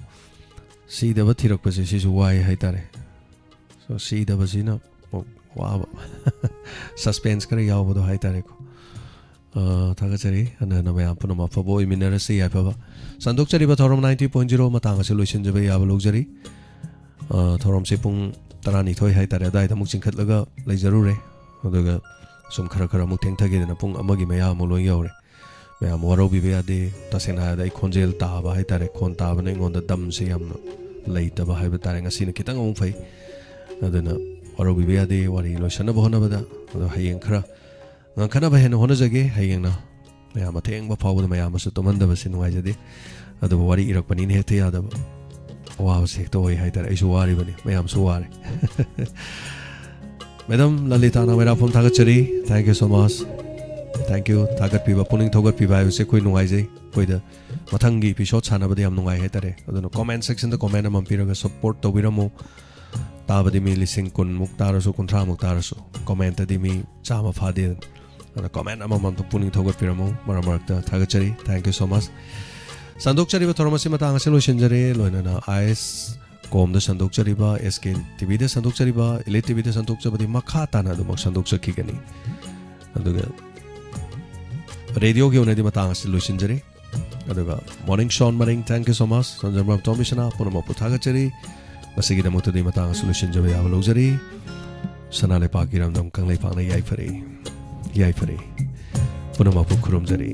ꯁꯤꯗꯕ ꯊꯤꯔꯛꯄꯁꯦ ꯁꯤꯁꯨ ꯋꯥꯏ ꯍꯥꯏꯇꯥꯔꯦ꯫ So, ꯁꯤꯗꯕꯁꯤꯅ ꯑꯃꯨꯛ ꯋꯥꯕ꯫ Suspense ꯈꯔ ꯌꯥꯎꯕꯗꯣ ꯍꯥꯏꯇꯥꯔꯦꯀꯣ꯫ ꯑ, ꯊꯥꯒꯠꯆꯔꯤ꯫ ꯍꯟꯅ ꯍꯟꯅ ꯃꯌꯥꯝ ꯄꯨꯝꯅꯃꯛ ꯑꯐꯕ ꯑꯣꯏꯃꯤꯟꯅꯔꯁꯤ, ꯌꯥꯏꯐꯕ꯫ ꯁꯟꯗꯣꯛꯆꯔꯤꯕ ꯊꯧꯔꯝ ninety point zero ꯃꯇꯥꯡ ꯑꯁꯤ ꯂꯣꯏꯁꯤꯟꯖꯕ ꯌꯥꯕ ꯂꯧꯖꯔꯤ꯫ ꯑ, ꯊꯧꯔꯝꯁꯤ ꯄꯨꯡ ꯇꯔꯥꯅꯤꯊꯣꯏ ꯍꯥꯏꯇꯥꯔꯦ, ꯑꯗꯥꯏꯗ ꯑꯃꯨꯛ ꯆꯤꯡꯈꯠꯂꯒ ꯂꯩꯖꯔꯨꯔꯦ꯫ ꯑꯗꯨꯒ ꯁꯨꯝ ꯈꯔ ꯈꯔ ꯑꯃꯨꯛ ꯊꯦꯡꯊꯈꯤꯗꯅ ꯄꯨꯡ ꯑꯃꯒꯤ ꯃꯌꯥ ꯑꯃꯨꯛ ꯂꯣꯏ ꯌꯧꯔꯦ꯫ ꯃꯌꯥꯝ ꯋꯥꯔꯧꯕꯤꯕ ꯌꯥꯗꯦ꯫ ꯇꯁꯦꯡꯅ ꯍꯥꯏꯔꯕꯗ ꯑꯩ ꯈꯣꯟꯖꯦꯜ ꯇꯥꯕ ꯍꯥꯏꯇꯥꯔꯦ, ꯈꯣꯟ ꯇꯥꯕꯅ ꯑꯩꯉꯣꯟꯗ ꯗꯝꯁꯦ ꯌꯥꯝꯅ ꯂꯩꯇꯕ ꯍꯥꯏꯕ ꯇꯥꯔꯦ꯫ ꯉꯁꯤꯅ ꯈꯤꯇꯪ ꯑꯃꯨꯛ ꯐꯩ꯫ ꯑꯗꯨꯅ ꯋꯥꯔꯧꯕꯤꯕ ꯌꯥꯗꯦ ꯋꯥꯔꯤ ꯂꯣꯏꯁꯟꯅꯕ ꯍꯣꯠꯅꯕꯗ꯫ ꯑꯗꯣ ꯍꯌꯦꯡ ꯈꯔ ꯉꯟꯈꯠꯅꯕ ꯍꯦꯟꯅ ꯍꯣꯠꯅꯖꯒꯦ꯫ ꯍꯌꯦꯡꯅ ꯃꯌꯥꯝ ꯑꯊꯦꯡꯕ ꯐꯥꯎꯕꯗ ꯃꯌꯥꯝ ꯑꯃꯁꯨ ꯇꯨꯝꯍꯟꯗꯕꯁꯤ ꯅꯨꯡꯉꯥꯏꯖꯗꯦ꯫ ꯑꯗꯨꯕꯨ ꯋꯥꯔꯤ ꯏꯔꯛꯄꯅꯤꯅ ꯍꯦꯛꯇ ꯌꯥꯗꯕ꯫ ꯑꯋꯥꯕꯁꯦ ꯍꯦꯛꯇ ꯑꯣꯏ ꯍꯥꯏꯇꯥꯔꯦ꯫ ꯑꯩꯁꯨ ꯋꯥꯔꯤꯕꯅꯤ, ꯃꯌꯥꯝꯁꯨ ꯋꯥꯔꯦ꯫ Madam ꯂꯂꯤꯇꯥ ꯅꯥꯎꯃꯩꯔꯥꯛꯄꯝ, ꯊꯥꯒꯠꯆꯔꯤ꯫ Thank you so much. Thank you. ꯊꯥꯒꯠꯄꯤꯕ, ꯄꯨꯛꯅꯤꯡ ꯊꯧꯒꯠꯄꯤꯕ ꯍꯥꯏꯕꯁꯦ ꯑꯩꯈꯣꯏ ꯅꯨꯡꯉꯥꯏꯖꯩ꯫ ꯑꯩꯈꯣꯏꯗ ꯃꯊꯪꯒꯤ episode ꯁꯥꯟꯅꯕꯗ ꯌꯥꯝ ꯅꯨꯡꯉꯥꯏ ꯍꯥꯏꯇꯥꯔꯦ꯫ ꯑꯗꯨꯅ comment section ꯗ comment ꯑꯃ ꯄꯤꯔꯒ support ꯇꯧꯕꯤꯔꯝꯃꯨ꯫ ꯇꯥꯕꯗꯤ ꯃꯤ ꯂꯤꯁꯤꯡ ꯀꯨꯟꯃꯨꯛ ꯇꯥꯔꯁꯨ, ꯀꯨꯟꯊ꯭ꯔꯥꯃꯨꯛ ꯇꯥꯔꯁꯨ, comment ꯇꯗꯤ ꯃꯤ ꯆꯥꯝꯃ ꯐꯥꯗꯦ꯫ ꯑꯗ comment ꯑꯃꯃꯝꯇ ꯄꯨꯛꯅꯤꯡ ꯊꯧꯒꯠꯄꯤꯔꯝꯃꯨ꯫ ꯃꯔꯛ ꯃꯔꯛꯇ ꯊꯥꯒꯠꯆꯔꯤ꯫ Thank you so much. ꯁꯟꯗꯣꯛꯆꯔꯤꯕ ꯊꯧꯔꯝ ꯑꯁꯤ ꯃꯇꯥꯡ ꯑꯁꯤ ꯂꯣꯏꯁꯤꯟꯖꯔꯦ꯫ ꯂꯣꯏꯅꯅ ꯑꯥꯏ ꯑꯦꯁ ꯀꯣꯝꯗ ꯁꯟꯗꯣꯛꯆꯔꯤꯕ, ꯑꯦꯁ ꯀꯦ ꯇꯤ ꯚꯤꯗ ꯁꯟꯗꯣꯛꯆꯔꯤꯕ, ꯏꯂꯤꯠ ꯇꯤ ꯚꯤꯗ ꯁꯟꯗꯣꯛꯆꯕꯗꯤ ꯃꯈꯥ ꯇꯥꯅ ꯑꯗꯨꯃꯛ ꯁꯟꯗꯣꯛꯆꯈꯤꯒꯅꯤ꯫ ꯑꯗꯨꯒ ꯔꯦꯗꯤꯑꯣꯒꯤ ꯑꯣꯏꯅꯗꯤ ꯃꯇꯥꯡ ꯑꯁꯤ ꯂꯣꯏꯁꯤꯟꯖꯔꯦ꯫ ꯑꯗꯨꯒ Morning Sean ꯃꯔꯤꯡ, thank you so much꯫ ꯁꯟꯖꯝꯕꯝ ꯇꯣꯝꯕꯤꯁꯅꯥ, ꯄꯨꯝꯅꯃꯛꯄꯨ ꯊꯥꯒꯠꯆꯔꯤ꯫ ꯃꯁꯤꯒꯤꯗꯃꯛꯇꯗꯤ ꯃꯇꯥꯡ ꯑꯁꯤ ꯂꯣꯏꯁꯤꯟꯖꯕ ꯌꯥꯕ ꯂꯧꯖꯔꯤ꯫ ꯁꯅꯥ ꯂꯩꯄꯥꯛ ꯏꯔꯝꯗꯝ ꯀꯪꯂꯩꯄꯥꯛꯅ ꯌꯥꯏꯐꯔꯦ, ꯌꯥꯏꯐꯔꯦ꯫ ꯄꯨꯝꯅꯃꯛꯄꯨ ꯈꯨꯔꯨꯝꯖꯔꯤ꯫